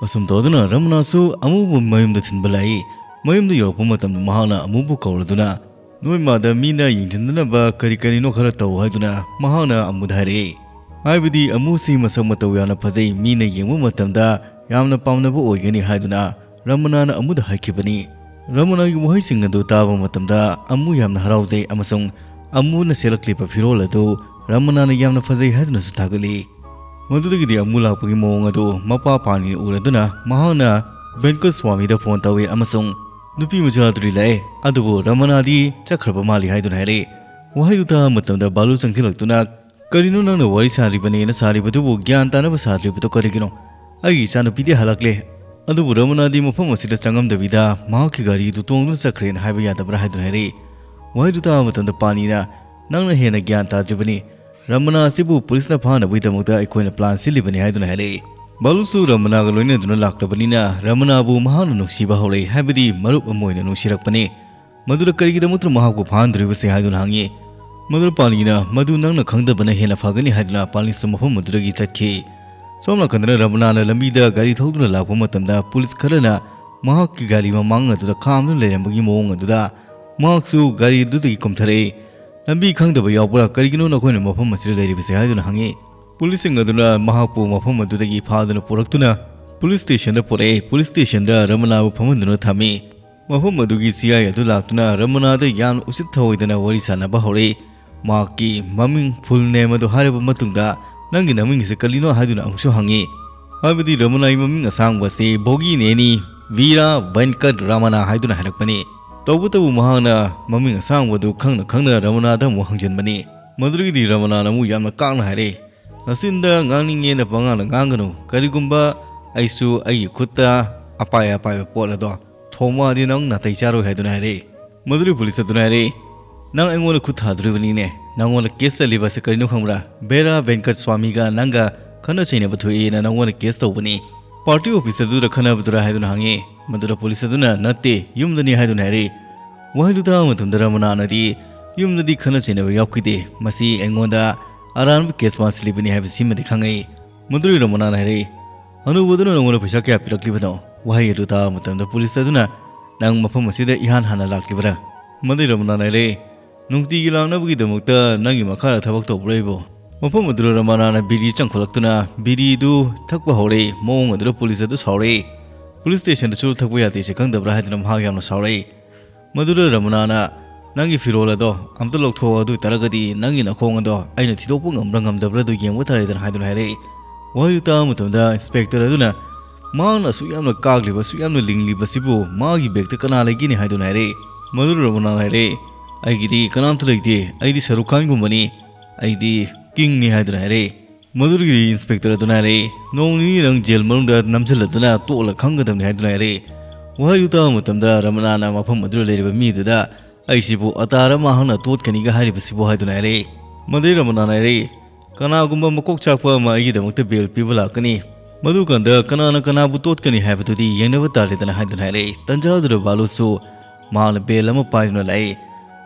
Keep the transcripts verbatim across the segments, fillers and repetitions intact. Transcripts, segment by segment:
ꯑꯁꯨꯝ ꯇꯧꯗꯨꯅ ꯔꯃꯅꯥꯁꯨ ꯑꯃꯨꯕꯨ ꯃꯌꯨꯝꯗ ꯊꯤꯟꯕ ꯂꯥꯛꯏ꯫ ꯃꯌꯨꯝꯗ ꯌꯧꯔꯛꯄ ꯃꯇꯝꯗ ꯃꯍꯥꯛꯅ ꯑꯃꯨꯕꯨ ꯀꯧꯔꯗꯨꯅ, "ꯅꯣꯏ ꯃꯥꯗ ꯃꯤꯅ ꯌꯦꯡꯁꯤꯟꯗꯅꯕ ꯀꯔꯤ ꯀꯔꯤꯅꯣ ꯈꯔ ꯇꯧ" ꯍꯥꯏꯗꯨꯅ ꯃꯍꯥꯛꯅ ꯑꯃꯨꯗ ꯍꯥꯏꯔꯛꯏ꯫ ꯍꯥꯏꯕꯗꯤ ꯑꯃꯨꯁꯤ ꯃꯁꯛ ꯃꯇꯧ ꯌꯥꯝꯅ ꯐꯖꯩ, ꯃꯤꯅ ꯌꯦꯡꯕ ꯃꯇꯝꯗ ꯌꯥꯝꯅ ꯄꯥꯝꯅꯕ ꯑꯣꯏꯒꯅꯤ ꯍꯥꯏꯗꯨꯅ ꯔꯃꯅꯥꯅ ꯑꯃꯨꯗ ꯍꯥꯏꯈꯤꯕꯅꯤ꯫ ꯔꯃꯅꯥꯒꯤ ꯋꯥꯍꯩꯁꯤꯡ ꯑꯗꯨ ꯇꯥꯕ ꯃꯇꯝꯗ ꯑꯃꯨ ꯌꯥꯝꯅ ꯍꯔꯥꯎꯖꯩ ꯑꯃꯁꯨꯡ ꯑꯃꯨꯅ ꯁꯦꯠꯂꯛꯂꯤꯕ ꯐꯤꯔꯣꯜ ꯑꯗꯨ ꯔꯃꯅꯥꯅ ꯌꯥꯝꯅ ꯐꯖꯩ ꯍꯥꯏꯗꯨꯅꯁꯨ ꯊꯥꯒꯠꯂꯤ꯫ ꯃꯗꯨꯗꯒꯤꯗꯤ ꯑꯃꯨ ꯂꯥꯛꯄꯒꯤ ꯃꯑꯣꯡ ꯑꯗꯨ ꯃꯄꯥ ꯄꯥꯅꯤꯅ ꯎꯔꯗꯨꯅ ꯃꯍꯥꯛꯅ ꯚꯦꯟꯀꯠ ꯁ꯭ꯋꯥꯃꯤꯗ ꯐꯣꯟ ꯇꯧꯏ ꯑꯃꯁꯨꯡ ꯅꯨꯄꯤ ꯃꯆꯥ ꯑꯗꯨꯗꯤ ꯂꯥꯛꯑꯦ, ꯑꯗꯨꯕꯨ ꯔꯃꯅꯥꯗꯤ ꯆꯠꯈ꯭ꯔꯕ ꯃꯥꯜꯂꯤ ꯍꯥꯏꯗꯨꯅ ꯍꯥꯏꯔꯛꯏ꯫ ꯋꯥꯍꯩꯗꯨ ꯇꯥꯕ ꯃꯇꯝꯗ ꯕꯥꯂꯨ ꯆꯪꯁꯤꯜꯂꯛꯇꯨꯅ, "ꯀꯔꯤꯅꯣ ꯅꯪꯅ ꯋꯥꯔꯤ ꯁꯥꯔꯤꯕꯅꯦꯅ ꯁꯥꯔꯤꯕꯗꯨꯕꯨ? ꯒ꯭ꯌꯥꯟ ꯇꯥꯅꯕ ꯁꯥꯗ꯭ꯔꯤꯕꯗꯣ ꯀꯔꯤꯒꯤꯅꯣ? ꯑꯩꯒꯤ ꯏꯆꯥꯅꯨꯄꯤꯗꯤ ꯍꯜꯂꯛꯂꯦ, ꯑꯗꯨꯕꯨ ꯔꯃꯅꯥꯗꯤ ꯃꯐꯝ ꯑꯁꯤꯗ ꯆꯪꯉꯝꯗꯕꯤꯗ ꯃꯍꯥꯛꯀꯤ ꯒꯥꯔꯤꯗꯨ ꯇꯣꯡꯗꯨꯅ ꯆꯠꯈ꯭ꯔꯦꯅ ꯍꯥꯏꯕ ꯌꯥꯗꯕ꯭ꯔꯥ?" ꯍꯥꯏꯗꯨꯅ ꯍꯥꯏꯔꯛꯏ꯫ ꯋꯥꯍꯩꯗꯨ ꯇꯥꯕ ꯃꯇꯝꯗ ꯄꯥꯅꯤꯅ, "ꯅꯪꯅ ꯍꯦꯟꯅ ꯒ꯭ꯌꯥꯟ ꯇꯥꯗ꯭ꯔꯤꯕꯅꯤ꯫ ꯔꯃꯅꯥ ꯑꯁꯤꯕꯨ ꯄꯨꯂꯤꯁꯅ ꯐꯥꯅꯕꯒꯤꯗꯃꯛꯇ ꯑꯩꯈꯣꯏꯅ ꯄ꯭ꯂꯥꯟ ꯁꯤꯜꯂꯤꯕꯅꯤ" ꯍꯥꯏꯗꯨꯅ ꯍꯥꯏꯔꯛꯏ꯫ ꯕꯥꯂꯨꯁꯨ ꯔꯃꯅꯥꯒ ꯂꯣꯏꯅꯗꯨꯅ ꯂꯥꯛꯂꯕꯅꯤꯅ ꯔꯃꯅꯥꯕꯨ ꯃꯍꯥꯛꯅ ꯅꯨꯡꯁꯤꯕ ꯍꯧꯔꯛꯏ, ꯍꯥꯏꯕꯗꯤ ꯃꯔꯨꯞ ꯑꯃ ꯑꯣꯏꯅ ꯅꯨꯡꯁꯤꯔꯛꯄꯅꯤ꯫ "ꯃꯗꯨꯗ ꯀꯔꯤꯒꯤꯗꯃꯛꯇꯅꯣ ꯃꯍꯥꯛꯄꯨ ꯐꯥꯍꯟꯗꯣꯔꯤꯕꯁꯦ?" ꯍꯥꯏꯗꯨꯅ ꯍꯪꯉꯤ꯫ ꯃꯗꯨꯗ ꯄꯥꯅꯤꯅ, "ꯃꯗꯨ ꯅꯪꯅ ꯈꯪꯗꯕꯅ ꯍꯦꯟꯅ ꯐꯒꯅꯤ" ꯍꯥꯏꯗꯨꯅ ꯄꯥꯅꯤꯁꯨ ꯃꯐꯝ ꯑꯗꯨꯗꯒꯤ ꯆꯠꯈꯤ꯫ ꯁꯣꯝ ꯅꯥꯀꯟꯗꯅ ꯔꯃꯅꯥꯅ ꯂꯝꯕꯤꯗ ꯒꯥꯔꯤ ꯊꯧꯗꯨꯅ ꯂꯥꯛꯄ ꯃꯇꯝꯗ ꯄꯨꯂꯤꯁ ꯈꯔꯅ ꯃꯍꯥꯛꯀꯤ ꯒꯥꯔꯤ ꯃꯃꯥꯡ ꯑꯗꯨꯗ ꯈꯥꯝꯗꯨꯅ ꯂꯩꯔꯝꯕꯒꯤ ꯃꯑꯣꯡ ꯑꯗꯨꯗ ꯃꯍꯥꯛꯁꯨ ꯒꯥꯔꯤ ꯑꯗꯨꯗꯒꯤ ꯀꯨꯝꯊꯔꯛꯏ꯫ "ꯂꯝꯕꯤ ꯈꯪꯗꯕ ꯌꯥꯎꯕ꯭ꯔꯥ? ꯀꯔꯤꯒꯤꯅꯣ ꯅꯈꯣꯏꯅ ꯃꯐꯝ ꯑꯁꯤꯗ ꯂꯩꯔꯤꯕꯁꯦ?" ꯍꯥꯏꯗꯨꯅ ꯍꯪꯉꯤ꯫ ꯄꯨꯂꯤꯁꯁꯤꯡ ꯑꯗꯨꯅ ꯃꯍꯥꯛꯄꯨ ꯃꯐꯝ ꯑꯗꯨꯗꯒꯤ ꯐꯥꯗꯨꯅ ꯄꯨꯔꯛꯇꯨꯅ ꯄꯨꯂꯤꯁ ꯁ꯭ꯇꯦꯁꯟꯗ ꯄꯨꯔꯛꯏ꯫ ꯄꯨꯂꯤꯁ ꯁ꯭ꯇꯦꯁꯟꯗ ꯔꯃꯅꯥꯕꯨ ꯐꯝꯍꯟꯗꯨꯅ ꯊꯝꯃꯤ꯫ ꯃꯐꯝ ꯑꯗꯨꯒꯤ ꯁꯤ ꯑꯥꯏ ꯑꯗꯨ ꯂꯥꯛꯇꯨꯅ ꯔꯃꯅꯥꯗ ꯌꯥꯝꯅ ꯎꯁꯤꯠ ꯊꯑꯣꯏꯗꯅ ꯋꯥꯔꯤ ꯁꯥꯟꯅꯕ ꯍꯧꯔꯛꯏ꯫ ꯃꯍꯥꯛꯀꯤ ꯃꯃꯤꯡ, full name ꯑꯗꯨ ꯍꯥꯏꯔꯕ ꯃꯇꯨꯡꯗ, "ꯅꯪꯒꯤ ꯅꯃꯤꯡ ꯑꯁꯤ ꯀꯔꯤꯅꯣ?" ꯍꯥꯏꯗꯨꯅ ꯑꯃꯨꯛꯁꯨ ꯍꯪꯉꯤ꯫ ꯍꯥꯏꯕꯗꯤ ꯔꯃꯅꯥꯒꯤ ꯃꯃꯤꯡ ꯑꯁꯥꯡꯕ ꯑꯁꯤ ꯚꯣꯒꯤꯅꯦꯅꯤ ꯚꯤꯔꯥ ꯚꯦꯟꯀꯠ ꯔꯃꯅꯥ ꯍꯥꯏꯗꯨꯅ ꯍꯥꯏꯔꯛꯄꯅꯤ꯫ ꯇꯧꯕꯇꯕꯨ ꯃꯍꯥꯛꯅ ꯃꯃꯤꯡ ꯑꯁꯥꯡꯕꯗꯨ ꯈꯪꯅ ꯈꯪꯅ ꯔꯃꯅꯥꯗ ꯑꯃꯨꯛ ꯍꯪꯖꯤꯟꯕꯅꯤ꯫ ꯃꯗꯨꯗꯒꯤꯗꯤ ꯔꯃꯅꯥꯅ ꯑꯃꯨꯛ ꯌꯥꯝꯅ ꯀꯥꯛꯅ ꯍꯥꯏꯔꯛꯏ, "ꯅꯆꯤꯟꯗ ꯉꯥꯡꯅꯤꯡꯉꯦꯅ ꯄꯉꯥꯡꯗ ꯉꯥꯡꯒꯅꯨ꯫ ꯀꯔꯤꯒꯨꯝꯕ ꯑꯩꯁꯨ ꯑꯩꯒꯤ ꯈꯨꯠꯇ ꯑꯄꯥꯏ ꯑꯄꯥꯏꯕ ꯄꯣꯠ ꯑꯗꯣ ꯊꯣꯝꯃꯛꯑꯗꯤ ꯅꯪ ꯅꯥꯇꯩ ꯆꯥꯔꯣꯏ" ꯍꯥꯏꯗꯨꯅ ꯍꯥꯏꯔꯛꯏ꯫ ꯃꯗꯨꯗꯤ ꯄꯨꯂꯤꯁ ꯑꯗꯨꯅ ꯍꯥꯏꯔꯛꯏ, "ꯅꯪ ꯑꯩꯉꯣꯟꯗ ꯈꯨꯠ ꯊꯥꯗꯣꯔꯤꯕꯅꯤꯅꯦ꯫ ꯅꯪꯉꯣꯟꯗ ꯀꯦꯁ ꯆꯠꯂꯤꯕ ꯑꯁꯤ ꯀꯔꯤꯅꯣ ꯈꯪꯕ꯭ꯔꯥ? ꯕꯦꯔꯥ ꯚꯦꯟꯀꯠ ꯁ꯭ꯋꯥꯃꯤꯒ ꯅꯪꯒ ꯈꯠꯅ ꯆꯩꯅꯕ ꯊꯣꯛꯏꯅ ꯅꯪꯉꯣꯟꯗ ꯀꯦꯁ ꯇꯧꯕꯅꯤ꯫ ꯄꯥꯔꯇꯤ ꯑꯣꯐꯤꯁ ꯑꯗꯨꯗ ꯈꯠꯅꯕꯗꯨꯔꯥ?" ꯍꯥꯏꯗꯨꯅ ꯍꯪꯉꯤ꯫ ꯃꯗꯨꯗ ꯄꯨꯂꯤꯁ ꯑꯗꯨꯅ, "ꯅꯠꯇꯦ, ꯌꯨꯝꯗꯅꯤ" ꯍꯥꯏꯗꯨꯅ ꯍꯥꯏꯔꯛꯏ꯫ ꯋꯥꯍꯩꯗꯨ ꯇꯥꯕ ꯃꯇꯝꯗ ꯔꯃꯅꯥꯅꯗꯤ, "ꯌꯨꯝꯗꯗꯤ ꯈꯠꯅ ꯆꯩꯅꯕ ꯌꯥꯎꯈꯤꯗꯦ꯫ ꯃꯁꯤ ꯑꯩꯉꯣꯟꯗ ꯑꯔꯥꯟꯕ ꯀꯦꯁ ꯃꯥꯟꯁꯤꯜꯂꯤꯕꯅꯤ ꯍꯥꯏꯕꯁꯤꯃꯗꯤ ꯈꯪꯉꯛꯏ"꯫ ꯃꯗꯨꯗꯒꯤ ꯔꯃꯅꯥꯅ ꯍꯥꯏꯔꯛꯏ, "ꯍꯅꯨꯕꯗꯨꯅ ꯅꯉꯣꯟꯗ ꯄꯩꯁꯥ ꯀꯌꯥ ꯄꯤꯔꯛꯂꯤꯕꯅꯣ?" ꯋꯥꯍꯩ ꯑꯗꯨ ꯇꯥꯕ ꯃꯇꯝꯗ ꯄꯨꯂꯤꯁ ꯑꯗꯨꯅ, "ꯅꯪ ꯃꯐꯝ ꯑꯁꯤꯗ ꯏꯍꯥꯟ ꯍꯥꯟꯅ ꯂꯥꯛꯂꯤꯕꯔꯥ?" ꯃꯗꯩ ꯔꯃꯅꯥꯅ ꯍꯥꯏꯔꯦ, "ꯅꯨꯡꯇꯤꯒꯤ ꯂꯥꯛꯅꯕꯒꯤꯗꯃꯛꯇ ꯅꯪꯒꯤ ꯃꯈꯥꯗ ꯊꯕꯛ ꯇꯧꯕ꯭ꯔꯥ ꯑꯩꯕꯨ?" ꯃꯐꯝ ꯑꯗꯨꯗ ꯔꯃꯅꯥꯅ ꯕꯤꯔꯤ ꯆꯪꯈꯠꯂꯛꯇꯨꯅ ꯕꯤꯔꯤꯗꯨ ꯊꯛꯄ ꯍꯧꯔꯦ꯫ ꯃꯑꯣꯡ ꯑꯗꯨꯗ ꯄꯨꯂꯤꯁ ꯑꯗꯨ ꯁꯥꯎꯔꯦ꯫ "ꯄꯨꯂꯤꯁ ꯁ꯭ꯇꯦꯁꯟꯗ ꯆꯨꯔꯨꯞ ꯊꯛꯄ ꯌꯥꯗꯦꯁꯦ ꯈꯪꯗꯕ꯭ꯔꯥ?" ꯍꯥꯏꯗꯨꯅ ꯃꯍꯥꯛ ꯌꯥꯝꯅ ꯁꯥꯎꯔꯛꯏ꯫ ꯃꯗꯨꯗ ꯔꯃꯅꯥꯅ, "ꯅꯪꯒꯤ ꯐꯤꯔꯣꯜ ꯑꯗꯣ ꯑꯝꯇ ꯂꯧꯊꯣꯛꯑꯣ, ꯑꯗꯨ ꯑꯣꯏꯇꯥꯔꯒꯗꯤ ꯅꯪꯒꯤ ꯅꯈꯣꯡ ꯑꯗꯣ ꯑꯩꯅ ꯊꯤꯗꯣꯛꯄ ꯉꯝꯕ꯭ꯔꯥ ꯉꯝꯗꯕ꯭ꯔꯥ ꯑꯗꯨ ꯌꯦꯡꯕ ꯇꯥꯔꯦꯗꯅ" ꯍꯥꯏꯗꯨꯅ ꯍꯥꯏꯔꯛꯏ꯫ ꯋꯥꯍꯩꯗꯨ ꯇꯥꯕ ꯃꯇꯝꯗ ꯏꯟꯁꯄꯦꯛꯇꯔ ꯑꯗꯨꯅ, "ꯃꯍꯥꯛꯅ ꯑꯁꯨꯛ ꯌꯥꯝꯅ ꯀꯥꯛꯂꯤꯕ, ꯑꯁꯨꯛ ꯌꯥꯝꯅ ꯂꯤꯡꯂꯤꯕꯁꯤꯕꯨ ꯃꯥꯒꯤ ꯕꯦꯒꯇ ꯀꯅꯥ ꯂꯩꯒꯦꯅꯦ?" ꯍꯥꯏꯗꯨꯅ ꯍꯥꯏꯔꯛꯏ꯫ ꯃꯗꯨꯗ ꯔꯃꯅꯥꯅ ꯍꯥꯏꯔꯛꯏ, "ꯑꯩꯒꯤꯗꯤ ꯀꯅꯥꯝꯇ ꯂꯩꯇꯦ, ꯑꯩꯗꯤ ꯁꯔꯨꯛ ꯈꯥꯟꯒꯨꯝꯕꯅꯤ, ꯑꯩꯗꯤ ꯀꯤꯡꯅꯤ" ꯍꯥꯏꯗꯨꯅ ꯍꯥꯏꯔꯛꯏ꯫ ꯃꯗꯨꯗꯒꯤꯗꯤ ꯏꯟꯁꯄꯦꯛꯇꯔ ꯑꯗꯨꯅ ꯍꯥꯏꯔꯛꯏ, "ꯅꯣꯡ ꯅꯤꯅꯤ ꯅꯪ ꯖꯦꯜ ꯃꯅꯨꯡꯗ ꯅꯝꯁꯤꯜꯂꯗꯨꯅ ꯇꯣꯛꯂ ꯈꯪꯒꯗꯕꯅꯤ" ꯍꯥꯏꯗꯨꯅ ꯍꯥꯏꯔꯛꯏ꯫ ꯋꯥꯍꯩꯗꯨ ꯇꯥꯕ ꯃꯇꯝꯗ ꯔꯃꯅꯥꯅ ꯃꯐꯝ ꯑꯗꯨꯗ ꯂꯩꯔꯤꯕ ꯃꯤꯗꯨꯗ, "ꯑꯩꯁꯤꯕꯨ ꯑꯇꯥꯔ ꯃꯍꯥꯛꯅ ꯇꯣꯠꯀꯅꯤꯒ ꯍꯥꯏꯔꯤꯕꯁꯤꯕꯨ?" ꯍꯥꯏꯗꯨꯅ ꯍꯥꯏꯔꯛꯏ꯫ ꯃꯗꯩ ꯔꯃꯅꯥꯅ ꯍꯥꯏꯔꯛꯏ, "ꯀꯅꯥꯒꯨꯝꯕ ꯃꯀꯣꯛ ꯆꯥꯛꯄ ꯑꯃ ꯑꯩꯒꯤꯗꯃꯛꯇ ꯕꯦꯜ ꯄꯤꯕ ꯂꯥꯛꯀꯅꯤ꯫ ꯃꯗꯨꯀꯥꯟꯗ ꯀꯅꯥꯅ ꯀꯅꯥꯕꯨ ꯇꯣꯠꯀꯅꯤ ꯍꯥꯏꯕꯗꯨꯗꯤ ꯌꯦꯡꯅꯕ ꯇꯥꯔꯦꯗꯅ" ꯍꯥꯏꯗꯨꯅ ꯍꯥꯏꯔꯛꯏ꯫ ꯇꯟꯖꯥ ꯑꯗꯨꯗ ꯕꯥꯂꯨꯁꯨ ꯃꯍꯥꯛꯅ ꯕꯦꯜ ꯑꯃ ꯄꯥꯏꯗꯨꯅ ꯂꯥꯛꯏ꯫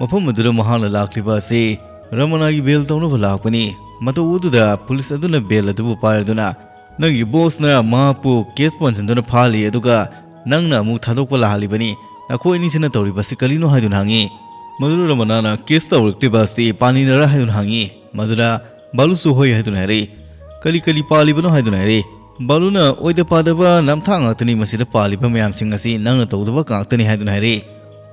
ꯃꯐꯝ ꯑꯗꯨꯗ ꯃꯍꯥꯛꯅ ꯂꯥꯛꯂꯤꯕ ꯑꯁꯤ ꯔꯃꯅꯥꯒꯤ ꯕꯦꯜ ꯇꯧꯅꯕ ꯂꯥꯛꯄꯅꯤ꯫ ꯃꯇꯧ ꯑꯗꯨꯗ ꯄꯨꯂꯤꯁ ꯑꯗꯨꯅ ꯕꯦꯜ ꯑꯗꯨꯕꯨ ꯄꯥꯏꯔꯗꯨꯅ, "ꯅꯪꯒꯤ ꯕꯣꯁꯅ ꯃꯍꯥꯛꯄꯨ ꯀꯦꯁ ꯄꯥꯟꯁꯤꯟꯗꯨꯅ ꯐꯥꯍꯜꯂꯤ, ꯑꯗꯨꯒ ꯅꯪꯅ ꯑꯃꯨꯛ ꯊꯥꯗꯣꯛꯄ ꯂꯥꯛꯍꯜꯂꯤꯕꯅꯤ꯫ ꯅꯈꯣꯏ ꯑꯅꯤꯁꯤꯅ ꯇꯧꯔꯤꯕꯁꯤ ꯀꯔꯤꯅꯣ?" ꯍꯥꯏꯗꯨꯅ ꯍꯪꯉꯤ꯫ ꯃꯗꯨꯗ ꯔꯃꯅꯥꯅ, "ꯀꯦꯁ ꯇꯧꯔꯛꯂꯤꯕ ꯑꯁꯤ ꯄꯥꯅꯤꯅꯔꯥ?" ꯍꯥꯏꯗꯨꯅ ꯍꯪꯉꯤ꯫ ꯃꯗꯨꯗ ꯕꯥꯂꯨꯁꯨ "ꯍꯣꯏ" ꯍꯥꯏꯗꯨꯅ ꯍꯥꯏꯔꯛꯏ꯫ "ꯀꯔꯤ ꯀꯔꯤ ꯄꯥꯜꯂꯤꯕꯅꯣ?" ꯍꯥꯏꯗꯨꯅ ꯍꯥꯏꯔꯛꯏ꯫ ꯕꯥꯂꯨꯅ, "ꯑꯣꯏꯗ ꯄꯥꯗꯕ ꯅꯝꯊꯥꯛ ꯉꯥꯛꯇꯅꯤ ꯃꯁꯤꯗ ꯄꯥꯜꯂꯤꯕ ꯃꯌꯥꯝꯁꯤꯡ ꯑꯁꯤ, ꯅꯪꯅ ꯇꯧꯗꯕ ꯉꯥꯛꯇꯅꯤ" ꯍꯥꯏꯗꯨꯅ ꯍꯥꯏꯔꯛꯏ꯫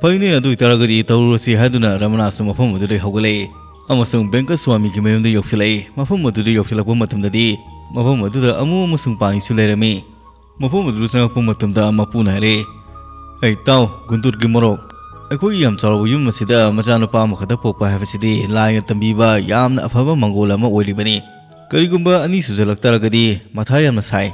"ꯐꯩꯅꯦ, ꯑꯗꯨ ꯑꯣꯏꯇꯥꯔꯒꯗꯤ ꯇꯧꯔꯨꯔꯁꯤ" ꯍꯥꯏꯗꯨꯅ ꯔꯃꯅꯥꯁꯨ ꯃꯐꯝ ꯑꯗꯨꯗꯒꯤ ꯍꯧꯒꯠꯂꯛꯏ꯫ ꯑꯃꯁꯨꯡ ꯚꯦꯡꯀꯠ ꯁ꯭ꯋꯥꯃꯤꯒꯤ ꯃꯌꯨꯝꯗ ꯌꯧꯁꯤꯜꯂꯛꯏ꯫ ꯃꯐꯝ ꯑꯗꯨꯗ ꯌꯧꯁꯤꯜꯂꯛꯄ ꯃꯇꯝꯗꯗꯤ ꯃꯐꯝ ꯑꯗꯨꯗ ꯑꯃꯨ ꯑꯃꯁꯨꯡ ꯄꯥꯅꯤꯁꯨ ꯂꯩꯔꯝꯃꯤ꯫ ꯃꯐꯝ ꯑꯗꯨꯗ ꯆꯪꯉꯛꯄ ꯃꯇꯝꯗ ꯃꯄꯨꯅ ꯍꯥꯏꯔꯛꯏ, "ꯑꯩ ꯇꯥꯎ, ꯒꯨꯟꯇꯨꯔꯒꯤ ꯃꯣꯔꯣꯛ, ꯑꯩꯈꯣꯏꯒꯤ ꯌꯥꯝ ꯆꯥꯎꯔꯕ ꯌꯨꯝ ꯑꯁꯤꯗ ꯃꯆꯥꯅꯨꯄꯥ ꯑꯃꯈꯛꯇ ꯄꯣꯛꯄ ꯍꯥꯏꯕꯁꯤꯗꯤ ꯂꯥꯏꯅ ꯇꯝꯕꯤꯕ ꯌꯥꯝꯅ ꯑꯐꯕ ꯃꯪꯒꯣꯜ ꯑꯃ ꯑꯣꯏꯔꯤꯕꯅꯤ꯫ ꯀꯔꯤꯒꯨꯝꯕ ꯑꯅꯤ ꯁꯨꯖꯜꯂꯛ ꯇꯥꯔꯒꯗꯤ ꯃꯊꯥ ꯌꯥꯝꯅ ꯁꯥꯏ,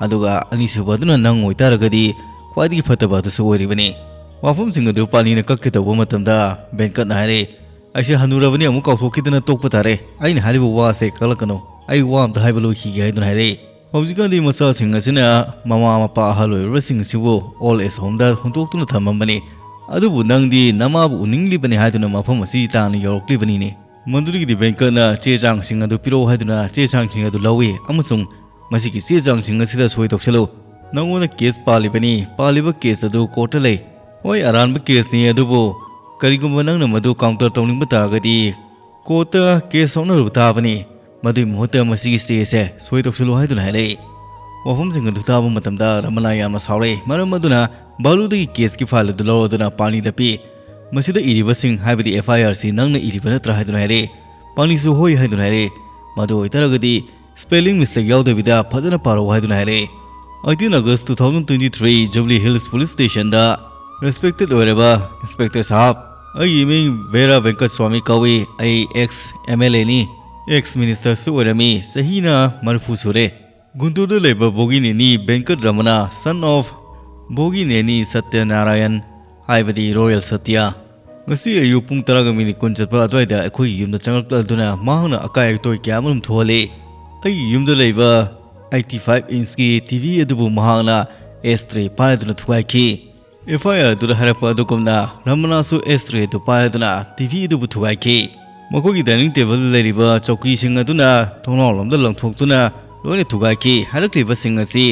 ꯑꯗꯨꯒ ꯑꯅꯤꯁꯨꯕ ꯑꯗꯨꯅ ꯅꯪ ꯑꯣꯏꯇꯥꯔꯒꯗꯤ ꯈ꯭ꯋꯥꯏꯗꯒꯤ ꯐꯠꯇꯕ ꯑꯗꯨꯁꯨ ꯑꯣꯏꯔꯤꯕꯅꯤ"꯫ ꯋꯥꯐꯝꯁꯤꯡ ꯑꯗꯨ ꯄꯥꯅꯤꯅ ꯀꯛꯀꯦ ꯇꯧꯕ ꯃꯇꯝꯗ ꯚꯦꯡꯀꯠꯅ ꯍꯥꯏꯔꯛꯏ, "ꯑꯩꯁꯦ ꯍꯅꯨꯔꯕꯅꯤ, ꯑꯃꯨꯛ ꯀꯥꯎꯊꯣꯛꯈꯤꯗꯅ ꯇꯣꯛꯄ ꯇꯥꯔꯦ꯫ ꯑꯩꯅ ꯍꯥꯏꯔꯤꯕ ꯋꯥꯁꯦ ꯀꯛꯂꯛꯀꯅꯨ, ꯑꯩ ꯋꯥ ꯑꯝꯇ ꯍꯥꯏꯕ ꯂꯣꯏꯈꯤꯒꯦ" ꯍꯥꯏꯗꯨꯅ ꯍꯥꯏꯔꯛꯏ꯫ ꯍꯧꯖꯤꯛꯀꯥꯟꯗꯤ ꯃꯆꯥꯁꯤꯡ ꯑꯁꯤꯅ ꯃꯃꯥ ꯃꯄꯥ ꯑꯍꯜ ꯑꯣꯏꯔꯕꯁꯤꯡ ꯑꯁꯤꯕꯨ ꯑꯣꯜ ꯑꯦꯖ ꯍꯣꯝꯗ ꯍꯨꯟꯗꯣꯛꯇꯨꯅ ꯊꯝꯃꯝꯕꯅꯤ꯫ ꯑꯗꯨꯕꯨ ꯅꯪꯗꯤ ꯅꯃꯥꯕꯨ ꯎꯅꯤꯡꯂꯤꯕꯅꯤ ꯍꯥꯏꯗꯨꯅ ꯃꯐꯝ ꯑꯁꯤ ꯇꯥꯟꯅ ꯌꯧꯔꯛꯂꯤꯕꯅꯤꯅꯦ꯫ ꯃꯗꯨꯗꯒꯤꯗꯤ ꯚꯦꯡꯀꯠꯅ ꯆꯦ ꯆꯥꯡꯁꯤꯡ ꯑꯗꯨ ꯄꯤꯔꯛꯎ ꯍꯥꯏꯗꯨꯅ ꯆꯦ ꯆꯥꯡꯁꯤꯡ ꯑꯗꯨ ꯂꯧꯏ ꯑꯃꯁꯨꯡ ꯃꯁꯤꯒꯤ ꯆꯦ ꯆꯥꯡꯁꯤꯡ ꯑꯁꯤꯗ ꯁꯣꯏ ꯇꯧꯁꯜꯂꯨ꯫ ꯅꯉꯣꯟꯗ ꯀꯦꯁ ꯄꯥꯜꯂꯤꯕꯅꯤ꯫ ꯄꯥꯜꯂꯤꯕ ꯀꯦꯁ ꯑꯗꯨ ꯀꯣꯔꯠꯇ ꯂꯩ꯫ ꯍꯣꯏ, ꯑꯔꯥꯟꯕ ꯀꯦꯁꯅꯤ, ꯑꯗꯨꯕꯨ ꯀꯔꯤꯒꯨꯝꯕ ꯅꯪꯅ ꯃꯗꯨ ꯀꯥꯎꯟꯇꯔ ꯇꯧꯅꯤꯡꯕ ꯇꯥꯔꯒꯗꯤ ꯀꯣꯔꯠꯇ ꯀꯦꯁ ꯁꯣꯛꯅꯔꯨꯕ ꯇꯥꯕꯅꯤ꯫ ꯃꯗꯨꯒꯤ ꯃꯍꯨꯠꯇ ꯃꯁꯤꯒꯤ ꯆꯦ ꯑꯁꯦ ꯁꯣꯏ ꯇꯧꯁꯜꯂꯨ ꯍꯥꯏꯗꯨꯅ ꯍꯥꯏꯔꯛꯏ꯫ ꯋꯥꯐꯝꯁꯤꯡ ꯑꯗꯨ ꯇꯥꯕ ꯃꯇꯝꯗ ꯔꯃꯅꯥ ꯌꯥꯝꯅ ꯁꯥꯎꯔꯛꯏ꯫ ꯃꯔꯝ ꯑꯗꯨꯅ ꯕꯥꯂꯨꯗꯒꯤ ꯀꯦꯁꯀꯤ ꯐꯥꯏꯜ ꯑꯗꯨ ꯂꯧꯔꯗꯨꯅ ꯄꯥꯅꯤꯗ ꯄꯤ꯫ ꯃꯁꯤꯗ ꯏꯔꯤꯕꯁꯤꯡ, ꯍꯥꯏꯕꯗꯤ ꯑꯦꯐ ꯑꯥꯏ ꯑꯥꯔ ꯁꯤ ꯅꯪꯅ ꯏꯔꯤꯕ ꯅꯠꯇ꯭ꯔꯥ ꯍꯥꯏꯗꯨꯅ ꯍꯥꯏꯔꯛꯏ꯫ ꯄꯥꯅꯤꯁꯨ ꯍꯣꯏ ꯍꯥꯏꯗꯨꯅ ꯍꯥꯏꯔꯛꯏ꯫ ꯃꯗꯨ ꯑꯣꯏꯇꯥꯔꯒꯗꯤ ꯁ꯭ꯄꯦꯂꯤꯡ ꯃꯤꯁꯇꯦꯛ ꯌꯥꯎꯗꯕꯤꯗ ꯐꯖꯅ ꯄꯥꯔꯛꯎ ꯍꯥꯏꯗꯨꯅ ꯍꯥꯏꯔꯛꯏ꯫ Eighteen August two thousand twenty three, jubilee hills police ꯁ꯭ꯇꯦꯁꯟꯗ, ꯔꯦꯁꯄꯦꯛꯇꯦꯗ ꯑꯣꯏꯔꯕ ꯏꯟꯁꯄꯦꯛꯇꯔ ꯁꯥꯍꯕ, ꯑꯩꯒꯤ ꯃꯤꯡ ꯚꯦꯔꯥ ꯚꯦꯡꯀꯠ ꯁ꯭ꯋꯥꯃꯤ ꯀꯧꯏ꯫ ꯑꯩ ꯑꯦꯛꯁ ꯑꯦꯝ ꯑꯦꯜ ꯑꯦꯅꯤ, ꯑꯦꯛꯁ ꯃꯤꯅꯤꯁꯇꯔꯁꯨ ꯑꯣꯏꯔꯝꯃꯤ꯫ ꯆꯍꯤꯅ ꯃꯔꯤꯐꯨ ꯁꯨꯔꯦ꯫ ꯒꯨꯟꯇꯨꯔꯗ ꯂꯩꯕ ꯚꯣꯒꯤꯅꯦꯅꯤ ꯚꯦꯡꯀꯠ ꯔꯃꯅꯥ, son of ꯚꯣꯒꯤꯅꯦꯅꯤ ꯁꯇ꯭ꯌꯅꯥꯔꯥꯌꯟ, ꯍꯥꯏꯕꯗꯤ ꯔꯣꯌꯦꯜ ꯁꯇ꯭ꯌ꯫ ꯉꯁꯤ ꯑꯌꯨꯛ ꯄꯨꯡ ꯇꯔꯥꯒ ꯃꯤꯅꯤꯠ ꯀꯨꯟ ꯆꯠꯄ ꯑꯗꯨꯋꯥꯏꯗ ꯑꯩꯈꯣꯏꯒꯤ ꯌꯨꯝꯗ ꯆꯪꯂꯛꯂꯗꯨꯅ ꯃꯍꯥꯛꯅ ꯑꯀꯥꯏ ꯑꯇꯣꯏ ꯀꯌꯥ ꯑꯃꯔꯣꯝ ꯊꯣꯛꯍꯜꯂꯤ꯫ ꯑꯩꯒꯤ ꯌꯨꯝꯗ ꯂꯩꯕ ꯑꯩꯠꯇꯤ ꯐꯥꯏꯚ ꯏꯟꯆꯀꯤ ꯇꯤ ꯚꯤ ꯑꯗꯨꯕꯨ ꯃꯍꯥꯛꯅ ꯑꯦꯁ ꯇ꯭ꯔꯦ ꯄꯥꯏꯔꯗꯨꯅ ꯊꯨꯒꯥꯏꯈꯤ꯫ ꯑꯦꯐ ꯑꯥꯏ ꯑꯥꯔ ꯑꯗꯨꯗ ꯍꯥꯏꯔꯛꯄ ꯑꯗꯨꯒꯨꯝꯅ ꯔꯃꯅꯥꯁꯨ ꯑꯦꯁ ꯇ꯭ꯔꯦ ꯑꯗꯨ ꯄꯥꯏꯔꯗꯨꯅ ꯇꯤ ꯚꯤ ꯑꯗꯨꯕꯨ ꯊꯨꯒꯥꯏꯈꯤ꯫ ꯃꯈꯣꯏꯒꯤ ꯗꯥꯏꯅꯤꯡ ꯇꯦꯕꯜꯗ ꯂꯩꯔꯤꯕ ꯆꯧꯀꯤꯁꯤꯡ ꯑꯗꯨꯅ ꯊꯣꯡꯅꯥꯎ ꯂꯣꯝꯗ ꯂꯪꯊꯣꯛꯇꯨꯅ ꯂꯣꯏꯅ ꯊꯨꯒꯥꯏꯈꯤ꯫ ꯍꯥꯏꯔꯛꯂꯤꯕꯁꯤꯡ ꯑꯁꯤ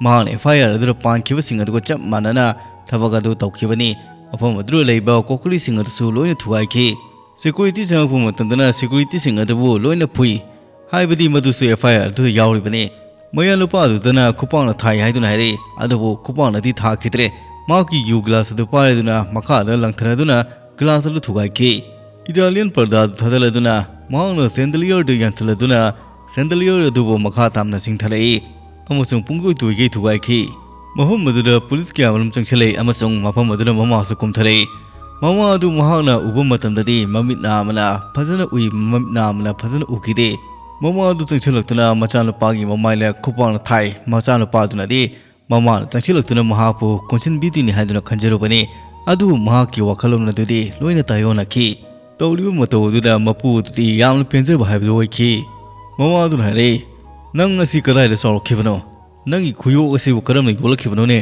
ꯃꯍꯥꯛꯅ ꯑꯦꯐ ꯑꯥꯏ ꯑꯥꯔ ꯑꯗꯨꯗ ꯄꯥꯟꯈꯤꯕꯁꯤꯡ ꯑꯗꯨꯒ ꯆꯞ ꯃꯥꯟꯅꯅ ꯊꯕꯛ ꯑꯗꯨ ꯇꯧꯈꯤꯕꯅꯤ꯫ ꯃꯐꯝ ꯑꯗꯨꯗ ꯂꯩꯕ ꯀꯣꯀꯔꯤꯁꯤꯡ ꯑꯗꯨꯁꯨ ꯂꯣꯏꯅ ꯊꯨꯒꯥꯏꯈꯤ꯫ ꯁꯦꯀ꯭ꯌꯨꯔꯤꯇꯤ ꯆꯪꯂꯛꯄ ꯃꯇꯝꯗꯅ ꯁꯦꯀ꯭ꯌꯨꯔꯤꯇꯤꯁꯤꯡ ꯑꯗꯨꯕꯨ ꯂꯣꯏꯅ ꯐꯨꯏ, ꯍꯥꯏꯕꯗꯤ ꯃꯗꯨꯁꯨ ꯑꯦꯐ ꯑꯥꯏ ꯑꯥꯔ ꯑꯗꯨꯗ ꯌꯥꯎꯔꯤꯕꯅꯤ꯫ ꯃꯌꯥ ꯅꯨꯄꯥ ꯑꯗꯨꯗꯅ ꯈꯨꯄꯥꯛꯅ ꯊꯥꯏ ꯍꯥꯏꯗꯨꯅ ꯍꯥꯏꯔꯛꯏ, ꯑꯗꯨꯕꯨ ꯈꯨꯄꯥꯛꯅꯗꯤ ꯊꯥꯈꯤꯗ꯭ꯔꯦ꯫ ꯃꯍꯥꯛꯀꯤ ꯌꯨ ꯒ꯭ꯂꯥꯁ ꯑꯗꯨ ꯄꯥꯏꯔꯗꯨꯅ ꯃꯈꯥꯗ ꯂꯪꯊꯔꯗꯨꯅ ꯒ꯭ꯂꯥꯁ ꯑꯗꯨ ꯊꯨꯒꯥꯏꯈꯤ꯫ ꯏꯇꯥꯂꯤꯌꯟ ꯄꯔꯗꯥ ꯑꯗꯨ ꯊꯥꯗꯠꯂꯗꯨꯅ ꯃꯍꯥꯛꯅ ꯁꯦꯟꯗꯂꯤꯌꯔꯗꯨ ꯌꯥꯟꯁꯤꯜꯂꯗꯨꯅ ꯁꯦꯟꯗꯂꯤꯌꯔ ꯑꯗꯨꯕꯨ ꯃꯈꯥ ꯇꯥꯅ ꯆꯤꯡꯊꯔꯛꯏ ꯑꯃꯁꯨꯡ ꯄꯨꯡꯇꯣꯏ ꯇꯣꯏꯒꯩ ꯊꯨꯒꯥꯏꯈꯤ꯫ ꯃꯐꯝ ꯑꯗꯨꯗ ꯄꯨꯂꯤꯁ ꯀꯌꯥꯃꯔꯨꯝ ꯆꯪꯁꯤꯜꯂꯛꯏ ꯑꯃꯁꯨꯡ ꯃꯐꯝ ꯑꯗꯨꯗ ꯃꯃꯥꯁꯨ ꯀꯨꯝꯊꯔꯛꯏ꯫ ꯃꯃꯥ ꯑꯗꯨ ꯃꯍꯥꯛꯅ ꯎꯕ ꯃꯇꯝꯗꯗꯤ ꯃꯃꯤꯠ ꯅꯥ ꯑꯃꯅ ꯐꯖꯅ ꯎꯏ, ꯃꯃꯤꯠ ꯅꯥ ꯑꯃꯅ ꯐꯖꯅ ꯎꯈꯤꯗꯦ꯫ ꯃꯃꯥ ꯑꯗꯨ ꯆꯪꯁꯤꯜꯂꯛꯇꯨꯅ ꯃꯆꯥꯅꯨꯄꯥꯒꯤ ꯃꯃꯥꯏꯗ ꯈꯨꯄꯥꯛꯅ ꯊꯥꯏ꯫ ꯃꯆꯥꯅꯨꯄꯥ ꯑꯗꯨꯅꯗꯤ ꯃꯃꯥꯅ ꯆꯪꯁꯤꯜꯂꯛꯇꯨꯅ ꯃꯍꯥꯛꯄꯨ ꯀꯣꯟꯁꯤꯟꯕꯤꯗꯣꯏꯅꯤ ꯍꯥꯏꯗꯨꯅ ꯈꯟꯖꯔꯨꯕꯅꯤ꯫ ꯑꯗꯨꯕꯨ ꯃꯍꯥꯛꯀꯤ ꯋꯥꯈꯜꯂꯣꯟ ꯑꯗꯨꯗꯤ ꯂꯣꯏꯅ ꯇꯥꯏꯑꯣꯟꯅꯈꯤ꯫ ꯇꯧꯔꯤꯕ ꯃꯇꯧ ꯑꯗꯨꯗ ꯃꯄꯨ ꯑꯗꯨꯗꯤ ꯌꯥꯝꯅ ꯄꯦꯟꯖꯕ ꯍꯥꯏꯕꯗꯨ ꯑꯣꯏꯈꯤ꯫ ꯃꯃꯥ ꯑꯗꯨꯅ ꯍꯥꯏꯔꯛꯏ, "ꯅꯪ ꯑꯁꯤ ꯀꯗꯥꯏꯗ ꯆꯥꯎꯔꯛꯈꯤꯕꯅꯣ? ꯅꯪꯒꯤ ꯈꯨꯌꯣꯛ ꯑꯁꯤꯕꯨ ꯀꯔꯝꯅ ꯌꯣꯛꯂꯛꯈꯤꯕꯅꯣꯅꯦ?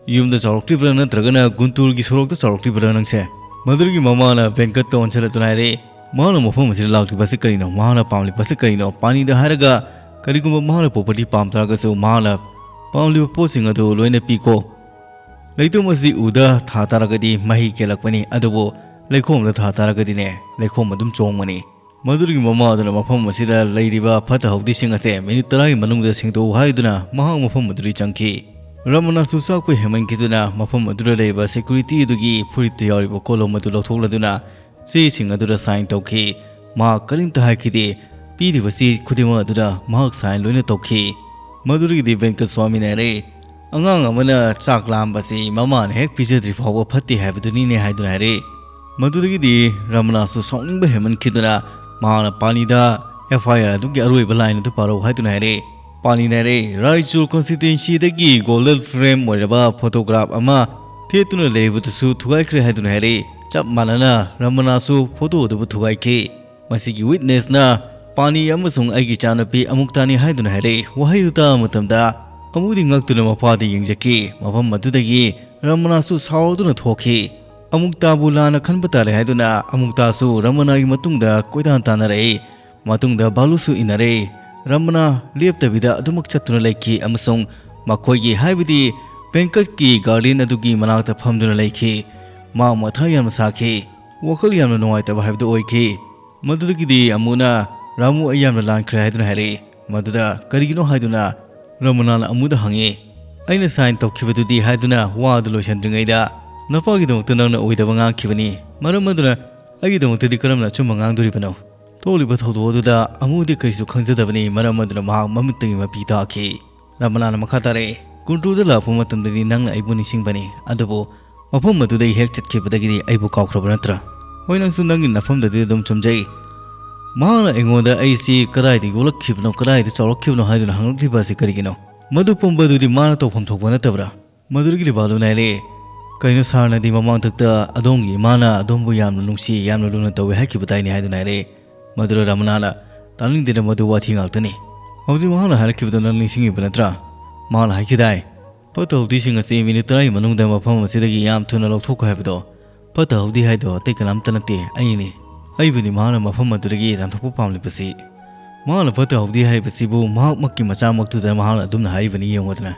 ꯌꯨꯝꯗ ꯆꯥꯎꯔꯛꯂꯤꯕ꯭ꯔꯥ ꯅꯠꯇ꯭ꯔꯒꯅ ꯒꯨꯟꯇꯨꯔꯒꯤ ꯁꯣꯔꯣꯛꯇ ꯆꯥꯎꯔꯛꯂꯤꯕ꯭ꯔꯥ ꯅꯪꯁꯦ?" ꯃꯗꯨꯗꯒꯤ ꯃꯃꯥꯅ ꯚꯦꯡꯀꯠꯇ ꯑꯣꯟꯁꯤꯜꯂꯛꯇꯨꯅ ꯍꯥꯏꯔꯛꯏ, "ꯃꯍꯥꯛꯅ ꯃꯐꯝ ꯑꯁꯤꯗ ꯂꯥꯛꯂꯤꯕ ꯑꯁꯤ ꯀꯔꯤꯅꯣ? ꯃꯍꯥꯛꯅ ꯄꯥꯝꯂꯤꯕ ꯑꯁꯤ ꯀꯔꯤꯅꯣ? ꯄꯥꯅꯤꯗ ꯍꯥꯏꯔꯒ ꯀꯔꯤꯒꯨꯝꯕ ꯃꯍꯥꯛꯅ ꯄ꯭ꯔꯣꯄꯔꯇꯤ ꯄꯥꯝ ꯇꯥꯔꯒꯁꯨ ꯃꯍꯥꯛꯅ ꯄꯥꯝꯂꯤꯕ ꯄꯣꯠꯁꯤꯡ ꯑꯗꯨ ꯂꯣꯏꯅ ꯄꯤꯀꯣ꯫ ꯂꯩꯇꯨꯝ ꯑꯁꯤ ꯎꯗ ꯊꯥ ꯇꯥꯔꯒꯗꯤ ꯃꯍꯩ ꯀꯦꯜꯂꯛꯄꯅꯤ, ꯑꯗꯨꯕꯨ ꯂꯩꯈꯣꯝꯗ ꯊꯥ ꯇꯥꯔꯒꯗꯤꯅꯦ, ꯂꯩꯈꯣꯝ ꯑꯗꯨꯝ ꯆꯣꯡꯕꯅꯤ꯫ ꯃꯗꯨꯗꯒꯤ ꯃꯃꯥ ꯑꯗꯨꯅ ꯃꯐꯝ ꯑꯁꯤꯗ ꯂꯩꯔꯤꯕ ꯐꯠꯇ ꯍꯥꯎꯗꯤꯁꯤꯡ ꯑꯁꯦ ꯃꯤꯅꯤꯠ ꯇꯔꯥꯒꯤ ꯃꯅꯨꯡꯗ ꯁꯦꯡꯗꯣꯛꯎ ꯍꯥꯏꯗꯨꯅ ꯃꯍꯥꯛ ꯃꯐꯝ ꯑꯗꯨꯗ ꯆꯪꯈꯤ꯫ ꯔꯃꯅꯥꯁꯨ ꯆꯥꯛꯄ ꯍꯦꯟꯃꯟꯈꯤꯗꯨꯅ ꯃꯐꯝ ꯑꯗꯨꯗ ꯂꯩꯔꯤꯕ ꯁꯦꯀ꯭ꯌꯨꯔꯤꯇꯤ ꯑꯗꯨꯒꯤ ꯐꯨꯔꯤꯠꯇ ꯌꯥꯎꯔꯤꯕ ꯀꯣꯂꯣꯝ ꯑꯗꯨ ꯂꯧꯊꯣꯛꯂꯗꯨꯅ ꯆꯦꯁꯤꯡ ꯑꯗꯨꯗ ꯁꯥꯏꯟ ꯇꯧꯈꯤ꯫ ꯃꯍꯥꯛ ꯀꯔꯤꯝꯇ ꯍꯥꯏꯈꯤꯗꯦ꯫ ꯄꯤꯔꯤꯕ ꯆꯦ ꯈꯨꯗꯤꯡꯃꯛ ꯑꯗꯨꯗ ꯃꯍꯥꯛ ꯁꯥꯏꯟ ꯂꯣꯏꯅ ꯇꯧꯈꯤ꯫ ꯃꯗꯨꯗꯒꯤꯗꯤ ꯚꯦꯡꯀꯠ ꯁ꯭ꯋꯥꯃꯤꯅ ꯍꯥꯏꯔꯦ, "ꯑꯉꯥꯡ ꯑꯃꯅ ꯆꯥꯛ ꯂꯥꯝꯕꯁꯤ ꯃꯃꯥꯅ ꯍꯦꯛ ꯄꯤꯖꯗ꯭ꯔꯤ ꯐꯥꯎꯕ ꯐꯠꯇꯦ ꯍꯥꯏꯕꯗꯨꯅꯤꯅꯦ" ꯍꯥꯏꯗꯨꯅ ꯍꯥꯏꯔꯦ꯫ ꯃꯗꯨꯗꯒꯤꯗꯤ ꯔꯃꯅꯥꯁꯨ ꯁꯥꯎꯅꯤꯡꯕ ꯍꯦꯟꯃꯟꯈꯤꯗꯨꯅ ꯃꯍꯥꯛꯅ ꯄꯥꯅꯤꯗ ꯑꯦꯐ ꯑꯥꯏ ꯑꯥꯔ ꯑꯗꯨꯒꯤ ꯑꯔꯣꯏꯕ ꯂꯥꯏꯟ ꯑꯗꯨ ꯄꯥꯔꯛꯎ ꯍꯥꯏꯗꯨꯅ ꯍꯥꯏꯔꯦ꯫ ꯄꯥꯅꯤꯅ ꯍꯥꯏꯔꯦ, "ꯔꯥꯏꯆꯨꯔ ꯀꯣꯟꯁꯇꯤꯇ꯭ꯋꯦꯟꯁꯤꯗꯒꯤ ꯒꯣꯜꯗꯟ ꯐ꯭ꯔꯦꯝ ꯑꯣꯏꯔꯕ ꯐꯣꯇꯣꯒ꯭ꯔꯥꯐ ꯑꯃ ꯊꯦꯠꯇꯨꯅ ꯂꯩꯔꯤꯕꯗꯨꯁꯨ ꯊꯨꯒꯥꯏꯈ꯭ꯔꯦ" ꯍꯥꯏꯗꯨꯅ ꯍꯥꯏꯔꯦ꯫ ꯆꯞ ꯃꯥꯟꯅꯅ ꯔꯃꯅꯥꯁꯨ ꯐꯣꯇꯣ ꯑꯗꯨꯕꯨ ꯊꯨꯒꯥꯏꯈꯤ꯫ "ꯃꯁꯤꯒꯤ ꯋꯤꯠꯅꯦꯁꯅ ꯄꯥꯅꯤ ꯑꯃꯁꯨꯡ ꯑꯩꯒꯤ ꯏꯆꯥꯅꯨꯄꯤ ꯑꯃꯨꯛꯇꯥꯅꯤ" ꯍꯥꯏꯗꯨꯅ ꯍꯥꯏꯔꯛꯏ꯫ ꯋꯥꯍꯩꯗꯨ ꯇꯥꯕ ꯃꯇꯝꯗ ꯑꯃꯨꯗꯤ ꯉꯛꯇꯨꯅ ꯃꯄꯥꯗ ꯌꯦꯡꯖꯈꯤ꯫ ꯃꯐꯝ ꯑꯗꯨꯗꯒꯤ ꯔꯃꯅꯥꯁꯨ ꯁꯥꯎꯗꯨꯅ ꯊꯣꯛꯈꯤ꯫ ꯑꯃꯨꯛꯇꯥꯕꯨ ꯂꯥꯟꯅ ꯈꯟꯕ ꯇꯥꯔꯦ ꯍꯥꯏꯗꯨꯅ ꯑꯃꯨꯛꯇꯥꯁꯨ ꯔꯃꯅꯥꯒꯤ ꯃꯇꯨꯡꯗ ꯀꯣꯏꯇꯥꯟ ꯇꯥꯟꯅꯔꯛꯏ꯫ ꯃꯇꯨꯡꯗ ꯕꯥꯂꯨꯁꯨ ꯏꯟꯅꯔꯛꯏ꯫ ꯔꯃꯅꯥ ꯂꯦꯞꯇꯕꯤꯗ ꯑꯗꯨꯃꯛ ꯆꯠꯇꯨꯅ ꯂꯩꯈꯤ ꯑꯃꯁꯨꯡ ꯃꯈꯣꯏꯒꯤ, ꯍꯥꯏꯕꯗꯤ ꯚꯦꯡꯀꯠꯀꯤ ꯒꯥꯔꯗꯦꯟ ꯑꯗꯨꯒꯤ ꯃꯅꯥꯛꯇ ꯐꯝꯗꯨꯅ ꯂꯩꯈꯤ꯫ ꯃꯥ ꯃꯊꯥ ꯌꯥꯝꯅ ꯁꯥꯈꯤ꯫ ꯋꯥꯈꯜ ꯌꯥꯝꯅ ꯅꯨꯡꯉꯥꯏꯇꯕ ꯍꯥꯏꯕꯗꯨ ꯑꯣꯏꯈꯤ꯫ ꯃꯗꯨꯗꯒꯤꯗꯤ ꯑꯃꯨꯅ, "ꯔꯥꯃꯨ, ꯑꯩ ꯌꯥꯝꯅ ꯂꯥꯟꯈ꯭ꯔꯦ" ꯍꯥꯏꯗꯨꯅ ꯍꯥꯏꯔꯛꯏ꯫ ꯃꯗꯨꯗ ꯀꯔꯤꯒꯤꯅꯣ ꯍꯥꯏꯗꯨꯅ ꯔꯃꯅꯥꯅ ꯑꯃꯨꯗ ꯍꯪꯉꯤ꯫ "ꯑꯩꯅ ꯁꯥꯏꯟ ꯇꯧꯈꯤꯕꯗꯨꯗꯤ" ꯍꯥꯏꯗꯨꯅ ꯋꯥ ꯑꯗꯨ ꯂꯣꯏꯁꯤꯟꯗ꯭ꯔꯤꯉꯩꯗ, "ꯅꯄꯥꯒꯤꯗꯃꯛꯇ ꯅꯪꯅ ꯑꯣꯏꯗꯕ ꯉꯥꯡꯈꯤꯕꯅꯤ, ꯃꯔꯝ ꯑꯗꯨꯅ ꯑꯩꯒꯤꯗꯃꯛꯇꯗꯤ ꯀꯔꯝꯅ ꯑꯆꯨꯝꯕ ꯉꯥꯡꯗꯣꯔꯤꯕꯅꯣ?" ꯊꯣꯛꯂꯤꯕ ꯊꯧꯗꯣꯛ ꯑꯗꯨꯗ ꯑꯃꯨꯗꯤ ꯀꯔꯤꯁꯨ ꯈꯪꯖꯗꯕꯅꯤ, ꯃꯔꯝ ꯑꯗꯨꯅ ꯃꯍꯥꯛ ꯃꯃꯤꯠꯇꯒꯤ ꯃꯄꯤ ꯇꯥꯈꯤ꯫ ꯔꯃꯅꯥꯅ ꯃꯈꯥ ꯇꯥꯔꯛꯏ, "ꯀꯨꯟꯇ꯭ꯔꯨꯗ ꯂꯥꯛꯄ ꯃꯇꯝꯗꯗꯤ ꯅꯪꯅ ꯑꯩꯕꯨ ꯅꯤꯡꯁꯤꯡꯕꯅꯤ, ꯑꯗꯨꯕꯨ ꯃꯐꯝ ꯑꯗꯨꯗꯒꯤ ꯍꯦꯛ ꯆꯠꯈꯤꯕꯗꯒꯤꯗꯤ ꯑꯩꯕꯨ ꯀꯥꯎꯈ꯭ꯔꯕ ꯅꯠꯇ꯭ꯔꯥ? ꯍꯣꯏ, ꯅꯪꯁꯨ ꯅꯪꯒꯤ ꯅꯐꯝꯗꯗꯤ ꯑꯗꯨꯝ ꯆꯨꯝꯖꯩ꯫ ꯃꯍꯥꯛꯅ ꯑꯩꯉꯣꯟꯗ ꯑꯩꯁꯤ ꯀꯗꯥꯏꯗ ꯌꯣꯛꯂꯛꯈꯤꯕꯅꯣ, ꯀꯗꯥꯏꯗ ꯆꯥꯎꯔꯛꯈꯤꯕꯅꯣ ꯍꯥꯏꯗꯨꯅ ꯍꯪꯂꯛꯂꯤꯕ ꯑꯁꯤ ꯀꯔꯤꯒꯤꯅꯣ? ꯃꯗꯨ ꯄꯨꯝꯕ ꯑꯗꯨꯗꯤ ꯃꯥꯅ ꯇꯧꯐꯝ ꯊꯣꯛꯄ ꯅꯠꯇꯕ꯭ꯔꯥ?" ꯃꯗꯨꯗꯒꯤ ꯕꯥꯂꯨꯅ ꯍꯥꯏꯔꯛꯑꯦ, "ꯀꯩꯅꯣ ꯁꯥꯔꯅꯗꯤ ꯃꯃꯥꯡꯊꯛꯇ ꯑꯗꯣꯝꯒꯤ ꯏꯃꯥꯅ ꯑꯗꯣꯝꯕꯨ ꯌꯥꯝꯅ ꯅꯨꯡꯁꯤ, ꯌꯥꯝꯅ ꯂꯨꯅ ꯇꯧꯏ ꯍꯥꯏꯈꯤꯕꯗꯥꯏꯅꯦ?" ꯍꯥꯏꯗꯨꯅ ꯍꯥꯏꯔꯛꯑꯦ꯫ ꯃꯗꯨꯗ ꯔꯃꯅꯥꯅ, "ꯇꯥꯅꯤꯡꯗꯦꯗ, ꯃꯗꯨ ꯋꯥꯊꯤ ꯉꯥꯛꯇꯅꯤ꯫ ꯍꯧꯖꯤꯛ ꯃꯍꯥꯛꯅ ꯍꯥꯏꯔꯛꯈꯤꯕꯗꯣ ꯅꯪ ꯅꯤꯡꯁꯤꯡꯉꯤꯕ ꯅꯠꯇ꯭ꯔꯥ? ꯃꯍꯥꯛꯅ ꯍꯥꯏꯈꯤꯗꯥꯏ, ꯐꯠꯇ ꯍꯥꯎꯗꯤꯁꯤꯡ ꯑꯁꯤ ꯃꯤꯅꯤꯠ ꯇꯔꯥꯒꯤ ꯃꯅꯨꯡꯗ ꯃꯐꯝ ꯑꯁꯤꯗꯒꯤ ꯌꯥꯝ ꯊꯨꯅ ꯂꯧꯊꯣꯛꯈꯣ ꯍꯥꯏꯕꯗꯣ? ꯐꯠꯇ ꯍꯥꯎꯗꯤ ꯍꯥꯏꯗꯣ ꯑꯇꯩ ꯀꯅꯥꯝꯇ ꯅꯠꯇꯦ, ꯑꯩꯅꯤ꯫ ꯑꯩꯕꯨꯅꯤ ꯃꯍꯥꯛꯅ ꯃꯐꯝ ꯑꯗꯨꯗꯒꯤ ꯇꯥꯟꯊꯣꯛꯄ ꯄꯥꯝꯂꯤꯕꯁꯤ"꯫ ꯃꯍꯥꯛꯅ ꯐꯠꯇ ꯍꯥꯎꯗꯤ ꯍꯥꯏꯔꯤꯕꯁꯤꯕꯨ ꯃꯍꯥꯛꯃꯛꯀꯤ ꯃꯆꯥꯃꯛꯇꯨꯗ ꯃꯍꯥꯛꯅ ꯑꯗꯨꯝꯅ ꯍꯥꯏꯔꯤꯕꯅꯤ, ꯌꯦꯡꯉꯨꯗꯅ꯫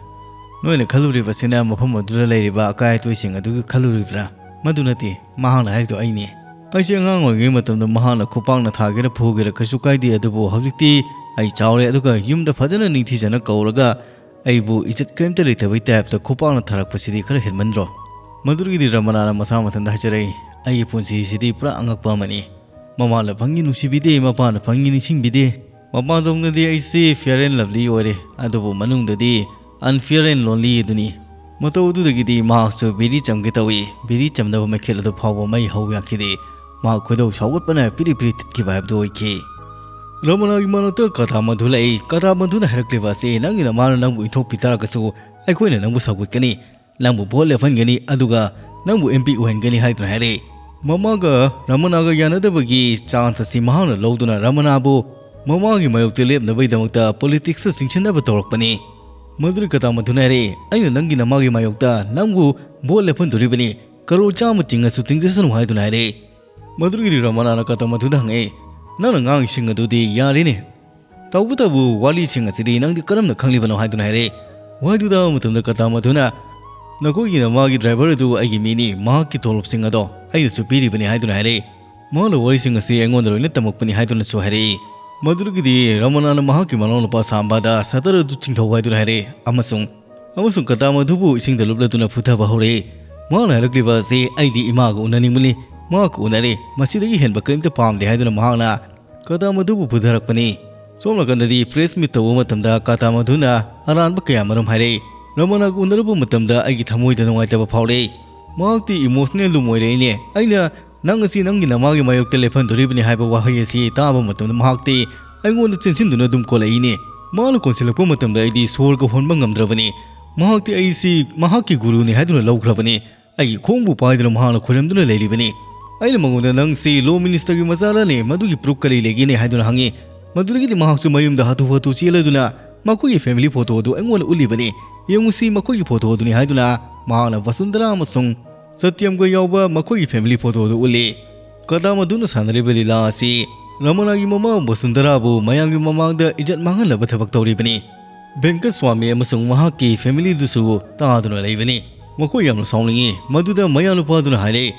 ꯅꯣꯏꯅ ꯈꯜꯂꯨꯔꯤꯕꯁꯤꯅ ꯃꯐꯝ ꯑꯗꯨꯗ ꯂꯩꯔꯤꯕ ꯑꯀꯥꯏ ꯑꯇꯣꯏꯁꯤꯡ ꯑꯗꯨꯒꯤ ꯈꯜꯂꯨꯔꯤꯕ꯭ꯔꯥ? ꯃꯗꯨ ꯅꯠꯇꯦ꯫ ꯃꯍꯥꯛꯅ ꯍꯥꯏꯔꯤꯗꯣ ꯑꯩꯅꯤ꯫ ꯑꯩꯁꯦ ꯑꯉꯥꯡ ꯑꯣꯏꯔꯤꯉꯩ ꯃꯇꯝꯗ ꯃꯍꯥꯛꯅ ꯈꯨꯄꯥꯛꯅ ꯊꯥꯒꯦꯔꯥ ꯐꯨꯒꯦꯔꯥ ꯀꯩꯁꯨ ꯀꯥꯏꯗꯦ, ꯑꯗꯨꯕꯨ ꯍꯧꯖꯤꯛꯇꯤ ꯑꯩ ꯆꯥꯎꯔꯦ, ꯑꯗꯨꯒ ꯌꯨꯝꯗ ꯐꯖꯅ ꯅꯤꯡꯊꯤꯖꯅ ꯀꯧꯔꯒ ꯑꯩꯕꯨ ꯏꯖꯠ ꯀꯔꯤꯝꯇ ꯂꯩꯇꯕꯩ ꯇꯥꯏꯞꯇ ꯈꯨꯄꯥꯛꯅ ꯊꯥꯔꯛꯄꯁꯤꯗꯤ ꯈꯔ ꯍꯦꯟꯃꯟꯗ꯭ꯔꯣ? ꯃꯗꯨꯗꯒꯤꯗꯤ ꯔꯃꯅꯥꯅ ꯃꯁꯥ ꯃꯊꯟꯇ ꯍꯥꯏꯖꯔꯛꯏ, "ꯑꯩꯒꯤ ꯄꯨꯟꯁꯤꯁꯤꯗꯤ ꯄꯨꯔꯥ ꯑꯉꯛꯄ ꯑꯃꯅꯤ꯫ ꯃꯃꯥꯅ ꯐꯪꯉꯤ ꯅꯨꯡꯁꯤꯕꯤꯗꯦ, ꯃꯄꯥꯅ ꯐꯪꯉꯤ ꯅꯤꯡꯁꯤꯡꯕꯤꯗꯦ꯫ ꯃꯄꯥꯟꯊꯣꯡꯗꯗꯤ ꯑꯩꯁꯤ fair and lovely ꯑꯣꯏꯔꯦ, ꯑꯗꯨꯕꯨ ꯃꯅꯨꯡꯗꯗꯤ unfair and lonely ꯑꯗꯨꯅꯤ"꯫ ꯃꯇꯧ ꯑꯗꯨꯗꯒꯤꯗꯤ ꯃꯍꯥꯛꯁꯨ ꯕꯤꯔꯤ ꯆꯝꯒꯦ ꯇꯧꯏ꯫ ꯕꯤꯔꯤ ꯆꯝꯅꯕ ꯃꯩꯈꯦꯠ ꯑꯗꯨ ꯐꯥꯎꯕ ꯃꯩ ꯍꯧ ꯌꯥꯈꯤꯗꯦ꯫ ꯃꯍꯥꯛ ꯈꯣꯏꯗꯧ ꯁꯥꯎꯒꯠꯄꯅ ꯄꯤꯔꯤ ꯄꯤꯔꯤ ꯊꯤꯠꯈꯤꯕ ꯍꯥꯏꯕꯗꯨ ꯑꯣꯏꯈꯤ꯫ ꯔꯃꯅꯥꯒꯤ ꯃꯅꯥꯛꯇ ꯀꯥꯇꯥꯃꯙꯨ ꯂꯥꯛꯏ꯫ ꯀꯥꯇꯥꯃꯙꯨꯅ ꯍꯥꯏꯔꯛꯂꯤꯕ ꯑꯁꯤ, "ꯅꯪꯒꯤ ꯅꯃꯥꯅ ꯅꯪꯕꯨ ꯏꯟꯊꯣꯛꯄꯤ ꯇꯥꯔꯒꯁꯨ ꯑꯩꯈꯣꯏꯅ ꯅꯪꯕꯨ ꯁꯧꯒꯠꯀꯅꯤ, ꯅꯪꯕꯨ ꯚꯣꯠ ꯂꯦꯞꯍꯟꯒꯅꯤ, ꯑꯗꯨꯒ ꯅꯪꯕꯨ ꯑꯦꯝ ꯄꯤ ꯑꯣꯏꯍꯟꯒꯅꯤ" ꯍꯥꯏꯗꯨꯅ ꯍꯥꯏꯔꯛꯏ꯫ ꯃꯃꯥꯒ ꯔꯃꯅꯥꯒ ꯌꯥꯅꯗꯕꯒꯤ ꯆꯥꯟꯁ ꯑꯁꯤ ꯃꯍꯥꯛꯅ ꯂꯧꯗꯨꯅ ꯔꯃꯅꯥꯕꯨ ꯃꯃꯥꯒꯤ ꯃꯥꯌꯣꯛꯇ ꯂꯦꯞꯅꯕꯒꯤꯗꯃꯛꯇ ꯄꯣꯂꯤꯇꯤꯛꯁꯇ ꯆꯤꯡꯁꯤꯟꯅꯕ ꯇꯧꯔꯛꯄꯅꯤ꯫ ꯃꯗꯨꯗꯤ ꯀꯥꯇꯥꯃꯙꯨꯅ ꯍꯥꯏꯔꯛꯏ, "ꯑꯩꯅ ꯅꯪꯒꯤ ꯅꯃꯥꯒꯤ ꯃꯥꯌꯣꯛꯇ ꯅꯪꯕꯨ ꯚꯣꯠ ꯂꯦꯞꯍꯟꯗꯣꯔꯤꯕꯅꯤ, ꯀꯔꯣꯔ ꯆꯥꯝꯃ ꯇꯤꯡꯉꯁꯨ ꯇꯤꯡꯖꯁꯅꯨ" ꯍꯥꯏꯗꯨꯅ ꯍꯥꯏꯔꯛꯏ꯫ ꯃꯗꯨꯗꯒꯤꯗꯤ ꯔꯃꯅꯥꯅ ꯀꯥꯇꯥꯃꯙꯨꯗ ꯍꯪꯉꯛꯏ, "ꯅꯪꯅ ꯉꯥꯡꯉꯤꯁꯤꯡ ꯑꯗꯨꯗꯤ ꯌꯥꯔꯦꯅꯦ, ꯇꯧꯕꯇꯕꯨ ꯋꯥꯔꯤꯁꯤꯡ ꯑꯁꯤꯗꯤ ꯅꯪꯗꯤ ꯀꯔꯝꯅ ꯈꯪꯂꯤꯕꯅꯣ?" ꯍꯥꯏꯗꯨꯅ ꯍꯥꯏꯔꯛꯏ꯫ ꯋꯥꯔꯤꯗꯨ ꯇꯥꯕ ꯃꯇꯝꯗ ꯀꯥꯇꯥꯃꯙꯨꯅ, "ꯅꯈꯣꯏꯒꯤ ꯅꯃꯥꯒꯤ ꯗ꯭ꯔꯥꯏꯚꯔ ꯑꯗꯨ ꯑꯩꯒꯤ ꯃꯤꯅꯤ, ꯃꯍꯥꯛꯀꯤ ꯇꯣꯂꯣꯞꯁꯤꯡ ꯑꯗꯣ ꯑꯩꯅꯁꯨ ꯄꯤꯔꯤꯕꯅꯤ" ꯍꯥꯏꯗꯨꯅ ꯍꯥꯏꯔꯛꯏ꯫ "ꯃꯍꯥꯛꯅ ꯋꯥꯔꯤꯁꯤꯡ ꯑꯁꯤ ꯑꯩꯉꯣꯟꯗ ꯂꯣꯏꯅ ꯇꯝꯃꯛꯄꯅꯤ" ꯍꯥꯏꯗꯨꯅꯁꯨ ꯍꯥꯏꯔꯛꯏ꯫ ꯃꯗꯨꯗꯒꯤꯗꯤ ꯔꯃꯅꯥꯅ ꯃꯍꯥꯛꯀꯤ ꯃꯅꯥꯎꯅꯨꯄꯥ ꯁꯥꯝꯕꯥꯗ ꯁꯇꯔ ꯑꯗꯨ ꯆꯤꯡꯊꯧ ꯍꯥꯏꯗꯨꯅ ꯍꯥꯏꯔꯛꯏ ꯑꯃꯁꯨꯡ, ꯑꯃꯁꯨꯡ ꯀꯥꯇꯥꯃꯙꯨꯕꯨ ꯏꯁꯤꯡꯗ ꯂꯨꯞꯂꯗꯨꯅ ꯐꯨꯊꯕ ꯍꯧꯔꯛꯏ꯫ ꯃꯍꯥꯛꯅ ꯍꯥꯏꯔꯛꯂꯤꯕ ꯑꯁꯤ, "ꯑꯩꯗꯤ ꯏꯃꯥꯒ ꯎꯅꯅꯤꯡꯕꯅꯤ, ꯃꯍꯥꯛꯀ ꯎꯅꯔꯦ, ꯃꯁꯤꯗꯒꯤ ꯍꯦꯟꯕ ꯀꯔꯤꯝꯇ ꯄꯥꯝꯗꯦ" ꯍꯥꯏꯗꯨꯅ ꯃꯍꯥꯛꯅ ꯀꯥꯇꯥꯃꯙꯨꯕꯨ ꯐꯨꯊꯔꯛꯄꯅꯤ꯫ ꯁꯣꯝ ꯅꯥꯀꯟꯗꯗꯤ ꯄ꯭ꯔꯦꯁ ꯃꯤꯠ ꯇꯧꯕ ꯃꯇꯝꯗ ꯀꯥꯇꯥꯃꯙꯨꯅ ꯑꯔꯥꯟꯕ ꯀꯌꯥ ꯃꯔꯨꯝ ꯍꯥꯏꯔꯛꯏ꯫ "ꯔꯃꯅꯥꯒ ꯎꯅꯔꯨꯕ ꯃꯇꯝꯗ ꯑꯩꯒꯤ ꯊꯃꯣꯏꯗ ꯅꯨꯡꯉꯥꯏꯇꯕ ꯐꯥꯎꯔꯛꯏ꯫ ꯃꯍꯥꯛꯇꯤ ꯏꯃꯣꯁꯅꯦꯜ ꯑꯗꯨꯝ ꯑꯣꯏꯔꯛꯏꯅꯦ꯫ ꯑꯩꯅ ꯅꯪ ꯑꯁꯤ ꯅꯪꯒꯤ ꯅꯃꯥꯒꯤ ꯃꯥꯌꯣꯛꯇ ꯂꯦꯞꯍꯟꯗꯣꯔꯤꯕꯅꯤ" ꯍꯥꯏꯕ ꯋꯥꯍꯩ ꯑꯁꯤ ꯇꯥꯕ ꯃꯇꯝꯗ ꯃꯍꯥꯛꯇꯤ ꯑꯩꯉꯣꯟꯗ ꯆꯦꯟꯁꯤꯟꯗꯨꯅ ꯑꯗꯨꯝ ꯀꯣꯜꯂꯛꯏꯅꯦ꯫ ꯃꯥꯅ ꯀꯣꯟꯁꯤꯜꯂꯛꯄ ꯃꯇꯝꯗ ꯑꯩꯗꯤ ꯁꯣꯔꯒ ꯍꯣꯟꯕ ꯉꯝꯗ꯭ꯔꯕꯅꯤ꯫ ꯃꯍꯥꯛꯇꯤ ꯑꯩꯁꯤ ꯃꯍꯥꯛꯀꯤ ꯒꯨꯔꯨꯅꯤ ꯍꯥꯏꯗꯨꯅ ꯂꯧꯈ꯭ꯔꯕꯅꯤ꯫ ꯑꯩꯒꯤ ꯈꯣꯡꯕꯨ ꯄꯥꯏꯗꯨꯅ ꯃꯍꯥꯛꯅ ꯈꯣꯏꯔꯝꯗꯨꯅ ꯂꯩꯔꯤꯕꯅꯤ꯫ ꯑꯩꯅ ꯃꯉꯣꯟꯗ, "ꯅꯪꯁꯤ ꯂꯣ ꯃꯤꯅꯤꯁꯇꯔꯒꯤ ꯃꯆꯥꯔꯅꯦ, ꯃꯗꯨꯒꯤ ꯄ꯭ꯔꯨꯐ ꯀꯔꯤ ꯂꯩꯒꯦꯅꯦ?" ꯍꯥꯏꯗꯨꯅ ꯍꯪꯉꯤ꯫ ꯃꯗꯨꯗꯒꯤꯗꯤ ꯃꯍꯥꯛꯁꯨ ꯃꯌꯨꯝꯗ ꯍꯥꯊꯨ ꯍꯥꯊꯨ ꯆꯦꯜꯂꯗꯨꯅ ꯃꯈꯣꯏꯒꯤ ꯐꯦꯃꯤꯂꯤ ꯐꯣꯇꯣ ꯑꯗꯨ ꯑꯩꯉꯣꯟꯗ ꯎꯠꯂꯤꯕꯅꯤ꯫ "ꯌꯦꯡꯉꯨꯁꯤ, ꯃꯈꯣꯏꯒꯤ ꯐꯣꯇꯣ ꯑꯗꯨꯅꯤ" ꯍꯥꯏꯗꯨꯅ ꯃꯍꯥꯛꯅ ꯕꯁꯨꯟꯗꯔꯥ ꯑꯃꯁꯨꯡ ꯁꯇ꯭ꯌꯝꯒ ꯌꯥꯎꯕ ꯃꯈꯣꯏꯒꯤ ꯐꯦꯃꯤꯂꯤ ꯐꯣꯇꯣ ꯑꯗꯨ ꯎꯠꯂꯤ꯫ ꯀꯗꯥꯃꯗꯨꯅ ꯁꯥꯟꯅꯔꯤꯕ ꯂꯤꯂꯥ ꯑꯁꯤ ꯔꯃꯅꯥꯒꯤ ꯃꯃꯥ ꯕꯁꯨꯟꯗꯔꯥꯕꯨ ꯃꯌꯥꯝꯒꯤ ꯃꯃꯥꯡꯗ ꯏꯖꯠ ꯃꯥꯡꯍꯟꯅꯕ ꯊꯕꯛ ꯇꯧꯔꯤꯕꯅꯤ꯫ ꯚꯦꯡꯀꯠ ꯁ꯭ꯋꯥꯃꯤ ꯑꯃꯁꯨꯡ ꯃꯍꯥꯛꯀꯤ ꯐꯦꯃꯤꯂꯤꯗꯨꯁꯨ ꯇꯥꯗꯨꯅ ꯂꯩꯕꯅꯤ꯫ ꯃꯈꯣꯏ ꯌꯥꯝꯅ ꯁꯥꯎꯅꯤꯡꯏ꯫ ꯃꯗꯨꯗ ꯃꯌꯥꯅꯨꯄꯥꯗꯨꯅ ꯍꯥꯏꯔꯦ,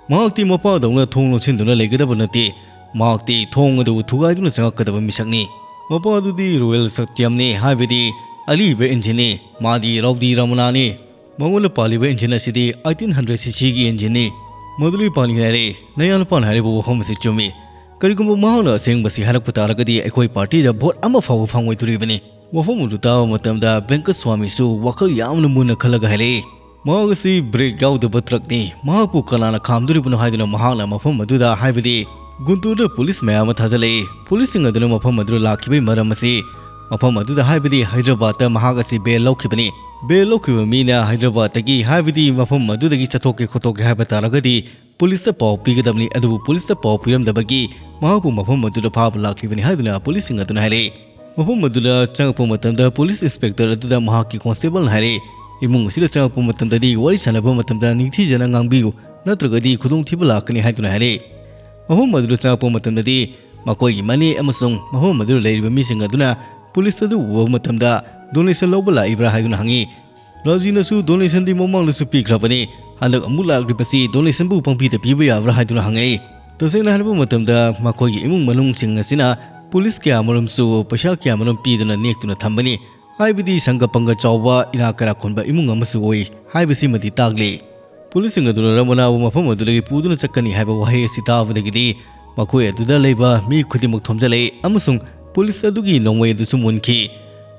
"ꯃꯍꯥꯛꯇꯤ ꯃꯄꯥꯗꯧꯅ ꯊꯣꯡ ꯂꯣꯟꯁꯤꯟꯗꯨꯅ ꯂꯩꯒꯗꯕ ꯅꯠꯇꯦ꯫ ꯃꯍꯥꯛꯇꯤ ꯊꯣꯡ ꯑꯗꯨ ꯊꯨꯒꯥꯏꯗꯨꯅ ꯆꯪꯉꯛꯀꯗꯕ ꯃꯤꯁꯛꯅꯤ꯫ ꯃꯄꯥꯗꯨꯗꯤ ꯔꯣꯌꯦꯜ ꯁꯇ꯭ꯌꯝꯅꯤ, ꯍꯥꯏꯕꯗꯤ ꯑꯔꯤꯕ ꯏꯟꯖꯤꯟꯅꯤ꯫ ꯃꯥꯗꯤ ꯔꯥꯎꯗꯤ ꯔꯃꯅꯥꯅꯤ꯫ ꯃꯉꯣꯟꯗ ꯄꯥꯜꯂꯤꯕ ꯏꯟꯖꯤꯟ ꯑꯁꯤꯗꯤ eighteen hundred ꯁꯤꯁꯤꯒꯤ ꯏꯟꯖꯤꯟꯅꯤ꯫" ꯃꯗꯨꯗꯒꯤ ꯄꯥꯜꯂꯤ ꯍꯥꯏꯔꯦ, "ꯅꯌꯥꯅꯨꯄꯥꯅ ꯍꯥꯏꯔꯤꯕ ꯋꯥꯐꯝ ꯑꯁꯤ ꯆꯨꯝꯃꯤ꯫ ꯀꯔꯤꯒꯨꯝꯕ ꯃꯍꯥꯛꯅ ꯑꯁꯦꯡꯕꯁꯤ ꯍꯥꯏꯔꯛꯄ ꯇꯥꯔꯒꯗꯤ ꯑꯩꯈꯣꯏ ꯄꯥꯔꯇꯤꯗ ꯚꯣꯠ ꯑꯃ ꯐꯥꯎꯕ ꯐꯪꯉꯣꯏꯗꯣꯔꯤꯕꯅꯤ꯫" ꯋꯥꯐꯝ ꯑꯗꯨ ꯇꯥꯕ ꯃꯇꯝꯗ ꯚꯦꯡꯀꯠ ꯁ꯭ꯋꯥꯃꯤꯁꯨ ꯋꯥꯈꯜ ꯌꯥꯝꯅ ꯃꯨꯟꯅ ꯈꯜꯂꯒ ꯍꯥꯏꯔꯛꯏ, "ꯃꯍꯥꯛ ꯑꯁꯤ ꯕ꯭ꯔꯦꯛ ꯌꯥꯎꯗꯕ ꯇ꯭ꯔꯛꯅꯤ꯫ ꯃꯍꯥꯛꯄꯨ ꯀꯅꯥꯅ ꯈꯥꯝꯗꯣꯔꯤꯕꯅꯣ?" ꯍꯥꯏꯗꯨꯅ ꯃꯍꯥꯛꯅ ꯃꯐꯝ ꯑꯗꯨꯗ, ꯍꯥꯏꯕꯗꯤ ꯒꯨꯟꯇꯨꯔꯗ ꯄꯨꯂꯤꯁ ꯃꯌꯥꯝ ꯑꯃ ꯊꯥꯖꯤꯜꯂꯛꯏ꯫ ꯄꯨꯂꯤꯁꯁꯤꯡ ꯑꯗꯨꯅ ꯃꯐꯝ ꯑꯗꯨꯗ ꯂꯥꯛꯈꯤꯕꯒꯤ ꯃꯔꯝ ꯑꯁꯤ ꯃꯐꯝ ꯑꯗꯨꯗ, ꯍꯥꯏꯕꯗꯤ ꯍꯥꯏꯗ꯭ꯔꯕꯥꯗꯇ ꯃꯍꯥꯛ ꯑꯁꯤ ꯕꯦꯜ ꯂꯧꯈꯤꯕꯅꯤ꯫ ꯕꯦꯜ ꯂꯧꯈꯤꯕ ꯃꯤꯅ ꯍꯥꯏꯗ꯭ꯔꯕꯥꯗꯇꯒꯤ, ꯍꯥꯏꯕꯗꯤ ꯃꯐꯝ ꯑꯗꯨꯗꯒꯤ ꯆꯠꯊꯣꯛꯀꯦ ꯈꯣꯠꯇꯣꯛꯀꯦ ꯍꯥꯏꯕ ꯇꯥꯔꯒꯗꯤ ꯄꯨꯂꯤꯁꯇ ꯄꯥꯎ ꯄꯤꯒꯗꯕꯅꯤ꯫ ꯑꯗꯨꯕꯨ ꯄꯨꯂꯤꯁꯇ ꯄꯥꯎ ꯄꯤꯔꯝꯗꯕꯒꯤ ꯃꯍꯥꯛꯄꯨ ꯃꯐꯝ ꯑꯗꯨꯗ ꯐꯥꯕ ꯂꯥꯛꯈꯤꯕꯅꯤ ꯍꯥꯏꯗꯨꯅ ꯄꯨꯂꯤꯁꯁꯤꯡ ꯑꯗꯨꯅ ꯍꯥꯏꯔꯛꯏ꯫ ꯃꯐꯝ ꯑꯗꯨꯗ ꯆꯪꯉꯛꯄ ꯃꯇꯝꯗ ꯄꯨꯂꯤꯁ ꯏꯟꯁꯄꯦꯛꯇꯔ ꯑꯗꯨꯗ ꯃꯍꯥꯛꯀꯤ ꯀꯣꯟꯁꯇꯦꯕꯜꯅ ꯍꯥꯏꯔꯛꯏ, "ꯏꯃꯨꯡ ꯑꯁꯤꯗ ꯆꯪꯉꯛꯄ ꯃꯇꯝꯗꯗꯤ ꯋꯥꯔꯤ ꯁꯥꯟꯅꯕ ꯃꯇꯝꯗ ꯅꯤꯡꯊꯤꯖꯅ ꯉꯥꯡꯕꯤꯌꯨ, ꯅꯠꯇ꯭ꯔꯒꯗꯤ ꯈꯨꯗꯣꯡꯊꯤꯕ ꯂꯥꯛꯀꯅꯤ" ꯍꯥꯏꯗꯨꯅ ꯍꯥꯏꯔꯛꯏ꯫ ꯃꯐꯝ ꯑꯗꯨꯗ ꯆꯪꯉꯛꯄ ꯃꯇꯝꯗꯗꯤ ꯃꯈꯣꯏꯒꯤ ꯃꯅꯦ ꯑꯃꯁꯨꯡ ꯃꯐꯝ ꯑꯗꯨꯗ ꯂꯩꯔꯤꯕ ꯃꯤꯁꯤꯡ ꯑꯗꯨꯅ ꯄꯨꯂꯤꯁ ꯑꯗꯨ ꯎꯕ ꯃꯇꯝꯗ "ꯗꯣꯅꯦꯁꯟ ꯂꯧꯕ ꯂꯥꯛꯏꯕ꯭ꯔꯥ?" ꯍꯥꯏꯗꯨꯅ ꯍꯪꯉꯤ꯫ ꯔꯥꯖꯤꯅꯁꯨ ꯗꯣꯅꯦꯁꯟꯗꯤ ꯃꯃꯥꯡꯗꯁꯨ ꯄꯤꯈ꯭ꯔꯕꯅꯤ, ꯍꯟꯗꯛ ꯑꯃꯨꯛ ꯂꯥꯛꯂꯤꯕꯁꯤ ꯗꯣꯅꯦꯁꯟꯕꯨ ꯄꯪꯄꯤꯗ ꯄꯤꯕ ꯌꯥꯕ꯭ꯔꯥ ꯍꯥꯏꯗꯨꯅ ꯍꯪꯉꯛꯏ꯫ ꯇꯁꯦꯡꯅ ꯍꯥꯏꯔꯕ ꯃꯇꯝꯗ ꯃꯈꯣꯏꯒꯤ ꯏꯃꯨꯡ ꯃꯅꯨꯡꯁꯤꯡ ꯑꯁꯤꯅ ꯄꯨꯂꯤꯁ ꯀꯌꯥꯃꯔꯨꯝꯁꯨ ꯄꯩꯁꯥ ꯀꯌꯥꯃꯔꯨꯝ ꯄꯤꯗꯨꯅ ꯅꯦꯛꯇꯨꯅ ꯊꯝꯕꯅꯤ, ꯍꯥꯏꯕꯗꯤ ꯁꯪꯒ ꯄꯪꯒ ꯆꯥꯎꯕ ꯏꯅꯥꯛ ꯀꯩꯔꯥꯛ ꯈꯨꯟꯕ ꯏꯃꯨꯡ ꯑꯃꯁꯨ ꯑꯣꯏ ꯍꯥꯏꯕꯁꯤꯃꯗꯤ ꯇꯥꯛꯂꯤ꯫ ꯄꯨꯂꯤꯁꯁꯤꯡ ꯑꯗꯨꯅ ꯔꯃꯅꯥꯕꯨ ꯃꯐꯝ ꯑꯗꯨꯗꯒꯤ ꯄꯨꯗꯨꯅ ꯆꯠꯀꯅꯤ ꯍꯥꯏꯕ ꯋꯥꯍꯩ ꯑꯁꯤ ꯇꯥꯕꯗꯒꯤꯗꯤ ꯃꯈꯣꯏ ꯑꯗꯨꯗ ꯂꯩꯕ ꯃꯤ ꯈꯨꯗꯤꯡꯃꯛ ꯊꯣꯝꯖꯤꯜꯂꯛꯏ ꯑꯃꯁꯨꯡ ꯄꯨꯂꯤꯁ ꯑꯗꯨꯒꯤ ꯅꯣꯡꯃꯩ ꯑꯗꯨꯁꯨ ꯃꯨꯟꯈꯤ꯫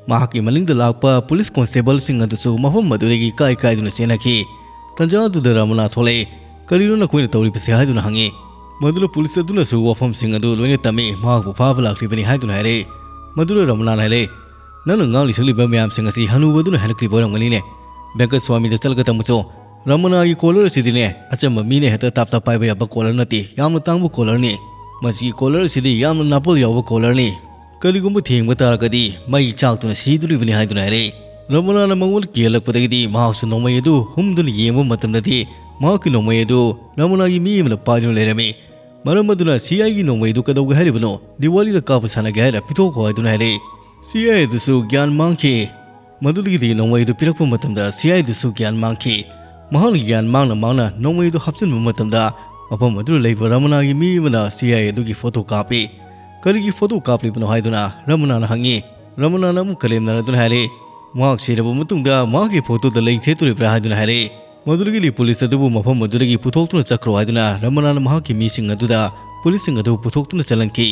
ꯃꯍꯥꯛꯀꯤ ꯃꯅꯤꯡꯗ ꯂꯥꯛꯄ ꯄꯨꯂꯤꯁ ꯀꯣꯟꯁꯇꯦꯕꯜꯁꯤꯡ ꯑꯗꯨꯁꯨ ꯃꯐꯝ ꯑꯗꯨꯗꯒꯤ ꯀꯥꯏ ꯀꯥꯏꯗꯨꯅ ꯆꯦꯟꯅꯈꯤ꯫ ꯇꯟꯖꯥ ꯑꯗꯨꯗ ꯔꯃꯅꯥ ꯊꯣꯛꯂꯛꯏ꯫ "ꯀꯔꯤꯅꯣ ꯅꯈꯣꯏꯅ ꯇꯧꯔꯤꯕꯁꯤ?" ꯍꯥꯏꯗꯨꯅ ꯍꯪꯉꯤ꯫ ꯃꯗꯨꯗ ꯄꯨꯂꯤꯁ ꯑꯗꯨꯅꯁꯨ ꯋꯥꯐꯝꯁꯤꯡ ꯑꯗꯨ ꯂꯣꯏꯅ ꯇꯝꯃꯤ, ꯃꯍꯥꯛꯄꯨ ꯐꯥꯕ ꯂꯥꯛꯂꯤꯕꯅꯤ ꯍꯥꯏꯗꯨꯅ ꯍꯥꯏꯔꯛꯏ꯫ ꯃꯗꯨꯗ ꯔꯃꯅꯥꯅ ꯍꯥꯏꯔꯛꯏ, "ꯅꯪꯅ ꯉꯥꯡꯂꯤ ꯁꯛꯂꯤꯕ ꯃꯌꯥꯝꯁꯤꯡ ꯑꯁꯤ ꯍꯅꯨꯕ ꯑꯗꯨꯅ ꯍꯥꯏꯔꯛꯂꯤꯕ ꯑꯣꯏꯔꯝꯒꯅꯤꯅꯦ꯫ ꯚꯦꯡꯀꯠ ꯁ꯭ꯋꯥꯃꯤꯗ ꯆꯠꯂꯒ ꯇꯝꯃꯨꯆꯣ꯫ ꯔꯃꯅꯥꯒꯤ ꯀꯣꯂꯔ ꯑꯁꯤꯗꯤꯅꯦ, ꯑꯆꯝꯕ ꯃꯤꯅ ꯍꯦꯛꯇ ꯇꯥꯞ ꯇꯥꯞ ꯄꯥꯏꯕ ꯌꯥꯕ ꯀꯣꯂꯔ ꯅꯠꯇꯦ, ꯌꯥꯝꯅ ꯇꯥꯡꯕ ꯀꯣꯂꯔꯅꯤ꯫ ꯃꯁꯤꯒꯤ ꯀꯣꯂꯔ ꯑꯁꯤꯗꯤ ꯌꯥꯝꯅ ꯅꯥꯄꯜ ꯌꯥꯎꯕ ꯀꯣꯂꯔꯅꯤ꯫ ꯀꯔꯤꯒꯨꯝꯕ ꯊꯦꯡꯕ ꯇꯥꯔꯒꯗꯤ ꯃꯩ ꯆꯥꯛꯇꯨꯅ ꯁꯤꯗꯣꯔꯤꯕꯅꯤ" ꯍꯥꯏꯗꯨꯅ ꯍꯥꯏꯔꯛꯏ꯫ ꯔꯃꯅꯥꯅ ꯃꯉꯣꯟꯗ ꯀꯤꯍꯜꯂꯛꯄꯗꯒꯤꯗꯤ ꯃꯍꯥꯛꯁꯨ ꯅꯣꯡꯃꯩ ꯑꯗꯨ ꯍꯨꯝꯗꯨꯅ ꯌꯦꯡꯕ ꯃꯇꯝꯗꯗꯤ ꯃꯍꯥꯛꯀꯤ ꯅꯣꯡꯃꯩ ꯑꯗꯨ ꯔꯃꯅꯥꯒꯤ ꯃꯤ ꯑꯃꯅ ꯄꯥꯏꯗꯨꯅ ꯂꯩꯔꯝꯃꯤ꯫ ꯃꯔꯝ ꯑꯗꯨꯅ ꯁꯤ ꯑꯥꯏꯒꯤ ꯅꯣꯡꯃꯩ ꯑꯗꯨ ꯀꯩꯗꯧꯒꯦ ꯍꯥꯏꯔꯤꯕꯅꯣ? ꯗꯤꯋꯥꯂꯤꯗ ꯀꯥꯞꯄ ꯁꯥꯟꯅꯒꯦ ꯍꯥꯏꯔ? ꯄꯤꯊꯣꯛꯈꯣ ꯍꯥꯏꯗꯨꯅ ꯍꯥꯏꯔꯛꯏ꯫ ꯁꯤ ꯑꯥꯏ ꯑꯗꯨꯁꯨ ꯒ꯭ꯌꯥꯟ ꯃꯥꯡꯈꯤ꯫ ꯃꯗꯨꯗꯒꯤꯗꯤ ꯅꯣꯡꯃꯩ ꯑꯗꯨ ꯄꯤꯔꯛꯄ ꯃꯇꯝꯗ ꯁꯤ ꯑꯥꯏ ꯑꯗꯨꯁꯨ ꯒ꯭ꯌꯥꯟ ꯃꯥꯡꯈꯤ꯫ ꯃꯍꯥꯛꯅ ꯒ꯭ꯌꯥꯟ ꯃꯥꯡꯅ ꯃꯥꯡꯅ ꯅꯣꯡꯃꯩ ꯑꯗꯨ ꯍꯥꯞꯆꯤꯟꯕ ꯃꯇꯝꯗ, ꯃꯐꯝ ꯑꯗꯨꯗ ꯂꯩꯕ ꯔꯃꯅꯥꯒꯤ ꯃꯤ ꯑꯃꯅ ꯁꯤ ꯑꯥꯏ ꯑꯗꯨꯒꯤ ꯐꯣꯇꯣ ꯀꯥꯞꯄꯤ꯫ "ꯀꯔꯤꯒꯤ ꯐꯣꯇꯣ ꯀꯥꯞꯂꯤꯕꯅꯣ?" ꯍꯥꯏꯗꯨꯅ ꯔꯃꯅꯥꯅ ꯍꯪꯉꯤ꯫ ꯔꯃꯅꯥꯅ ꯑꯃꯨꯛ ꯀꯔꯦꯝꯅꯔꯗꯨꯅ ꯍꯥꯏꯔꯦ, "ꯃꯍꯥꯛ ꯁꯤꯔꯕ ꯃꯇꯨꯡꯗ ꯃꯍꯥꯛꯀꯤ ꯐꯣꯇꯣꯗ ꯂꯩ ꯊꯦꯠꯇꯣꯔꯤꯕ꯭ꯔꯥ?" ꯍꯥꯏꯗꯨꯅ ꯍꯥꯏꯔꯦ꯫ ꯃꯗꯨꯗꯒꯤꯗꯤ ꯄꯨꯂꯤꯁ ꯑꯗꯨꯕꯨ ꯃꯐꯝ ꯑꯗꯨꯗꯒꯤ ꯄꯨꯊꯣꯛꯇꯨꯅ ꯆꯠꯈ꯭ꯔꯣ ꯍꯥꯏꯗꯨꯅ ꯔꯃꯅꯥꯅ ꯃꯍꯥꯛꯀꯤ ꯃꯤꯁꯤꯡ ꯑꯗꯨꯗ ꯄꯨꯂꯤꯁꯁꯤꯡ ꯑꯗꯨ ꯄꯨꯊꯣꯛꯇꯨꯅ ꯆꯠꯍꯟꯈꯤ꯫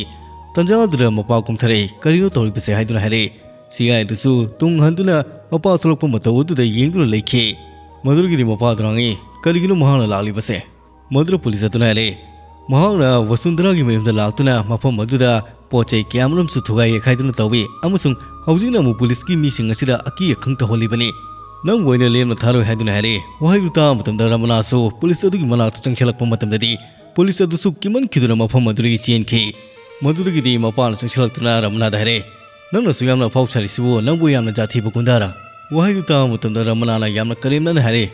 ꯇꯟꯖꯥ ꯑꯗꯨꯗ ꯃꯄꯥ ꯀꯨꯝꯊꯔꯛꯏ꯫ "ꯀꯔꯤꯅꯣ ꯇꯧꯔꯤꯕꯁꯦ?" ꯍꯥꯏꯗꯨꯅ ꯍꯥꯏꯔꯛꯏ꯫ ꯁꯤ ꯑꯥꯏ ꯑꯗꯨꯁꯨ ꯇꯨꯡ ꯍꯟꯗꯨꯅ ꯃꯄꯥ ꯊꯣꯛꯂꯛꯄ ꯃꯇꯧ ꯑꯗꯨꯗ ꯌꯦꯡꯗꯨꯅ ꯂꯩꯈꯤ꯫ ꯃꯗꯨꯗꯒꯤꯗꯤ ꯃꯄꯥꯗꯨꯅ ꯍꯪꯉꯤ, "ꯀꯔꯤꯒꯤꯅꯣ ꯃꯍꯥꯛꯅ ꯂꯥꯛꯂꯤꯕꯁꯦ?" ꯃꯗꯨꯗ ꯄꯨꯂꯤꯁ ꯑꯗꯨꯅ ꯍꯥꯏꯔꯛꯏ, "ꯃꯍꯥꯛꯅ ꯋꯁꯨꯟꯙꯔꯥꯒꯤ ꯃꯌꯨꯝꯗ ꯂꯥꯛꯇꯨꯅ ꯃꯐꯝ ꯑꯗꯨꯗ ꯄꯣꯠ ꯆꯩ ꯀꯌꯥꯃꯔꯨꯝꯁꯨ ꯊꯨꯒꯥꯏ ꯌꯩꯈꯥꯏꯗꯨꯅ ꯇꯧꯏ, ꯑꯃꯁꯨꯡ ꯍꯧꯖꯤꯛꯅ ꯑꯃꯨꯛ ꯄꯨꯂꯤꯁꯀꯤ ꯃꯤꯁꯤꯡ ꯑꯁꯤꯗ ꯑꯀꯤ ꯑꯈꯪ ꯇꯧꯍꯜꯂꯤꯕꯅꯤ꯫ ꯅꯪꯕꯨ ꯑꯩꯅ ꯂꯦꯝꯅ ꯊꯥꯔꯣꯏ" ꯍꯥꯏꯗꯨꯅ ꯍꯥꯏꯔꯛꯏ꯫ ꯋꯥꯍꯩꯗꯨ ꯇꯥꯕ ꯃꯇꯝꯗ ꯔꯃꯅꯥꯁꯨ ꯄꯨꯂꯤꯁ ꯑꯗꯨꯒꯤ ꯃꯅꯥꯛꯇ ꯆꯪꯁꯤꯜꯂꯛꯄ ꯃꯇꯝꯗꯗꯤ ꯄꯨꯂꯤꯁ ꯑꯗꯨꯁꯨ ꯀꯤꯃꯟꯈꯤꯗꯨꯅ ꯃꯐꯝ ꯑꯗꯨꯗꯒꯤ ꯆꯦꯟꯈꯤ꯫ ꯃꯗꯨꯗꯒꯤꯗꯤ ꯃꯄꯥꯅ ꯆꯪꯁꯤꯜꯂꯛꯇꯨꯅ ꯔꯃꯅꯥꯗ ꯍꯥꯏꯔꯛꯏ, "ꯅꯪꯅꯁꯨ ꯌꯥꯝꯅ ꯑꯐꯥꯎ ꯁꯥꯔꯤꯁꯤꯕꯨ, ꯅꯪꯕꯨ ꯌꯥꯝꯅ ꯖꯥꯊꯤꯕ ꯒꯨꯟꯗꯥꯔꯥ?" ꯋꯥꯍꯩꯗꯨ ꯇꯥꯕ ꯃꯇꯝꯗ ꯔꯃꯅꯥꯅ ꯌꯥꯝꯅ ꯀꯔꯦꯝꯅꯅ ꯍꯥꯏꯔꯛꯏ,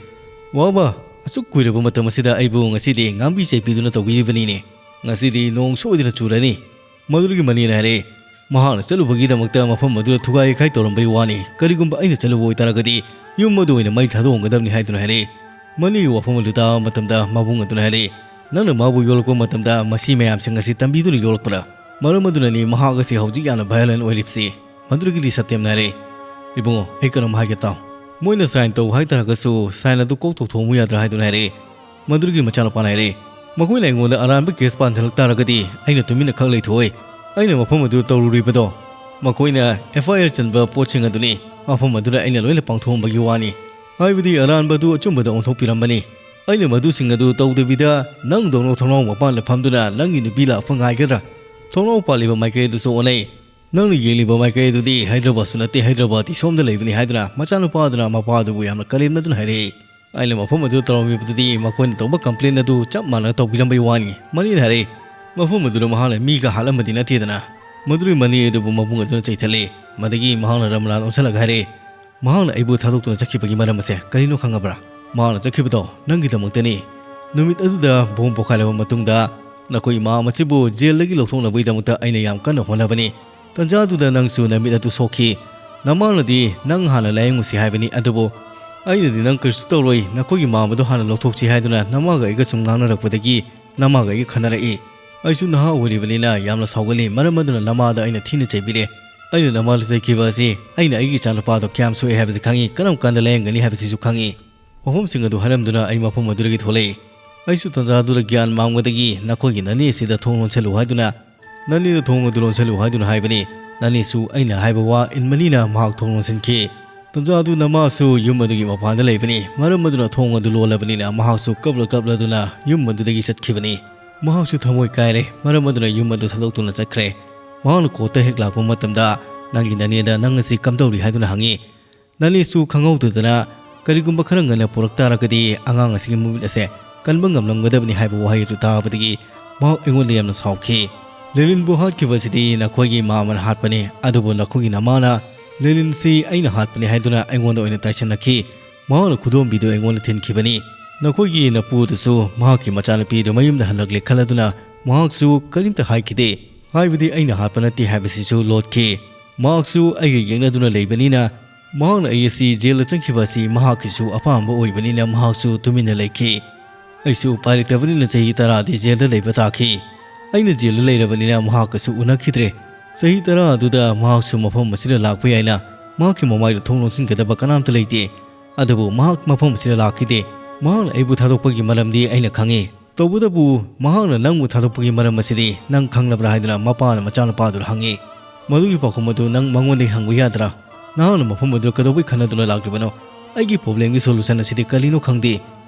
"ꯋꯥꯕ, ꯑꯁꯨꯛ ꯀꯨꯏꯔꯕ ꯃꯇꯝ ꯑꯁꯤꯗ ꯑꯩꯕꯨ ꯉꯁꯤꯗꯤ ꯉꯥꯡꯕꯤ ꯆꯩꯕꯤꯗꯨꯅ ꯇꯧꯕꯤꯔꯤꯕꯅꯤꯅꯦ꯫ ꯉꯁꯤꯗꯤ ꯅꯣꯡ ꯁꯣꯏꯗꯅ ꯆꯨꯔꯅꯤ"꯫ ꯃꯗꯨꯗꯒꯤ ꯃꯅꯤꯅ ꯍꯥꯏꯔꯛꯏ, "ꯃꯍꯥꯛꯅ ꯆꯠꯂꯨꯕꯒꯤꯗꯃꯛꯇ ꯃꯐꯝ ꯑꯗꯨꯗ ꯊꯨꯒꯥꯏ ꯌꯩꯈꯥꯏ ꯇꯧꯔꯝꯕꯒꯤ ꯋꯥꯅꯤ꯫ ꯀꯔꯤꯒꯨꯝꯕ ꯑꯩꯅ ꯆꯠꯂꯨꯕ ꯑꯣꯏꯇꯥꯔꯒꯗꯤ ꯌꯨꯝ ꯑꯗꯨ ꯑꯣꯏꯅ ꯃꯩ ꯊꯥꯗꯣꯛꯑꯝꯒꯗꯕꯅꯤ" ꯍꯥꯏꯗꯨꯅ ꯍꯥꯏꯔꯛꯏ꯫ ꯃꯅꯤꯒꯤ ꯋꯥꯐꯝ ꯑꯗꯨ ꯇꯥꯕ ꯃꯇꯝꯗ ꯃꯕꯨꯡ ꯑꯗꯨꯅ ꯍꯥꯏꯔꯛꯏ, "ꯅꯪꯅ ꯃꯥꯕꯨ ꯌꯣꯜꯂꯛꯄ ꯃꯇꯝꯗ ꯃꯁꯤ ꯃꯌꯥꯝꯁꯤꯡ ꯑꯁꯤ ꯇꯝꯕꯤꯗꯨꯅ ꯌꯣꯜꯂꯛꯄ꯭ꯔꯥ? ꯃꯔꯝ ꯑꯗꯨꯅꯅꯤ ꯃꯍꯥꯛ ꯑꯁꯤ ꯍꯧꯖꯤꯛ ꯌꯥꯝꯅ violent ꯑꯣꯏꯔꯤꯕꯁꯤ"꯫ ꯃꯗꯨꯗꯒꯤꯗꯤ ꯁꯇ꯭ꯌꯝꯅ ꯍꯥꯏꯔꯛꯏ, "ꯏꯕꯨꯡꯉꯣ, ꯑꯩ ꯀꯩꯅꯣꯝ ꯍꯥꯏꯒꯦ ꯇꯥꯎ꯫ ꯃꯣꯏꯅ sign ꯇꯧ ꯍꯥꯏꯇꯥꯔꯒꯁꯨ sign ꯑꯗꯨ ꯀꯣꯛ ꯇꯧꯊꯣꯛꯑꯝꯃꯨ ꯌꯥꯗ꯭ꯔꯥ?" ꯍꯥꯏꯗꯨꯅ ꯍꯥꯏꯔꯛꯏ꯫ ꯃꯗꯨꯗꯒꯤ ꯃꯆꯥꯅꯨꯄꯥꯅ ꯍꯥꯏꯔꯛꯏ, "ꯃꯈꯣꯏꯅ ꯑꯩꯉꯣꯟꯗ ꯑꯔꯥꯟꯕ case ꯄꯥꯟꯁꯤꯜꯂꯛ ꯇꯥꯔꯒꯗꯤ ꯑꯩꯅ ꯇꯨꯃꯤꯟꯅ ꯈꯛ ꯂꯩꯊꯣꯛꯑꯣꯏ꯫ ꯑꯩꯅ ꯃꯐꯝ ꯑꯗꯨꯗ ꯇꯧꯔꯨꯔꯤꯕꯗꯣ ꯃꯈꯣꯏꯅ F I R ꯆꯟꯕ ꯄꯣꯠꯁꯤꯡ ꯑꯗꯨꯅꯤ꯫ ꯃꯐꯝ ꯑꯗꯨꯗ ꯑꯩꯅ ꯂꯣꯏꯅ ꯄꯥꯡꯊꯣꯛꯑꯝꯕꯒꯤ ꯋꯥꯅꯤ꯫ ꯍꯥꯏꯕꯗꯤ ꯑꯔꯥꯟꯕ ꯑꯗꯨ ꯑꯆꯨꯝꯕꯗ ꯑꯣꯟꯊꯣꯛꯄꯤꯔꯝꯕꯅꯤ꯫ ꯑꯩꯅ ꯃꯗꯨꯁꯤꯡ ꯑꯗꯨ ꯇꯧꯗꯕꯤꯗ ꯅꯪꯗꯧꯅ ꯊꯣꯡꯅꯥꯎ ꯃꯄꯥꯟꯗ ꯐꯝꯗꯨꯅ ꯅꯪꯒꯤ ꯅꯨꯄꯤ ꯂꯥꯛꯄ ꯉꯥꯏꯒꯗ꯭ꯔꯥ? ꯊꯣꯡꯅꯥꯎ ꯄꯥꯜꯂꯤꯕ ꯃꯥꯏꯀꯩ ꯑꯗꯨꯁꯨ ꯑꯣꯟꯅꯩ꯫ ꯅꯪꯅ ꯌꯦꯡꯂꯤꯕ ꯃꯥꯏꯀꯩ ꯑꯗꯨꯗꯤ ꯍꯥꯏꯗ꯭ꯔꯕꯥꯗꯁꯨ ꯅꯠꯇꯦ, ꯍꯥꯏꯗ꯭ꯔꯕꯥꯗꯇꯤ ꯁꯣꯝꯗ ꯂꯩꯕꯅꯤ" ꯍꯥꯏꯗꯨꯅ ꯃꯆꯥꯅꯨꯄꯥ ꯑꯗꯨꯅ ꯃꯄꯥ ꯑꯗꯨꯕꯨ ꯌꯥꯝꯅ ꯀꯔꯦꯝꯅꯗꯨꯅ ꯍꯥꯏꯔꯛꯏ꯫ "ꯑꯩꯅ ꯃꯐꯝ ꯑꯗꯨꯗ ꯇꯧꯔꯝꯃꯤꯕꯗꯨꯗꯤ ꯃꯈꯣꯏꯅ ꯇꯧꯕ complaint ꯑꯗꯨ ꯆꯞ ꯃꯥꯟꯅꯅ ꯇꯧꯕꯤꯔꯝꯕꯩ ꯋꯥꯅꯤ", ꯃꯅꯤꯅ ꯍꯥꯏꯔꯛꯏ꯫ "ꯃꯐꯝ ꯑꯗꯨꯗ ꯃꯍꯥꯛꯅ ꯃꯤꯒ ꯍꯥꯠꯂꯝꯕꯗꯤ ꯅꯠꯇꯦꯗꯅ"꯫ ꯃꯗꯨꯒꯤ ꯃꯅꯤ ꯑꯗꯨꯕꯨ ꯃꯕꯨꯡ ꯑꯗꯨꯅ ꯆꯩꯊꯠꯂꯦ꯫ ꯃꯗꯒꯤ ꯃꯍꯥꯛꯅ ꯔꯃꯅꯥꯗ ꯑꯣꯟꯁꯤꯜꯂꯒ ꯍꯥꯏꯔꯛꯏ, "ꯃꯍꯥꯛꯅ ꯑꯩꯕꯨ ꯊꯥꯗꯣꯛꯇꯨꯅ ꯆꯠꯈꯤꯕꯒꯤ ꯃꯔꯝ ꯑꯁꯦ ꯀꯔꯤꯅꯣ ꯈꯪꯉꯕ꯭ꯔꯥ? ꯃꯍꯥꯛꯅ ꯆꯠꯈꯤꯕꯗꯣ ꯅꯪꯒꯤꯗꯃꯛꯇꯅꯤ꯫ ꯅꯨꯃꯤꯠ ꯑꯗꯨꯗ bomb ꯄꯣꯈꯥꯏꯔꯕ ꯃꯇꯨꯡꯗ ꯅꯈꯣꯏ ꯏꯃꯥ ꯑꯃꯁꯤꯕꯨ ꯖꯦꯜꯗꯒꯤ ꯂꯧꯊꯣꯛꯅꯕꯒꯤꯗꯃꯛꯇ ꯑꯩꯅ ꯌꯥꯝ ꯀꯟꯅ ꯍꯣꯠꯅꯕꯅꯤ꯫ ꯇꯟꯖꯥꯗꯨꯗ ꯅꯪꯁꯨ ꯅꯃꯤꯠ ꯑꯗꯨ ꯁꯣꯛꯈꯤ꯫ ꯅꯃꯥꯅꯗꯤ ꯅꯪ ꯍꯥꯟꯅ ꯂꯥꯌꯦꯡꯉꯨꯁꯤ ꯍꯥꯏꯕꯅꯤ, ꯑꯗꯨꯕꯨ ꯑꯩꯅꯗꯤ ꯅꯪ ꯀꯔꯤꯁꯨ ꯇꯧꯔꯣꯏ, ꯅꯈꯣꯏꯒꯤ ꯃꯥꯝꯃꯗꯣ ꯍꯥꯟꯅ ꯂꯧꯊꯣꯛꯁꯤ ꯍꯥꯏꯗꯨꯅ ꯅꯃꯥꯒ ꯑꯩꯒ ꯁꯨꯝ ꯉꯥꯡꯅꯔꯛꯄꯗꯒꯤ ꯅꯃꯥꯒ ꯑꯩꯒ ꯈꯟꯅꯔꯛꯏ꯫ ꯑꯩꯁꯨ ꯅꯍꯥ ꯑꯣꯏꯔꯤꯕꯅꯤꯅ ꯌꯥꯝꯅ ꯁꯥꯎꯒꯜꯂꯤ, ꯃꯔꯝ ꯑꯗꯨꯅ ꯅꯃꯥꯗ ꯑꯩꯅ ꯊꯤꯅ ꯆꯩꯕꯤꯔꯦ꯫ ꯑꯩꯅ ꯅꯃꯥꯗ ꯆꯩꯈꯤꯕ ꯑꯁꯤ ꯑꯩꯅ ꯑꯩꯒꯤ ꯏꯆꯥꯅꯨꯄꯥꯗꯣ ꯀꯌꯥꯝ ꯁꯣꯛꯑꯦ ꯍꯥꯏꯕꯁꯤ ꯈꯪꯉꯤ, ꯀꯔꯝ ꯀꯥꯟꯗ ꯂꯥꯌꯦꯡꯒꯅꯤ ꯍꯥꯏꯕꯁꯤꯁꯨ ꯈꯪꯉꯤ꯫ ꯋꯥꯐꯝꯁꯤꯡ ꯑꯗꯨ ꯍꯥꯏꯔꯝꯗꯨꯅ ꯑꯩ ꯃꯐꯝ ꯑꯗꯨꯗꯒꯤ ꯊꯣꯛꯂꯛꯏ꯫ ꯑꯩꯁꯨ ꯇꯟꯖꯥꯗꯨꯗ ꯒ꯭ꯌꯥꯟ ꯃꯥꯡꯕꯗꯒꯤ ꯅꯈꯣꯏꯒꯤ ꯅꯅꯦ ꯑꯁꯤꯗ ꯊꯣꯡ ꯂꯣꯟꯁꯤꯜꯂꯨ ꯍꯥꯏꯗꯨꯅ, ꯅꯅꯦꯗ ꯊꯣꯡ ꯑꯗꯨ ꯂꯣꯟꯁꯤꯜꯂꯨ ꯍꯥꯏꯗꯨꯅ ꯍꯥꯏꯕꯅꯤ꯫ ꯅꯅꯦꯁꯨ ꯑꯩꯅ ꯍꯥꯏꯕ ꯋꯥ ꯏꯟꯕꯅꯤꯅ ꯃꯍꯥꯛ ꯊꯣꯡ ꯂꯣꯟꯁꯤꯟꯈꯤ꯫ ꯇꯟꯖꯥꯗꯨ ꯅꯃꯥꯁꯨ ꯌꯨꯝ ꯑꯗꯨꯒꯤ ꯃꯄꯥꯟꯗ ꯂꯩꯕꯅꯤ, ꯃꯔꯝ ꯑꯗꯨꯅ ꯊꯣꯡ ꯑꯗꯨ ꯂꯣꯜꯂꯕꯅꯤꯅ ꯃꯍꯥꯛꯁꯨ ꯀꯞꯂ ꯀꯞꯂꯗꯨꯅ ꯌꯨꯝ ꯑꯗꯨꯗꯒꯤ ꯆꯠꯈꯤꯕꯅꯤ꯫ ꯃꯍꯥꯛꯁꯨ ꯊꯃꯣꯏ ꯀꯥꯏꯔꯦ, ꯃꯔꯝ ꯑꯗꯨꯅ ꯌꯨꯝ ꯑꯗꯨ ꯊꯥꯗꯣꯛꯇꯨꯅ ꯆꯠꯈ꯭ꯔꯦ꯫ ꯃꯍꯥꯛꯅ ꯀꯣꯔꯠꯇ ꯍꯦꯛ ꯂꯥꯛꯄ ꯃꯇꯝꯗ, "ꯅꯪꯒꯤ ꯅꯅꯦꯗ ꯅꯪ ꯑꯁꯤ ꯀꯝꯗꯧꯔꯤ?" ꯍꯥꯏꯗꯨꯅ ꯍꯪꯉꯤ꯫ ꯅꯅꯦꯁꯨ ꯈꯪꯍꯧꯗꯗꯅ, "ꯀꯔꯤꯒꯨꯝꯕ ꯈꯔ ꯉꯟꯅ ꯄꯨꯔꯛ ꯇꯥꯔꯒꯗꯤ ꯑꯉꯥꯡ ꯑꯁꯤꯒꯤ ꯃꯃꯤꯠ ꯑꯁꯦ ꯀꯟꯕ ꯉꯝꯂꯝꯒꯗꯕꯅꯤ" ꯍꯥꯏꯕ ꯋꯥꯍꯩ ꯑꯗꯨ ꯇꯥꯕꯗꯒꯤ ꯃꯍꯥꯛ ꯑꯩꯉꯣꯟꯗ ꯌꯥꯝꯅ ꯁꯥꯎꯈꯤ꯫ "ꯂꯦꯅꯤꯟꯕꯨ ꯍꯥꯠꯈꯤꯕꯁꯤꯗꯤ ꯅꯈꯣꯏꯒꯤ ꯃꯥꯃꯅ ꯍꯥꯠꯄꯅꯤ, ꯑꯗꯨꯕꯨ ꯅꯈꯣꯏꯒꯤ ꯅꯃꯥꯅ ꯂꯦꯅꯤꯟꯁꯤ ꯑꯩꯅ ꯍꯥꯠꯄꯅꯤ ꯍꯥꯏꯗꯨꯅ ꯑꯩꯉꯣꯟꯗ ꯑꯣꯏꯅ ꯇꯥꯏꯁꯤꯟꯅꯈꯤ꯫ ꯃꯍꯥꯛꯅ ꯈꯨꯗꯣꯝꯕꯤꯗꯨ ꯑꯩꯉꯣꯟꯗ ꯊꯤꯟꯈꯤꯕꯅꯤ꯫ ꯅꯈꯣꯏꯒꯤ ꯅꯄꯨꯗꯨꯁꯨ ꯃꯍꯥꯛꯀꯤ ꯃꯆꯥꯅꯨꯄꯤꯗꯨ ꯃꯌꯨꯝꯗ ꯍꯜꯂꯛꯂꯦ ꯈꯜꯂꯗꯨꯅ ꯃꯍꯥꯛꯁꯨ ꯀꯔꯤꯝꯇ ꯍꯥꯏꯈꯤꯗꯦ, ꯍꯥꯏꯕꯗꯤ ꯑꯩꯅ ꯍꯥꯠꯄ ꯅꯠꯇꯦ ꯍꯥꯏꯕꯁꯤꯁꯨ ꯂꯣꯠꯈꯤ꯫ ꯃꯍꯥꯛꯁꯨ ꯑꯩꯒ ꯌꯦꯡꯅꯗꯨꯅ ꯂꯩꯕꯅꯤꯅ, ꯃꯍꯥꯛꯅ ꯑꯩ ꯑꯁꯤ ꯖꯦꯜꯗ ꯆꯪꯈꯤꯕ ꯑꯁꯤ ꯃꯍꯥꯛꯀꯤꯁꯨ ꯑꯄꯥꯝꯕ ꯑꯣꯏꯕꯅꯤꯅ ꯃꯍꯥꯛꯁꯨ ꯇꯨꯃꯤꯟꯅ ꯂꯩꯈꯤ꯫ ꯑꯩꯁꯨ ꯎꯄꯥꯏ ꯂꯩꯇꯕꯅꯤꯅ ꯆꯍꯤ ꯇꯔꯥꯗꯤ ꯖꯦꯜꯗ ꯂꯩꯕ ꯇꯥꯈꯤ꯫ ꯑꯩꯅ ꯖꯦꯜꯗ ꯂꯩꯔꯕꯅꯤꯅ ꯃꯍꯥꯛꯀꯁꯨ ꯎꯅꯈꯤꯗ꯭ꯔꯦ꯫ ꯆꯍꯤ ꯇꯔꯥ ꯑꯗꯨꯗ ꯃꯍꯥꯛꯁꯨ ꯃꯐꯝ ꯑꯁꯤꯗ ꯂꯥꯛꯄ ꯌꯥꯏꯅ ꯃꯍꯥꯛꯀꯤ ꯃꯃꯥꯏꯗ ꯊꯣꯡ ꯂꯣꯟꯁꯤꯟꯒꯗꯕ ꯀꯅꯥꯝꯇ ꯂꯩꯇꯦ꯫ ꯑꯗꯨꯕꯨ ꯃꯍꯥꯛ ꯃꯐꯝ ꯑꯁꯤꯗ ꯂꯥꯛꯈꯤꯗꯦ꯫ ꯃꯍꯥꯛꯅ ꯑꯩꯕꯨ ꯊꯥꯗꯣꯛꯄꯒꯤ ꯃꯔꯝꯗꯤ ꯑꯩꯅ ꯈꯪꯉꯤ꯫ ꯇꯧꯕꯇꯕꯨ ꯃꯍꯥꯛꯅ ꯅꯪꯕꯨ ꯊꯥꯗꯣꯛꯄꯒꯤ ꯃꯔꯝ ꯑꯁꯤꯗꯤ ꯅꯪ ꯈꯪꯂꯕ꯭ꯔꯥ?" ꯍꯥꯏꯗꯨꯅ ꯃꯄꯥꯅ ꯃꯆꯥꯅꯨꯄꯥꯗꯨꯗ ꯍꯪꯉꯤ꯫ "ꯃꯗꯨꯒꯤ ꯄꯥꯎꯈꯨꯝ ꯑꯗꯨ ꯅꯪ ꯃꯉꯣꯟꯗꯒꯤ ꯍꯪꯕ ꯌꯥꯗ꯭ꯔꯥ? ꯅꯍꯥꯛꯅ ꯃꯐꯝ ꯑꯗꯨꯗ ꯀꯩꯗꯧꯕꯩ ꯈꯟꯅꯗꯨꯅ ꯂꯥꯛꯂꯤꯕꯅꯣ? ꯑꯩꯒꯤ ꯄ꯭ꯔꯣꯕ꯭ꯂꯦꯝꯒꯤ ꯁꯣꯂꯨꯁꯟ ꯑꯁꯤꯗꯤ ꯀꯔꯤꯅꯣ ꯈꯪꯗꯦ꯫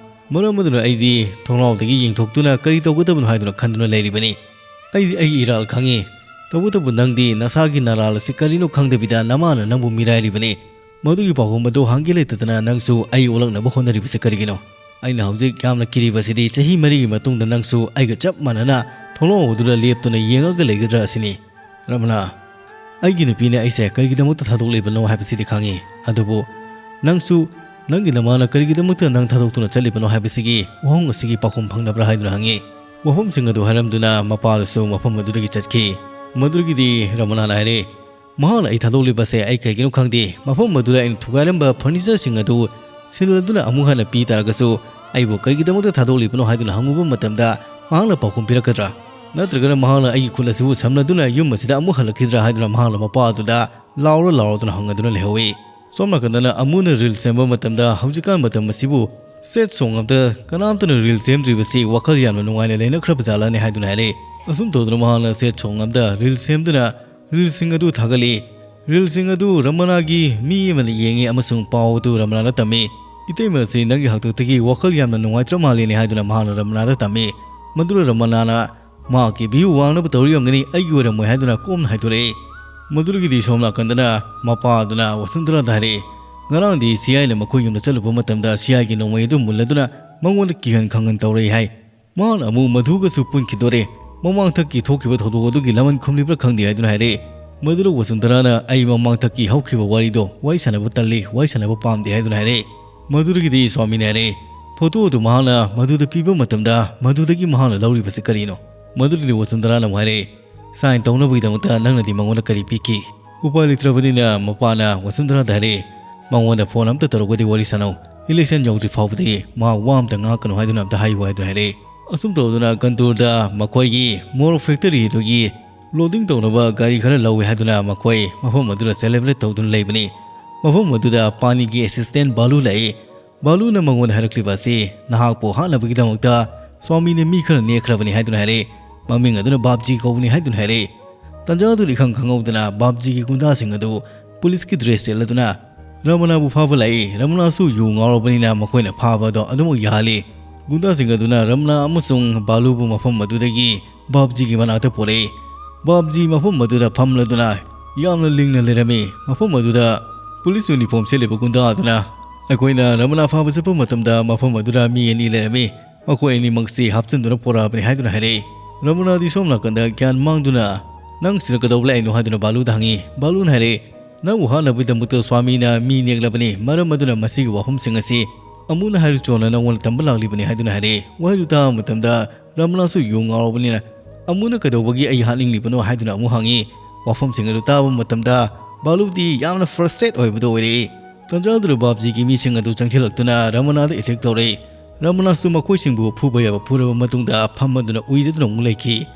ꯃꯔꯝ ꯑꯗꯨꯅ ꯑꯩꯗꯤ ꯊꯣꯡꯅꯥꯎꯗꯒꯤ ꯌꯦꯡꯊꯣꯛꯇꯨꯅ ꯀꯔꯤ ꯇꯧꯒꯗꯕꯅꯣ ꯍꯥꯏꯗꯨꯅ ꯈꯟꯗꯨꯅ ꯂꯩꯔꯤꯕꯅꯤ꯫ ꯑꯩꯗꯤ ꯑꯩꯒꯤ ꯏꯔꯥꯜ ꯈꯪꯉꯤ꯫ ꯇꯧꯕꯇꯕꯨ ꯅꯪꯗꯤ ꯅꯁꯥꯒꯤ ꯅꯔꯥꯜ ꯑꯁꯤ ꯀꯔꯤꯅꯣ ꯈꯪꯗꯕꯤꯗ ꯅꯃꯥꯅ ꯅꯪꯕꯨ ꯃꯤꯔꯥꯏꯔꯤꯕꯅꯤ꯫ ꯃꯗꯨꯒꯤ ꯄꯥꯎꯈꯨꯝ ꯑꯗꯨ ꯍꯪꯒꯦ ꯂꯩꯇꯗꯅ ꯅꯪꯁꯨ ꯑꯩ ꯑꯣꯜꯂꯛꯅꯕ ꯍꯣꯠꯅꯔꯤꯕꯁꯤ ꯀꯔꯤꯒꯤꯅꯣ? ꯑꯩꯅ ꯍꯧꯖꯤꯛ ꯌꯥꯝꯅ ꯀꯤꯔꯤꯕꯁꯤꯗꯤ ꯆꯍꯤ ꯃꯔꯤꯒꯤ ꯃꯇꯨꯡꯗ ꯅꯪꯁꯨ ꯑꯩꯒ ꯆꯞ ꯃꯥꯟꯅꯅ ꯊꯣꯡꯅꯥꯎ ꯑꯗꯨꯗ ꯂꯦꯞꯇꯨꯅ ꯌꯦꯡꯉꯒ ꯂꯩꯒꯗ꯭ꯔꯥ ꯑꯁꯤꯅꯤ꯫ ꯔꯃꯅꯥ, ꯑꯩꯒꯤ ꯅꯨꯄꯤꯅ ꯑꯩꯁꯦ ꯀꯔꯤꯒꯤꯗꯃꯛꯇ ꯊꯥꯗꯣꯛꯂꯤꯕꯅꯣ ꯍꯥꯏꯕꯁꯤꯗꯤ ꯈꯪꯉꯤ, ꯑꯗꯨꯕꯨ ꯅꯪꯁꯨ ꯅꯪꯒꯤ ꯅꯃꯥꯅ ꯀꯔꯤꯒꯤꯗꯃꯛꯇ ꯅꯪ ꯊꯥꯗꯣꯛꯇꯨꯅ ꯆꯠꯂꯤꯕꯅꯣ ꯍꯥꯏꯕꯁꯤꯒꯤ ꯋꯥꯍꯪ ꯑꯁꯤꯒꯤ ꯄꯥꯎꯈꯨꯝ ꯐꯪꯅꯕ꯭ꯔꯥ?" ꯍꯥꯏꯗꯨꯅ ꯍꯪꯉꯤ꯫ ꯋꯥꯐꯝꯁꯤꯡ ꯑꯗꯨ ꯍꯥꯏꯔꯝꯗꯨꯅ ꯃꯄꯥꯗꯨꯁꯨ ꯃꯐꯝ ꯑꯗꯨꯗꯒꯤ ꯆꯠꯈꯤ꯫ ꯃꯗꯨꯗꯒꯤꯗꯤ ꯔꯃꯅꯥꯅ ꯍꯥꯏꯔꯦ, "ꯃꯍꯥꯛꯅ ꯑꯩ ꯊꯥꯗꯣꯛꯂꯤꯕꯁꯦ ꯑꯩ ꯀꯩꯒꯤꯅꯣ ꯈꯪꯗꯦ꯫ ꯃꯐꯝ ꯑꯗꯨꯗ ꯑꯩꯅ ꯊꯨꯒꯥꯏꯔꯝꯕ ꯐꯔꯅꯤꯆꯔꯁꯤꯡ ꯑꯗꯨ ꯁꯤꯜꯂꯗꯨꯅ ꯑꯃꯨꯛ ꯍꯟꯅ ꯄꯤ ꯇꯥꯔꯒꯁꯨ ꯑꯩꯕꯨ ꯀꯔꯤꯒꯤꯗꯃꯛꯇ ꯊꯥꯗꯣꯛꯂꯤꯕꯅꯣ ꯍꯥꯏꯗꯨꯅ ꯍꯪꯉꯨꯕ ꯃꯇꯝꯗ ꯃꯍꯥꯛꯅ ꯄꯥꯎꯈꯨꯝ ꯄꯤꯔꯛꯀꯗ꯭ꯔꯥ? ꯅꯠꯇ꯭ꯔꯒꯅ ꯃꯍꯥꯛꯅ ꯑꯩꯒꯤ ꯈꯨꯠ ꯑꯁꯤꯕꯨ ꯁꯝꯂꯗꯨꯅ ꯌꯨꯝ ꯑꯁꯤꯗ ꯑꯃꯨꯛ ꯍꯜꯂꯛꯈꯤꯗ꯭ꯔꯥ?" ꯍꯥꯏꯗꯨꯅ ꯃꯍꯥꯛꯅ ꯃꯄꯥ ꯑꯗꯨꯗ ꯂꯥꯎꯔ ꯂꯥꯎꯔꯗꯨꯅ ꯍꯪꯉꯗꯨꯅ ꯂꯩꯍꯧꯏ꯫ ꯁꯣꯝ ꯅꯥꯀꯟꯗꯅ ꯑꯃꯨꯅ ꯔꯤꯜ ꯁꯦꯝꯕ ꯃꯇꯝꯗ ꯍꯧꯖꯤꯛꯀꯥꯟ ꯃꯇꯝ ꯑꯁꯤꯕꯨ ꯁꯦꯠ ꯁꯣꯡ ꯑꯝꯇ ꯀꯅꯥꯝꯇꯅ ꯔꯤꯜ ꯁꯦꯝꯗ꯭ꯔꯤꯕꯁꯤ ꯋꯥꯈꯜ ꯌꯥꯝꯅ ꯅꯨꯡꯉꯥꯏꯅ ꯂꯩꯅꯈ꯭ꯔꯕ ꯖꯥꯠꯂꯅꯤ ꯍꯥꯏꯗꯨꯅ ꯍꯥꯏꯔꯛꯏ꯫ ꯑꯁꯨꯝ ꯇꯧꯗꯨꯅ ꯃꯍꯥꯛꯅ ꯁꯦꯠ ꯁꯣꯡ ꯑꯝꯗ ꯔꯤꯜ ꯁꯦꯝꯗꯨꯅ ꯔꯤꯜꯁꯤꯡ ꯑꯗꯨ ꯊꯥꯒꯠꯂꯤ꯫ ꯔꯤꯜꯁꯤꯡ ꯑꯗꯨ ꯔꯃꯅꯥꯒꯤ ꯃꯤ ꯑꯃꯅ ꯌꯦꯡꯉꯤ ꯑꯃꯁꯨꯡ ꯄꯥꯎ ꯑꯗꯨ ꯔꯃꯅꯥꯗ ꯇꯝꯃꯤ꯫ "ꯏꯇꯩꯃ ꯑꯁꯤ ꯅꯪꯒꯤ ꯍꯥꯛꯇꯛꯇꯒꯤ ꯋꯥꯈꯜ ꯌꯥꯝꯅ ꯅꯨꯡꯉꯥꯏꯇ꯭ꯔ ꯃꯥꯜꯂꯦꯅꯦ" ꯍꯥꯏꯗꯨꯅ ꯃꯍꯥꯛꯅ ꯔꯃꯅꯥꯗ ꯇꯝꯃꯤ꯫ ꯃꯗꯨꯗ ꯔꯃꯅꯥꯅ ꯃꯍꯥꯛꯀꯤ ꯚ꯭ꯌꯨ ꯋꯥꯡꯅꯕ ꯇꯧꯔꯤꯔꯝꯒꯅꯤ, ꯑꯩꯒꯤ ꯑꯣꯏꯔꯝꯃꯣꯏ ꯍꯥꯏꯗꯨꯅ ꯀꯣꯝꯅ ꯍꯥꯏꯗꯣꯔꯛꯏ꯫ ꯃꯗꯨꯗꯒꯤꯗꯤ ꯁꯣꯝ ꯅꯥꯀꯟꯗꯅ ꯃꯄꯥ ꯑꯗꯨꯅ ꯋꯥꯁꯨꯟꯗꯔꯥꯗ ꯍꯥꯏꯔꯛꯏ, "ꯉꯔꯥꯡꯗꯤ ꯁꯤꯌꯥꯏꯅ ꯃꯈꯣꯏ ꯌꯨꯝꯗ ꯆꯠꯂꯨꯕ ꯃꯇꯝꯗ ꯁꯤꯌꯥꯏꯒꯤ ꯅꯣꯡꯃꯩ ꯑꯗꯨ ꯃꯨꯜꯂꯗꯨꯅ ꯃꯉꯣꯟꯗ ꯀꯤꯍꯟ ꯈꯪꯍꯟ ꯇꯧꯔꯛꯏ ꯍꯥꯏ꯫ ꯃꯍꯥꯛꯅ ꯑꯃꯨꯛ ꯃꯗꯨꯒꯁꯨ ꯄꯨꯟꯈꯤꯗꯣꯔꯦ꯫ ꯃꯃꯥꯡꯊꯛꯀꯤ ꯊꯣꯛꯈꯤꯕ ꯊꯧꯗꯣꯛ ꯑꯗꯨꯒꯤ ꯂꯃꯟ ꯈꯨꯝꯂꯤꯕ꯭ꯔꯥ ꯈꯪꯗꯦ" ꯍꯥꯏꯗꯨꯅ ꯍꯥꯏꯔꯛꯏ꯫ ꯃꯗꯨꯗ ꯋꯥꯁꯨꯟꯗꯔꯥꯅ "ꯑꯩ ꯃꯃꯥꯡꯊꯛꯀꯤ ꯍꯧꯈꯤꯕ ꯋꯥꯔꯤꯗꯣ ꯋꯥꯔꯤ ꯁꯥꯟꯅꯕ ꯇꯜꯂꯤ, ꯋꯥꯔꯤ ꯁꯥꯟꯅꯕ ꯄꯥꯝꯗꯦ" ꯍꯥꯏꯗꯨꯅ ꯍꯥꯏꯔꯛꯏ꯫ ꯃꯗꯨꯗꯒꯤꯗꯤ ꯁ꯭ꯋꯥꯃꯤꯅ ꯍꯥꯏꯔꯛꯏ, "ꯐꯣꯇꯣ ꯑꯗꯨ ꯃꯍꯥꯛꯅ ꯃꯗꯨꯗ ꯄꯤꯕ ꯃꯇꯝꯗ ꯃꯗꯨꯗꯒꯤ ꯃꯍꯥꯛꯅ ꯂꯧꯔꯤꯕꯁꯤ ꯀꯔꯤꯅꯣ?" ꯃꯗꯨꯗꯒꯤꯗꯤ ꯋꯥꯁꯨꯟꯗꯔꯥꯅ ꯑꯃꯨꯛ ꯍꯥꯏꯔꯛꯏ, "ꯁꯥꯏꯟ ꯇꯧꯅꯕꯒꯤꯗꯃꯛꯇ ꯅꯪꯅꯗꯤ ꯃꯉꯣꯟꯗ ꯀꯔꯤ ꯄꯤꯈꯤ?" ꯎꯄꯥꯏ ꯂꯩꯇ꯭ꯔꯕꯅꯤꯅ ꯃꯄꯥꯅ ꯋꯥꯁꯨꯟꯗꯔꯥꯗ ꯍꯥꯏꯔꯛꯏ, "ꯃꯉꯣꯟꯗ ꯐꯣꯟ ꯑꯝꯇ ꯇꯧꯔꯛꯄꯗꯤ ꯋꯥꯔꯤ ꯁꯥꯟꯅꯧ꯫ ꯏꯂꯦꯛꯁꯟ ꯌꯧꯗ꯭ꯔꯤ ꯐꯥꯎꯕꯗꯤ ꯃꯍꯥꯛ ꯋꯥ ꯑꯝꯇ ꯉꯥꯡꯉꯛꯀꯅꯨ ꯍꯥꯏꯗꯨꯅ ꯑꯝꯇ ꯍꯥꯏꯌꯨ" ꯍꯥꯏꯗꯨꯅ ꯍꯥꯏꯔꯛꯏ꯫ ꯑꯁꯨꯝ ꯇꯧꯗꯨꯅ ꯒꯟꯇꯨꯔꯗ ꯃꯈꯣꯏꯒꯤ ꯃꯣꯔꯣꯛ ꯐꯦꯛꯇꯔꯤ ꯑꯗꯨꯒꯤ ꯂꯣꯗꯤꯡ ꯇꯧꯅꯕ ꯒꯥꯔꯤ ꯈꯔ ꯂꯧꯏ ꯍꯥꯏꯗꯨꯅ ꯃꯈꯣꯏ ꯃꯐꯝ ꯑꯗꯨꯗ ꯁꯦꯂꯦꯕ꯭ꯔꯦꯠ ꯇꯧꯗꯨꯅ ꯂꯩꯕꯅꯤ꯫ ꯃꯐꯝ ꯑꯗꯨꯗ ꯄꯥꯅꯤꯒꯤ ꯑꯦꯁꯤꯁꯇꯦꯟ ꯕꯥꯂꯨ ꯂꯥꯛꯏ꯫ ꯕꯥꯂꯨꯅ ꯃꯉꯣꯟꯗ ꯍꯥꯏꯔꯛꯂꯤꯕ ꯑꯁꯤ ꯅꯍꯥꯛꯄꯨ ꯍꯥꯠꯅꯕꯒꯤꯗꯃꯛꯇ ꯁ꯭ꯋꯥꯃꯤꯅ ꯃꯤ ꯈꯔ ꯅꯦꯛꯈ꯭ꯔꯕꯅꯤ ꯍꯥꯏꯗꯨꯅ ꯍꯥꯏꯔꯛꯏ꯫ ꯃꯃꯤꯡ ꯑꯗꯨꯅ ꯕꯥꯞꯖꯤ ꯀꯧꯕꯅꯤ ꯍꯥꯏꯗꯨꯅ ꯍꯥꯏꯔꯛꯏ꯫ ꯇꯥꯟꯖꯥ ꯑꯗꯨꯗ ꯏꯈꯪ ꯈꯪꯍꯧꯗꯅ ꯕꯥꯞꯖꯤꯒꯤ ꯒꯨꯟꯗꯥꯁꯤꯡ ꯑꯗꯨ ꯄꯨꯂꯤꯁꯀꯤ ꯗ꯭ꯔꯦꯁ ꯁꯦꯠꯂꯗꯨꯅ ꯔꯃꯅꯥꯕꯨ ꯐꯥꯕ ꯂꯥꯛꯏ꯫ ꯔꯃꯅꯥꯁꯨ ꯌꯨ ꯉꯥꯎꯔꯕꯅꯤꯅ ꯃꯈꯣꯏꯅ ꯐꯥꯕ ꯑꯗꯣ ꯑꯗꯨꯃꯛ ꯌꯥꯍꯜꯂꯤ꯫ ꯒꯨꯟꯗꯥꯁꯤꯡ ꯑꯗꯨꯅ ꯔꯃꯅꯥ ꯑꯃꯁꯨꯡ ꯕꯥꯂꯨꯕꯨ ꯃꯐꯝ ꯑꯗꯨꯗꯒꯤ ꯕꯥꯞꯖꯤꯒꯤ ꯃꯅꯥꯛꯇ ꯄꯨꯔꯛꯏ꯫ ꯕꯥꯞꯖꯤ ꯃꯐꯝ ꯑꯗꯨꯗ ꯐꯝꯂꯗꯨꯅ ꯌꯥꯝꯅ ꯂꯤꯡꯅ ꯂꯩꯔꯝꯃꯤ꯫ ꯃꯐꯝ ꯑꯗꯨꯗ ꯄꯨꯂꯤꯁ ꯌꯨꯅꯤꯐꯣꯔꯝ ꯁꯦꯠꯂꯤꯕ ꯒꯨꯟꯗꯥ ꯑꯗꯨꯅ, "ꯑꯩꯈꯣꯏꯅ ꯔꯃꯅꯥ ꯐꯥꯕ ꯆꯠꯄ ꯃꯇꯝꯗ ꯃꯐꯝ ꯑꯗꯨꯗ ꯃꯤ ꯑꯅꯤ ꯂꯩꯔꯝꯃꯤ꯫ ꯃꯈꯣꯏ ꯑꯅꯤꯃꯛꯁꯤ ꯍꯥꯞꯆꯤꯟꯗꯨꯅ ꯄꯨꯔꯛꯑꯕꯅꯤ" ꯍꯥꯏꯗꯨꯅ ꯍꯥꯏꯔꯛꯏ꯫ ꯔꯃꯅꯥꯗꯤ ꯁꯣꯝ ꯅꯥꯀꯟꯗ ꯒ꯭ꯌꯥꯟ ꯃꯥꯡꯗꯨꯅ, "ꯅꯪ ꯁꯤꯗ ꯀꯩꯗꯧꯕ ꯂꯥꯛꯏꯅꯣ?" ꯍꯥꯏꯗꯨꯅ ꯕꯥꯂꯨꯗ ꯍꯪꯉꯤ꯫ ꯕꯥꯂꯨꯅ ꯍꯥꯏꯔꯛꯏ, "ꯅꯪꯕꯨ ꯍꯥꯠꯅꯕꯒꯤꯗꯃꯛꯇ ꯁ꯭ꯋꯥꯃꯤꯅ ꯃꯤ ꯅꯦꯛꯂꯕꯅꯤ꯫ ꯃꯔꯝ ꯑꯗꯨꯅ ꯃꯁꯤꯒꯤ ꯋꯥꯐꯝꯁꯤꯡ ꯑꯁꯤ ꯑꯃꯨꯅ ꯍꯥꯏꯔꯨꯆꯣꯅ ꯅꯪꯉꯣꯟꯗ ꯇꯝꯕ ꯂꯥꯛꯂꯤꯕꯅꯤ" ꯍꯥꯏꯗꯨꯅ ꯍꯥꯏꯔꯛꯏ꯫ ꯋꯥꯍꯩꯗꯨ ꯇꯥꯕ ꯃꯇꯝꯗ ꯔꯃꯅꯥꯁꯨ ꯌꯨ ꯉꯥꯎꯔꯕꯅꯤꯅ, "ꯑꯃꯨꯅ ꯀꯩꯗꯧꯕꯒꯤ ꯑꯩ ꯍꯥꯠꯅꯤꯡꯂꯤꯕꯅꯣ?" ꯍꯥꯏꯗꯨꯅ ꯑꯃꯨꯛ ꯍꯪꯉꯤ꯫ ꯋꯥꯐꯝꯁꯤꯡ ꯑꯗꯨ ꯇꯥꯕ ꯃꯇꯝꯗ ꯕꯥꯂꯨꯗꯤ ꯌꯥꯝꯅ ꯐ꯭ꯔꯁꯇ꯭ꯔꯦꯠ ꯑꯣꯏꯕꯗꯨ ꯑꯣꯏꯔꯛꯏ꯫ ꯇꯟꯖꯥꯗꯨꯗ ꯕꯥꯞꯖꯤꯒꯤ ꯃꯤꯁꯤꯡ ꯑꯗꯨ ꯆꯪꯁꯤꯜꯂꯛꯇꯨꯅ ꯔꯃꯅꯥꯗ ꯑꯦꯇꯦꯛ ꯇꯧꯔꯛꯏ꯫ ꯔꯃꯅꯥꯁꯨ ꯃꯈꯣꯏꯁꯤꯡꯕꯨ ꯐꯨꯕ ꯌꯥꯕ ꯐꯨꯔꯕ ꯃꯇꯨꯡꯗ ꯐꯝꯃꯗꯨꯅ ꯎꯏꯔꯗꯨꯅ ꯑꯃꯨꯛ ꯂꯩꯈꯤ꯫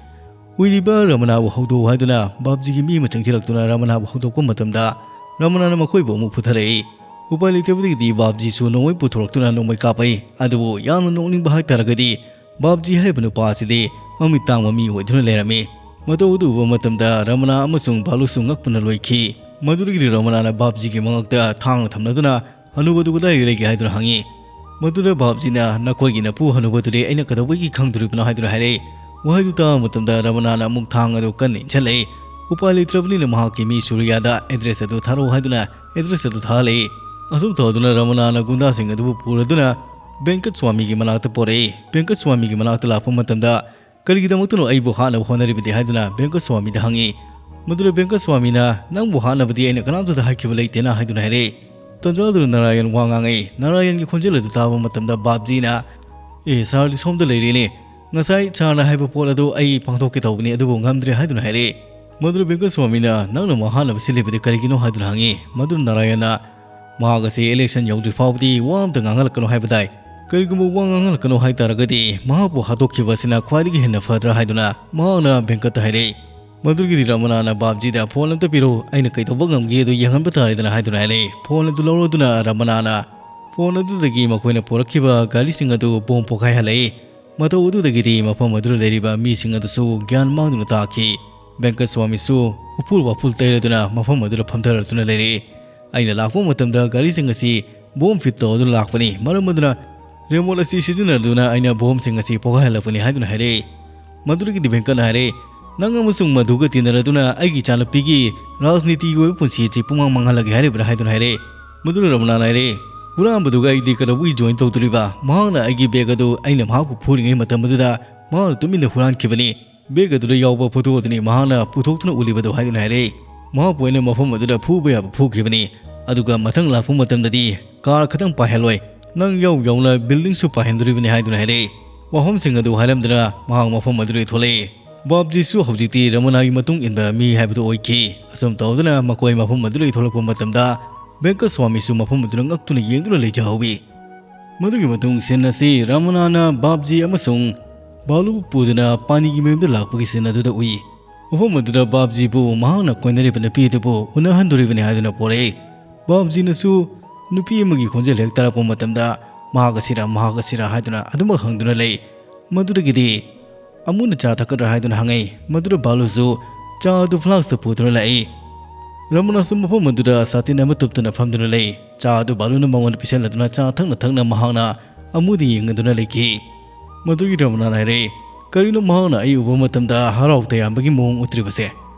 ꯎꯏꯔꯤꯕ ꯔꯃꯅꯥꯕꯨ ꯍꯧꯗꯣꯛꯎ ꯍꯥꯏꯗꯨꯅ ꯕꯥꯞꯖꯤꯒꯤ ꯃꯤ ꯑꯃ ꯆꯪꯁꯤꯜꯂꯛꯇꯨꯅ ꯔꯃꯅꯥꯕꯨ ꯍꯧꯗꯣꯛꯄ ꯃꯇꯝꯗ ꯔꯃꯅꯥꯅ ꯃꯈꯣꯏꯕꯨ ꯑꯃꯨꯛ ꯐꯨꯊꯔꯛꯏ꯫ ꯎꯄꯥꯏ ꯂꯩꯇꯕꯗꯒꯤꯗꯤ ꯕꯥꯞꯖꯤꯁꯨ ꯅꯣꯡꯃꯩ ꯄꯨꯊꯣꯔꯛꯇꯨꯅ ꯅꯣꯡꯃꯩ ꯀꯥꯞꯄꯛꯏ꯫ ꯑꯗꯨꯕꯨ ꯌꯥꯝꯅ ꯅꯣꯛꯅꯤꯡꯕ ꯍꯥꯏꯇꯥꯔꯒꯗꯤ ꯕꯥꯞꯖꯤ ꯍꯥꯏꯔꯤꯕ ꯅꯨꯄꯥ ꯑꯁꯤꯗꯤ ꯃꯃꯤꯠ ꯇꯥꯡꯕ ꯃꯤ ꯑꯣꯏꯗꯨꯅ ꯂꯩꯔꯝꯃꯤ꯫ ꯃꯇꯧ ꯑꯗꯨ ꯎꯕ ꯃꯇꯝꯗ ꯔꯃꯅꯥ ꯑꯃꯁꯨꯡ ꯕꯥꯂꯨꯁꯨ ꯉꯛꯄꯅ ꯂꯣꯏꯈꯤ꯫ ꯃꯗꯨꯗꯒꯤꯗꯤ ꯔꯃꯅꯥꯅ ꯕꯥꯞꯖꯤꯒꯤ ꯃꯉꯛꯇ ꯊꯥꯡꯅ ꯊꯝꯅꯗꯨꯅ "ꯍꯅꯨꯕꯗꯨ ꯀꯗꯥꯏꯗ ꯂꯩꯒꯦ?" ꯍꯥꯏꯗꯨꯅ ꯍꯪꯉꯤ꯫ ꯃꯗꯨꯗ ꯕꯥꯞꯖꯤꯅ, "ꯅꯈꯣꯏꯒꯤ ꯅꯄꯨ ꯍꯅꯨꯕꯗꯨꯗꯤ ꯑꯩꯅ ꯀꯩꯗꯧꯕꯒꯤ ꯈꯪꯗꯣꯔꯤꯕꯅꯣ?" ꯍꯥꯏꯗꯨꯅ ꯍꯥꯏꯔꯛꯏ꯫ ꯋꯥꯍꯩꯗꯨ ꯇꯥꯕ ꯃꯇꯝꯗ ꯔꯃꯅꯥꯅ ꯑꯃꯨꯛ ꯊꯥꯡ ꯑꯗꯨ ꯀꯟꯅ ꯏꯟꯁꯤꯜꯂꯛꯏ꯫ ꯎꯄꯥꯏ ꯂꯩꯇ꯭ꯔꯕꯅꯤꯅ ꯃꯍꯥꯛꯀꯤ ꯃꯤ ꯁꯨꯔꯤꯌꯥꯗ ꯑꯦꯗ꯭ꯔꯦꯁ ꯑꯗꯨ ꯊꯥꯔꯛꯎ ꯍꯥꯏꯗꯨꯅ ꯑꯦꯗ꯭ꯔꯦꯁ ꯑꯗꯨ ꯊꯥꯍꯜꯂꯛꯏ꯫ ꯑꯁꯨꯝ ꯇꯧꯗꯨꯅ ꯔꯃꯅꯥꯅ ꯒꯨꯟꯗꯥꯁꯤꯡ ꯑꯗꯨꯕꯨ ꯄꯨꯔꯗꯨꯅ ꯕꯦꯡꯀꯠ ꯁ꯭ꯋꯥꯃꯤꯒꯤ ꯃꯅꯥꯛꯇ ꯄꯣꯔꯛꯏ꯫ ꯕꯦꯡꯀꯠ ꯁ꯭ꯋꯥꯃꯤꯒꯤ ꯃꯅꯥꯛꯇ ꯂꯥꯛꯄ ꯃꯇꯝꯗ, "ꯀꯔꯤꯒꯤꯗꯃꯛꯇꯅꯣ ꯑꯩꯕꯨ ꯍꯥꯠꯅꯕ ꯍꯣꯠꯅꯔꯤꯕꯗꯤ?" ꯍꯥꯏꯗꯨꯅ ꯕꯦꯡꯀꯠ ꯁ꯭ꯋꯥꯃꯤꯗ ꯍꯪꯉꯤ꯫ ꯃꯗꯨꯗ ꯕꯦꯡꯀꯠ ꯁ꯭ꯋꯥꯃꯤꯅ, "ꯅꯪꯕꯨ ꯍꯥꯠꯅꯕꯗꯤ ꯑꯩꯅ ꯀꯅꯥꯝꯇꯗ ꯍꯥꯏꯈꯤꯕ ꯂꯩꯇꯦꯅ" ꯍꯥꯏꯗꯨꯅ ꯍꯥꯏꯔꯛꯏ꯫ ꯇꯟꯖꯥꯗꯨꯗ ꯅꯥꯔꯥꯌꯟ ꯋꯥ ꯉꯥꯡꯉꯛꯏ꯫ ꯅꯥꯔꯥꯌꯟꯒꯤ ꯈꯣꯟꯖꯦꯜ ꯑꯗꯨ ꯇꯥꯕ ꯃꯇꯝꯗ ꯕꯥꯞꯖꯤꯅ, "ꯑꯦ, ꯁꯥꯔꯗꯤ ꯁꯣꯝꯗ ꯂꯩꯔꯦꯅꯦ꯫ ꯉꯁꯥꯏ ꯁꯥꯔꯅ ꯍꯥꯏꯕ ꯄꯣꯠ ꯑꯗꯨ ꯑꯩ ꯄꯥꯡꯊꯣꯛꯀꯦ ꯇꯧꯕꯅꯤ, ꯑꯗꯨꯕꯨ ꯉꯝꯗ꯭ꯔꯦ" ꯍꯥꯏꯗꯨꯅ ꯍꯥꯏꯔꯛꯏ꯫ ꯃꯗꯨꯗ ꯕꯦꯡꯀꯠ ꯁ꯭ꯋꯥꯃꯤꯅ, "ꯅꯪꯅ ꯃꯍꯥꯛꯅꯕ ꯁꯤꯜꯂꯤꯕꯗꯤ ꯀꯔꯤꯒꯤꯅꯣ?" ꯍꯥꯏꯗꯨꯅ ꯍꯪꯉꯤ꯫ ꯃꯗꯨꯗ ꯅꯥꯔꯥꯌꯟꯅ, "ꯃꯍꯥꯛ ꯑꯁꯤ ꯏꯂꯦꯛꯁꯟ ꯌꯧꯗ꯭ꯔꯤ ꯐꯥꯎꯕꯗꯤ ꯋꯥ ꯑꯃꯇ ꯉꯥꯡꯍꯜꯂꯛꯀꯅꯨ ꯍꯥꯏꯕ ꯇꯥꯏ꯫ ꯀꯔꯤꯒꯨꯝꯕ ꯋꯥ ꯉꯥꯡꯍꯜꯂꯛꯀꯅꯨ ꯍꯥꯏ ꯇꯥꯔꯒꯗꯤ ꯃꯍꯥꯛꯄꯨ ꯍꯥꯠꯇꯣꯛꯈꯤꯕ ꯑꯁꯤꯅ ꯈ꯭ꯋꯥꯏꯗꯒꯤ ꯍꯦꯟꯅ ꯐꯗ꯭ꯔꯥ?" ꯍꯥꯏꯗꯨꯅ ꯃꯍꯥꯛꯅ ꯕꯦꯡꯀꯠꯇ ꯍꯥꯏꯔꯛꯏ꯫ ꯃꯗꯨꯒꯤꯗꯤ ꯔꯃꯅꯥꯅ ꯕꯥꯞꯖꯤꯗ, "ꯐꯣꯟ ꯑꯝꯇ ꯄꯤꯔꯛꯎ, ꯑꯩꯅ ꯀꯩꯗꯧꯕ ꯉꯝꯒꯦ ꯑꯗꯨ ꯌꯦꯡꯍꯟꯕ ꯇꯥꯔꯦꯗꯅ" ꯍꯥꯏꯗꯨꯅ ꯍꯥꯏꯔꯛꯏ꯫ ꯐꯣꯟ ꯑꯗꯨ ꯂꯧꯔꯗꯨꯅ ꯔꯃꯅꯥꯅ ꯐꯣꯟ ꯑꯗꯨꯗꯒꯤ ꯃꯈꯣꯏꯅ ꯄꯨꯔꯛꯈꯤꯕ ꯒꯥꯔꯤꯁꯤꯡ ꯑꯗꯨ ꯕꯣꯝ ꯄꯣꯈꯥꯏꯍꯜꯂꯛꯏ꯫ ꯃꯇꯧ ꯑꯗꯨꯗꯒꯤꯗꯤ ꯃꯐꯝ ꯑꯗꯨꯗ ꯂꯩꯔꯤꯕ ꯃꯤꯁꯤꯡ ꯑꯗꯨꯁꯨ ꯒ꯭ꯌꯥꯟ ꯃꯥꯡꯗꯨꯅ ꯇꯥꯈꯤ꯫ ꯕꯦꯡꯀꯠ ꯁ꯭ꯋꯥꯃꯤꯁꯨ ꯎꯐꯨꯜ ꯋꯥꯐꯨꯜ ꯇꯩꯔꯗꯨꯅ ꯃꯐꯝ ꯑꯗꯨꯗ ꯐꯝꯊꯔꯗꯨꯅ ꯂꯩꯔꯛꯏ꯫ "ꯑꯩꯅ ꯂꯥꯛꯄ ꯃꯇꯝꯗ ꯒꯥꯔꯤꯁꯤꯡ ꯑꯁꯤ ꯕꯣꯝ ꯐꯤꯠ ꯇꯧꯗꯨꯅ ꯂꯥꯛꯄꯅꯤ, ꯃꯔꯝ ꯑꯗꯨꯅ ꯔꯦꯃꯣꯠ ꯑꯁꯤ ꯁꯤꯖꯤꯟꯅꯗꯨꯅ ꯑꯩꯅ ꯕꯣꯝꯁꯤꯡ ꯑꯁꯤ ꯄꯣꯈꯥꯏꯍꯜꯂꯛꯄꯅꯤ" ꯍꯥꯏꯗꯨꯅ ꯍꯥꯏꯔꯛꯏ꯫ ꯃꯗꯨꯗꯒꯤꯗꯤ ꯕꯦꯡꯀꯠꯅ ꯍꯥꯏꯔꯛꯏ, "ꯅꯪ ꯑꯃꯁꯨꯡ ꯃꯗꯨꯒ ꯇꯤꯟꯅꯔꯗꯨꯅ ꯑꯩꯒꯤ ꯏꯆꯥꯅꯨꯄꯤꯒꯤ ꯔꯥꯖꯅꯤꯇꯤꯒꯤ ꯑꯣꯏꯕ ꯄꯨꯟꯁꯤ ꯑꯁꯤ ꯄꯨꯡꯃꯥꯡ ꯃꯥꯡꯍꯜꯂꯒꯦ ꯍꯥꯏꯔꯤꯕ꯭ꯔꯥ?" ꯍꯥꯏꯗꯨꯅ ꯍꯥꯏꯔꯛꯏ꯫ ꯃꯗꯨꯗ ꯔꯃꯅꯥꯅ ꯍꯥꯏꯔꯛꯏ, "ꯍꯨꯔꯥꯟꯕꯗꯨꯒ ꯑꯩꯗꯤ ꯀꯩꯗꯧꯕꯒꯤ ꯖꯣꯏꯟ ꯇꯧꯗꯣꯔꯤꯕ? ꯃꯍꯥꯛꯅ ꯑꯩꯒꯤ ꯕꯦꯒ ꯑꯗꯨ ꯑꯩꯅ ꯃꯍꯥꯛꯄꯨ ꯐꯨꯔꯤꯉꯩ ꯃꯇꯝ ꯑꯗꯨꯗ ꯃꯍꯥꯛꯅ ꯇꯨꯃꯤꯟꯅ ꯍꯨꯔꯥꯟꯈꯤꯕꯅꯤ꯫ ꯕꯦꯒ ꯑꯗꯨꯗ ꯌꯥꯎꯕ ꯐꯣꯇꯣ ꯑꯗꯨꯅꯤ ꯃꯍꯥꯛꯅ ꯄꯨꯊꯣꯛꯇꯨꯅ ꯎꯠꯂꯤꯕꯗꯨ" ꯍꯥꯏꯗꯨꯅ ꯍꯥꯏꯔꯛꯏ꯫ "ꯃꯍꯥꯛꯄꯨ ꯑꯩꯅ ꯃꯐꯝ ꯑꯗꯨꯗ ꯐꯨꯕ ꯌꯥꯕ ꯐꯨꯈꯤꯕꯅꯤ, ꯑꯗꯨꯒ ꯃꯊꯪ ꯂꯥꯛꯄ ꯃꯇꯝꯗꯗꯤ ꯀꯥꯔ ꯈꯛꯇꯪ ꯄꯥꯏꯍꯜꯂꯣꯏ, ꯅꯪ ꯌꯥꯎ ꯌꯥꯎꯅ ꯕꯤꯜꯗꯤꯡꯁꯨ ꯄꯥꯏꯍꯟꯗꯣꯔꯤꯕꯅꯤ" ꯍꯥꯏꯗꯨꯅ ꯍꯥꯏꯔꯛꯏ꯫ ꯋꯥꯐꯝꯁꯤꯡ ꯑꯗꯨ ꯍꯥꯏꯔꯝꯗꯨꯅ ꯃꯍꯥꯛ ꯃꯐꯝ ꯑꯗꯨꯗꯒꯤ ꯊꯣꯛꯂꯛꯏ꯫ ꯕꯥꯞꯖꯤꯁꯨ ꯍꯧꯖꯤꯛꯇꯤ ꯔꯃꯅꯥꯒꯤ ꯃꯇꯨꯡ ꯏꯟꯕ ꯃꯤ ꯍꯥꯏꯕꯗꯨ ꯑꯣꯏꯈꯤ꯫ ꯑꯁꯨꯝ ꯇꯧꯗꯨꯅ ꯃꯈꯣꯏ ꯃꯐꯝ ꯑꯗꯨꯗꯒꯤ ꯊꯣꯛꯂꯛꯄ ꯃꯇꯝꯗ ꯕꯦꯡꯀꯁ꯭ꯋꯥꯃꯤꯁꯨ ꯃꯐꯝ ꯑꯗꯨꯗ ꯉꯛꯇꯨꯅ ꯌꯦꯡꯗꯨꯅ ꯂꯩꯖꯍꯧꯏ꯫ ꯃꯗꯨꯒꯤ ꯃꯇꯨꯡ ꯁꯤꯟ ꯑꯁꯤ ꯔꯃꯅꯥꯅ ꯕꯥꯞꯖꯤ ꯑꯃꯁꯨꯡ ꯕꯥꯂꯨꯕꯨ ꯄꯨꯗꯨꯅ ꯄꯥꯅꯤꯒꯤ ꯃꯌꯨꯝꯗ ꯂꯥꯛꯄꯒꯤ ꯁꯤꯟ ꯑꯗꯨꯗ ꯎꯏ꯫ ꯃꯐꯝ ꯑꯗꯨꯗ ꯕꯥꯞꯖꯤꯕꯨ ꯃꯍꯥꯛꯅ ꯀꯣꯏꯅꯔꯤꯕ ꯅꯨꯄꯤ ꯑꯗꯨꯕꯨ ꯎꯅꯍꯟꯗꯣꯔꯤꯕꯅꯤ ꯍꯥꯏꯗꯨꯅ ꯄꯣꯔꯛꯏ꯫ ꯕꯥꯞꯖꯤꯅꯁꯨ ꯅꯨꯄꯤ ꯑꯃꯒꯤ ꯈꯣꯟꯖꯦꯜ ꯍꯦꯛ ꯇꯥꯔꯛꯄ ꯃꯇꯝꯗ ꯃꯍꯥꯛ ꯑꯁꯤꯔ ꯃꯍꯥꯛ ꯑꯁꯤꯔ ꯍꯥꯏꯗꯨꯅ ꯑꯗꯨꯃꯛ ꯍꯪꯗꯨꯅ ꯂꯩ꯫ ꯃꯗꯨꯗꯒꯤꯗꯤ ꯑꯃꯨꯅ ꯆꯥ ꯊꯛꯀꯗ꯭ꯔꯥ ꯍꯥꯏꯗꯨꯅ ꯍꯪꯉꯛꯏ꯫ ꯃꯗꯨꯗ ꯕꯥꯂꯨꯁꯨ ꯆꯥ ꯑꯗꯨ ꯐ꯭ꯂꯥꯛꯁꯇ ꯄꯨꯗꯨꯅ ꯂꯥꯛꯏ꯫ ꯔꯃꯅꯥꯁꯨ ꯃꯐꯝ ꯑꯗꯨꯗ ꯁꯥꯇꯤꯟ ꯑꯃ ꯇꯨꯞꯇꯨꯅ ꯐꯝꯗꯨꯅ ꯂꯩ꯫ ꯆꯥ ꯑꯗꯨ ꯕꯥꯂꯨꯅ ꯃꯉꯣꯟꯗ ꯄꯤꯁꯜꯂꯗꯨꯅ ꯆꯥ ꯊꯛꯅ ꯊꯛꯅ ꯃꯍꯥꯛꯅ ꯑꯃꯨꯗ ꯌꯦꯡꯗꯨꯅ ꯂꯩꯈꯤ꯫ ꯃꯗꯨꯒꯤ ꯔꯃꯅꯥꯅ ꯍꯥꯏꯔꯛꯏ, "ꯀꯔꯤꯅꯣ ꯃꯍꯥꯛꯅ ꯑꯩ ꯎꯕ ꯃꯇꯝꯗ ꯍꯔꯥꯎ ꯇꯌꯥꯝꯕꯒꯤ ꯃꯑꯣꯡ ꯎꯠꯇ꯭ꯔꯤꯕꯁꯦ?"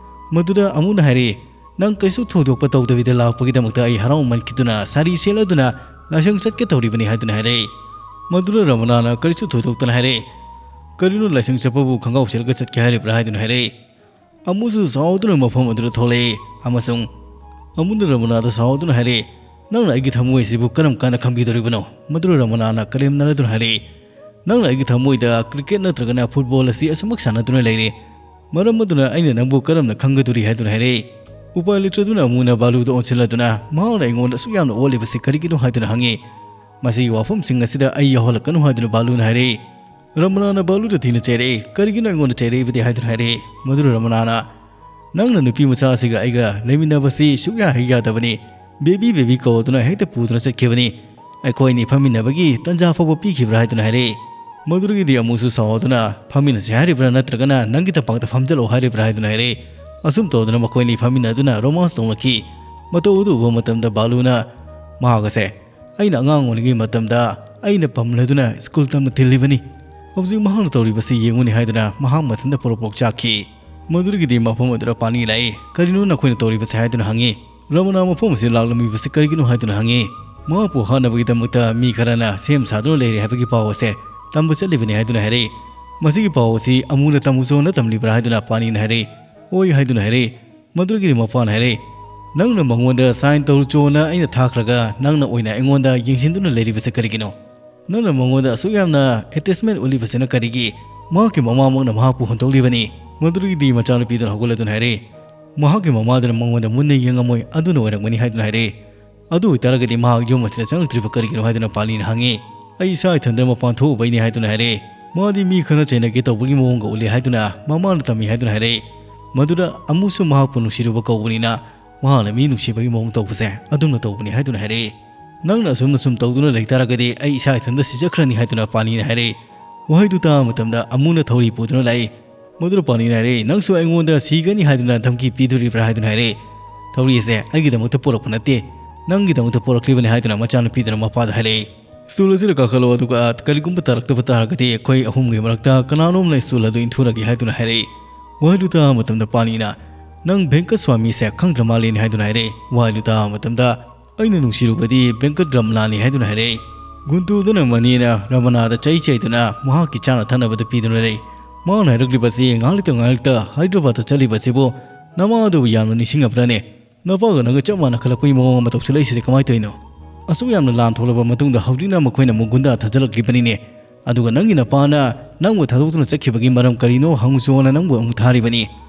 ꯃꯗꯨꯗ ꯑꯃꯨꯅ ꯍꯥꯏꯔꯛꯏ, "ꯅꯪ ꯀꯩꯁꯨ ꯊꯣꯏꯗꯣꯛꯄ ꯇꯧꯗꯕꯤꯗ ꯂꯥꯛꯄꯒꯤꯗꯃꯛꯇ ꯑꯩ ꯍꯔꯥꯎꯃꯟꯈꯤꯗꯨꯅ ꯁꯥꯔꯤ ꯁꯦꯠꯂꯗꯨꯅ ꯂꯥꯏꯁꯪ ꯆꯠꯀꯦ ꯇꯧꯔꯤꯕꯅꯤ" ꯍꯥꯏꯗꯨꯅ ꯍꯥꯏꯔꯛꯏ꯫ ꯃꯗꯨꯗ ꯔꯃꯅꯥꯅ ꯀꯔꯤꯁꯨ ꯊꯣꯏꯗꯣꯛꯇꯅ ꯍꯥꯏꯔꯛꯏ, "ꯀꯔꯤꯅꯣ ꯂꯥꯏꯁꯪ ꯆꯠꯄꯕꯨ ꯈꯣꯡꯒ꯭ꯔꯥꯎ ꯁꯦꯠꯂꯒ ꯆꯠꯀꯦ ꯍꯥꯏꯔꯤꯕ꯭ꯔꯥ?" ꯍꯥꯏꯗꯨꯅ ꯍꯥꯏꯔꯛꯏ꯫ ꯑꯃꯨꯁꯨ ꯁꯥꯎꯗꯨꯅ ꯃꯐꯝ ꯑꯗꯨꯗ ꯊꯣꯛꯂꯛꯏ ꯑꯃꯁꯨꯡ ꯑꯃꯨꯅ ꯔꯃꯅꯥꯗ ꯁꯥꯎꯗꯨꯅ ꯍꯥꯏꯔꯛꯏ, "ꯅꯪꯅ ꯑꯩꯒꯤ ꯊꯃꯣꯏ ꯑꯁꯤꯕꯨ ꯀꯔꯝ ꯀꯥꯟꯗ ꯈꯪꯕꯤꯗꯣꯔꯤꯕꯅꯣ?" ꯃꯗꯨꯗ ꯔꯃꯅꯥꯅ ꯀꯔꯦꯝꯅꯔꯗꯨꯅ ꯍꯥꯏꯔꯛꯏ, "ꯅꯪꯅ ꯑꯩꯒꯤ ꯊꯃꯣꯏꯗ ꯀ꯭ꯔꯤꯀꯦꯠ ꯅꯠꯇ꯭ꯔꯒꯅ ꯐꯨꯠꯕꯣꯜ ꯑꯁꯤ ꯑꯁꯨꯃꯛ ꯁꯥꯟꯅꯗꯨꯅ ꯂꯩꯔꯦ꯫ ꯃꯔꯝ ꯑꯗꯨꯅ ꯑꯩꯅ ꯅꯪꯕꯨ ꯀꯔꯝꯅ ꯈꯪꯒꯗꯣꯔꯤ?" ꯍꯥꯏꯗꯨꯅ ꯍꯥꯏꯔꯛꯏ꯫ ꯎꯄꯥꯏ ꯂꯩꯇ꯭ꯔꯗꯨꯅ ꯑꯃꯨꯅ ꯕꯥꯂꯨꯗ ꯑꯣꯟꯁꯤꯜꯂꯗꯨꯅ, "ꯃꯍꯥꯛꯅ ꯑꯩꯉꯣꯟꯗ ꯑꯁꯨꯛ ꯌꯥꯝꯅ ꯑꯣꯠꯂꯤꯕꯁꯤ ꯀꯔꯤꯒꯤꯅꯣ?" ꯍꯥꯏꯗꯨꯅ ꯍꯪꯉꯤ꯫ "ꯃꯁꯤꯒꯤ ꯋꯥꯐꯝꯁꯤꯡ ꯑꯁꯤꯗ ꯑꯩ ꯌꯥꯎꯍꯜꯂꯛꯀꯅꯨ" ꯍꯥꯏꯗꯨꯅ ꯕꯥꯂꯨꯅ ꯍꯥꯏꯔꯛꯏ꯫ ꯔꯃꯅꯥꯅ ꯕꯥꯂꯨꯗ ꯊꯤꯅ ꯆꯩꯔꯛꯏ꯫ "ꯀꯔꯤꯒꯤꯅꯣ ꯑꯩꯉꯣꯟꯗ ꯆꯩꯔꯛꯏꯕꯗꯤ?" ꯍꯥꯏꯗꯨꯅ ꯍꯥꯏꯔꯛꯏ꯫ ꯃꯗꯨꯗ ꯔꯃꯅꯥꯅ, "ꯅꯪꯅ ꯅꯨꯄꯤ ꯃꯆꯥ ꯑꯁꯤꯒ ꯑꯩꯒ ꯂꯩꯃꯤꯟꯅꯕꯁꯤ ꯁꯨꯛꯌꯥ ꯍꯦꯛ ꯌꯥꯗꯕꯅꯤ꯫ ꯕꯦꯕꯤ, ꯕꯦꯕꯤ ꯀꯧꯗꯨꯅ ꯍꯦꯛꯇ ꯄꯨꯗꯨꯅ ꯆꯠꯈꯤꯕꯅꯤ꯫ ꯑꯩꯈꯣꯏ ꯑꯅꯤ ꯐꯝꯃꯤꯟꯅꯕꯒꯤ ꯇꯟꯖꯥ ꯐꯥꯎꯕ ꯄꯤꯈꯤꯕ꯭ꯔꯥ?" ꯍꯥꯏꯗꯨꯅ ꯍꯥꯏꯔꯛꯏ꯫ ꯃꯗꯨꯗꯒꯤꯗꯤ ꯑꯃꯨꯛꯁꯨ ꯁꯥꯎꯗꯨꯅ, "ꯐꯝꯃꯤꯟꯅꯁꯤ ꯍꯥꯏꯔꯤꯕ꯭ꯔꯥ ꯅꯠꯇ꯭ꯔꯒꯅ ꯅꯪꯒꯤ ꯇꯝꯄꯥꯛꯇ ꯐꯝꯖꯜꯂꯣ ꯍꯥꯏꯔꯤꯕ꯭ꯔꯥ?" ꯍꯥꯏꯗꯨꯅ ꯍꯥꯏꯔꯛꯏ꯫ ꯑꯁꯨꯝ ꯇꯧꯗꯨꯅ ꯃꯈꯣꯏ ꯑꯅꯤ ꯐꯝꯃꯤꯟꯅꯗꯨꯅ ꯔꯣꯃꯥꯟꯁ ꯇꯧꯅꯈꯤ꯫ ꯃꯇꯧ ꯑꯗꯨ ꯎꯕ ꯃꯇꯝꯗ ꯕꯥꯂꯨꯅ, "ꯃꯍꯥꯛ ꯑꯁꯦ ꯑꯩꯅ ꯑꯉꯥꯡ ꯑꯣꯏꯔꯤꯉꯩ ꯃꯇꯝꯗ ꯑꯩꯅ ꯄꯝꯂꯗꯨꯅ ꯁ꯭ꯀꯨꯜ ꯇꯝꯅ ꯊꯤꯜꯂꯤꯕꯅꯤ꯫ ꯍꯧꯖꯤꯛ ꯃꯍꯥꯛꯅ ꯇꯧꯔꯤꯕꯁꯤ ꯌꯦꯡꯉꯨꯅꯦ" ꯍꯥꯏꯗꯨꯅ ꯃꯍꯥꯛ ꯃꯊꯟꯇ ꯄꯣꯔꯣꯛ ꯄꯣꯔꯣꯛ ꯆꯥꯛꯈꯤ꯫ ꯃꯗꯨꯗꯒꯤꯗꯤ ꯃꯐꯝ ꯑꯗꯨꯗ ꯄꯥꯅꯤ ꯂꯥꯛꯏ꯫ "ꯀꯔꯤꯅꯣ ꯅꯈꯣꯏꯅ ꯇꯧꯔꯤꯕꯁꯦ?" ꯍꯥꯏꯗꯨꯅ ꯍꯪꯉꯤ꯫ ꯔꯃꯅꯥ ꯃꯐꯝ ꯑꯁꯤ ꯂꯥꯛꯂꯝꯃꯤꯕꯁꯤ ꯀꯔꯤꯒꯤꯅꯣ ꯍꯥꯏꯗꯨꯅ ꯍꯪꯉꯤ꯫ "ꯃꯍꯥꯛꯄꯨ ꯍꯥꯠꯅꯕꯒꯤꯗꯃꯛꯇ ꯃꯤ ꯈꯔꯅ ꯁꯦꯝ ꯁꯥꯗꯨꯅ ꯂꯩꯔꯦ ꯍꯥꯏꯕꯒꯤ ꯄꯥꯎ ꯑꯁꯦ ꯇꯝꯕ ꯆꯠꯂꯤꯕꯅꯤ" ꯍꯥꯏꯗꯨꯅ ꯍꯥꯏꯔꯛꯏ꯫ "ꯃꯁꯤꯒꯤ ꯄꯥꯎ ꯑꯁꯤ ꯑꯃꯨꯅ ꯇꯝꯃꯨꯆꯣꯅ ꯇꯝꯂꯤꯕ꯭ꯔꯥ?" ꯍꯥꯏꯗꯨꯅ ꯄꯥꯅꯤꯅ ꯍꯥꯏꯔꯛꯏ꯫ "ꯑꯣꯏ" ꯍꯥꯏꯗꯨꯅ ꯍꯥꯏꯔꯛꯏ꯫ ꯃꯗꯨꯗꯒꯤꯗꯤ ꯃꯄꯥꯅ ꯍꯥꯏꯔꯛꯏ, "ꯅꯪꯅ ꯃꯉꯣꯟꯗ ꯁꯥꯏꯟ ꯇꯧꯔꯨꯆꯣꯅ ꯑꯩꯅ ꯊꯥꯈ꯭ꯔꯒ ꯅꯪꯅ ꯑꯣꯏꯅ ꯑꯩꯉꯣꯟꯗ ꯌꯦꯡꯁꯤꯟꯗꯨꯅ ꯂꯩꯔꯤꯕꯁꯦ ꯀꯔꯤꯒꯤꯅꯣ?" "ꯅꯪꯅ ꯃꯉꯣꯟꯗ ꯑꯁꯨꯛ ꯌꯥꯝꯅ ꯑꯦꯇꯦꯆꯃꯦꯟ ꯎꯠꯂꯤꯕꯁꯤꯅ ꯀꯔꯤꯒꯤ? ꯃꯍꯥꯛꯀꯤ ꯃꯃꯥꯃꯛꯅ ꯃꯍꯥꯛꯄꯨ ꯍꯨꯟꯗꯣꯛꯂꯤꯕꯅꯤ꯫" ꯃꯗꯨꯗꯒꯤꯗꯤ ꯃꯆꯥꯅꯨꯄꯤꯗꯨꯅ ꯍꯧꯒꯠꯂꯗꯨꯅ ꯍꯥꯏꯔꯛꯏ, "ꯃꯍꯥꯛꯀꯤ ꯃꯃꯥꯗꯨꯅ ꯃꯉꯣꯟꯗ ꯃꯨꯟꯅ ꯌꯦꯡꯉꯝꯃꯣꯏ, ꯑꯗꯨꯅ ꯑꯣꯏꯔꯝꯒꯅꯤ" ꯍꯥꯏꯗꯨꯅ ꯍꯥꯏꯔꯛꯏ꯫ "ꯑꯗꯨ ꯑꯣꯏꯇꯥꯔꯒꯗꯤ ꯃꯍꯥꯛ ꯌꯨꯝ ꯑꯁꯤꯗ ꯆꯪꯉꯛꯇ꯭ꯔꯤꯕ ꯀꯔꯤꯒꯤꯅꯣ?" ꯍꯥꯏꯗꯨꯅ ꯄꯥꯂꯤꯅ ꯍꯪꯉꯤ꯫ "ꯑꯩ ꯏꯁꯥ ꯏꯊꯟꯗ ꯃꯄꯥꯟ ꯊꯣꯛꯎꯕꯩꯅꯤ" ꯍꯥꯏꯗꯨꯅ ꯍꯥꯏꯔꯛꯏ꯫ "ꯃꯥꯗꯤ ꯃꯤ ꯈꯔ ꯆꯩꯅꯒꯦ ꯇꯧꯕꯒꯤ ꯃꯑꯣꯡꯒ ꯎꯠꯂꯤ" ꯍꯥꯏꯗꯨꯅ ꯃꯃꯥꯅ ꯇꯝꯃꯤ ꯍꯥꯏꯗꯨꯅ ꯍꯥꯏꯔꯛꯏ꯫ "ꯃꯗꯨꯗ ꯑꯃꯨꯛꯁꯨ ꯃꯍꯥꯛꯄꯨ ꯅꯨꯡꯁꯤꯔꯨꯕ ꯀꯧꯕꯅꯤꯅ ꯃꯍꯥꯛꯅ ꯃꯤ ꯅꯨꯡꯁꯤꯕꯒꯤ ꯃꯑꯣꯡ ꯇꯧꯕꯁꯦ ꯑꯗꯨꯝꯅ ꯇꯧꯕꯅꯤ" ꯍꯥꯏꯗꯨꯅ ꯍꯥꯏꯔꯛꯏ꯫ "ꯅꯪꯅ ꯑꯁꯨꯝꯅ ꯁꯨꯝ ꯇꯧꯗꯨꯅ ꯂꯩꯇꯥꯔꯒꯗꯤ ꯑꯩ ꯏꯁꯥ ꯏꯊꯟꯗ ꯁꯤꯖꯈ꯭ꯔꯅꯤ" ꯍꯥꯏꯗꯨꯅ ꯄꯥꯂꯤꯅ ꯍꯥꯏꯔꯛꯏ꯫ ꯋꯥꯍꯩꯗꯨ ꯇꯥꯕ ꯃꯇꯝꯗ ꯑꯃꯨꯅ ꯊꯧꯔꯤ ꯄꯨꯗꯨꯅ ꯂꯥꯛꯏ꯫ ꯃꯗꯨꯗ ꯄꯥꯂꯤꯅ ꯍꯥꯏꯔꯛꯏ, "ꯅꯪꯁꯨ ꯑꯩꯉꯣꯟꯗ ꯁꯤꯒꯅꯤ ꯍꯥꯏꯗꯨꯅ ꯙꯝꯀꯤ ꯄꯤꯗꯣꯔꯤꯕ꯭ꯔꯥ?" ꯍꯥꯏꯗꯨꯅ ꯍꯥꯏꯔꯛꯏ꯫ "ꯊꯧꯔꯤ ꯑꯁꯦ ꯑꯩꯒꯤꯗꯃꯛꯇ ꯄꯨꯔꯛꯄ ꯅꯠꯇꯦ, ꯅꯪꯒꯤꯗꯃꯛꯇ ꯄꯨꯔꯛꯂꯤꯕꯅꯤ" ꯍꯥꯏꯗꯨꯅ ꯃꯆꯥꯅꯨꯄꯤꯗꯨꯅ ꯃꯄꯥꯗ ꯍꯥꯏꯔꯛꯏ꯫ "ꯁ꯭ꯇꯨꯜ ꯑꯁꯤꯗ ꯀꯥꯈꯠꯂꯣ, ꯑꯗꯨꯒ ꯀꯔꯤꯒꯨꯝꯕ ꯇꯥꯔꯛꯇꯕ ꯇꯥꯔꯒꯗꯤ ꯑꯩꯈꯣꯏ ꯑꯍꯨꯝꯒꯤ ꯃꯔꯛꯇ ꯀꯅꯥꯅꯣꯝꯅ ꯁ꯭ꯇꯨꯜ ꯑꯗꯨ ꯏꯟꯊꯨꯔꯒꯦ" ꯍꯥꯏꯗꯨꯅ ꯍꯥꯏꯔꯛꯏ꯫ ꯋꯥꯍꯩꯗꯨ ꯇꯥꯕ ꯃꯇꯝꯗ ꯄꯥꯂꯤꯅ, "ꯅꯪ ꯚꯦꯡꯀꯠ ꯁ꯭ꯋꯥꯃꯤꯁꯦ ꯈꯪꯗ꯭ꯔ ꯃꯥꯜꯂꯦꯅꯦ" ꯍꯥꯏꯗꯨꯅ ꯍꯥꯏꯔꯛꯏ꯫ ꯋꯥꯍꯩꯗꯨ ꯇꯥꯕ ꯃꯇꯝꯗ, "ꯑꯩꯅ ꯅꯨꯡꯁꯤꯔꯨꯕꯗꯤ ꯚꯦꯡꯀꯠ ꯔꯃꯅꯥꯅꯤ" ꯍꯥꯏꯗꯨꯅ ꯍꯥꯏꯔꯛꯏ꯫ ꯒꯨꯟꯇꯨꯗꯨꯅ ꯃꯅꯤꯅ ꯔꯃꯅꯥꯗ ꯆꯩ ꯆꯩꯗꯨꯅ ꯃꯍꯥꯛꯀꯤ ꯆꯥꯅ ꯊꯛꯅꯕꯗꯨ ꯄꯤꯗꯨꯅ ꯂꯩ꯫ ꯃꯍꯥꯛꯅ ꯍꯥꯏꯔꯛꯂꯤꯕꯁꯤ, "ꯉꯥꯏꯍꯥꯛꯇ ꯉꯥꯏꯍꯥꯛꯇ ꯍꯥꯏꯗ꯭ꯔꯕꯥꯗꯇ ꯆꯠꯂꯤꯕꯁꯤꯕꯨ ꯅꯃꯥ ꯑꯗꯨꯕꯨ ꯌꯥꯝꯅ ꯅꯤꯡꯁꯤꯡꯉꯕ꯭ꯔꯅꯦ? ꯅꯄꯥꯒ ꯅꯪꯒ ꯆꯞ ꯃꯥꯟꯅ ꯈꯜꯂꯛꯄꯒꯤ ꯃꯑꯣꯡ ꯑꯃ ꯇꯧꯁꯤꯜꯂꯛꯏꯁꯤꯗꯤ ꯀꯃꯥꯏꯅ ꯇꯧꯔꯤꯅꯣ? ꯑꯁꯨꯛ ꯌꯥꯝꯅ ꯂꯥꯟ ꯊꯣꯛꯂꯕ ꯃꯇꯨꯡꯗ ꯍꯧꯖꯤꯛꯅ ꯃꯈꯣꯏꯅ ꯑꯃꯨꯛ ꯒꯨꯟꯗꯥ ꯊꯥꯖꯤꯜꯂꯛꯂꯤꯕꯅꯤꯅꯦ꯫ ꯑꯗꯨꯒ ꯅꯪꯒꯤ ꯅꯄꯥꯅ ꯅꯪꯕꯨ ꯊꯥꯗꯣꯛꯇꯨꯅ ꯆꯠꯈꯤꯕꯒꯤ ꯃꯔꯝ ꯀꯔꯤꯅꯣ ꯍꯪꯉꯨꯁꯣꯅ ꯅꯪꯕꯨ ꯑꯃꯨꯛ ꯊꯥꯔꯤꯕꯅꯤ꯫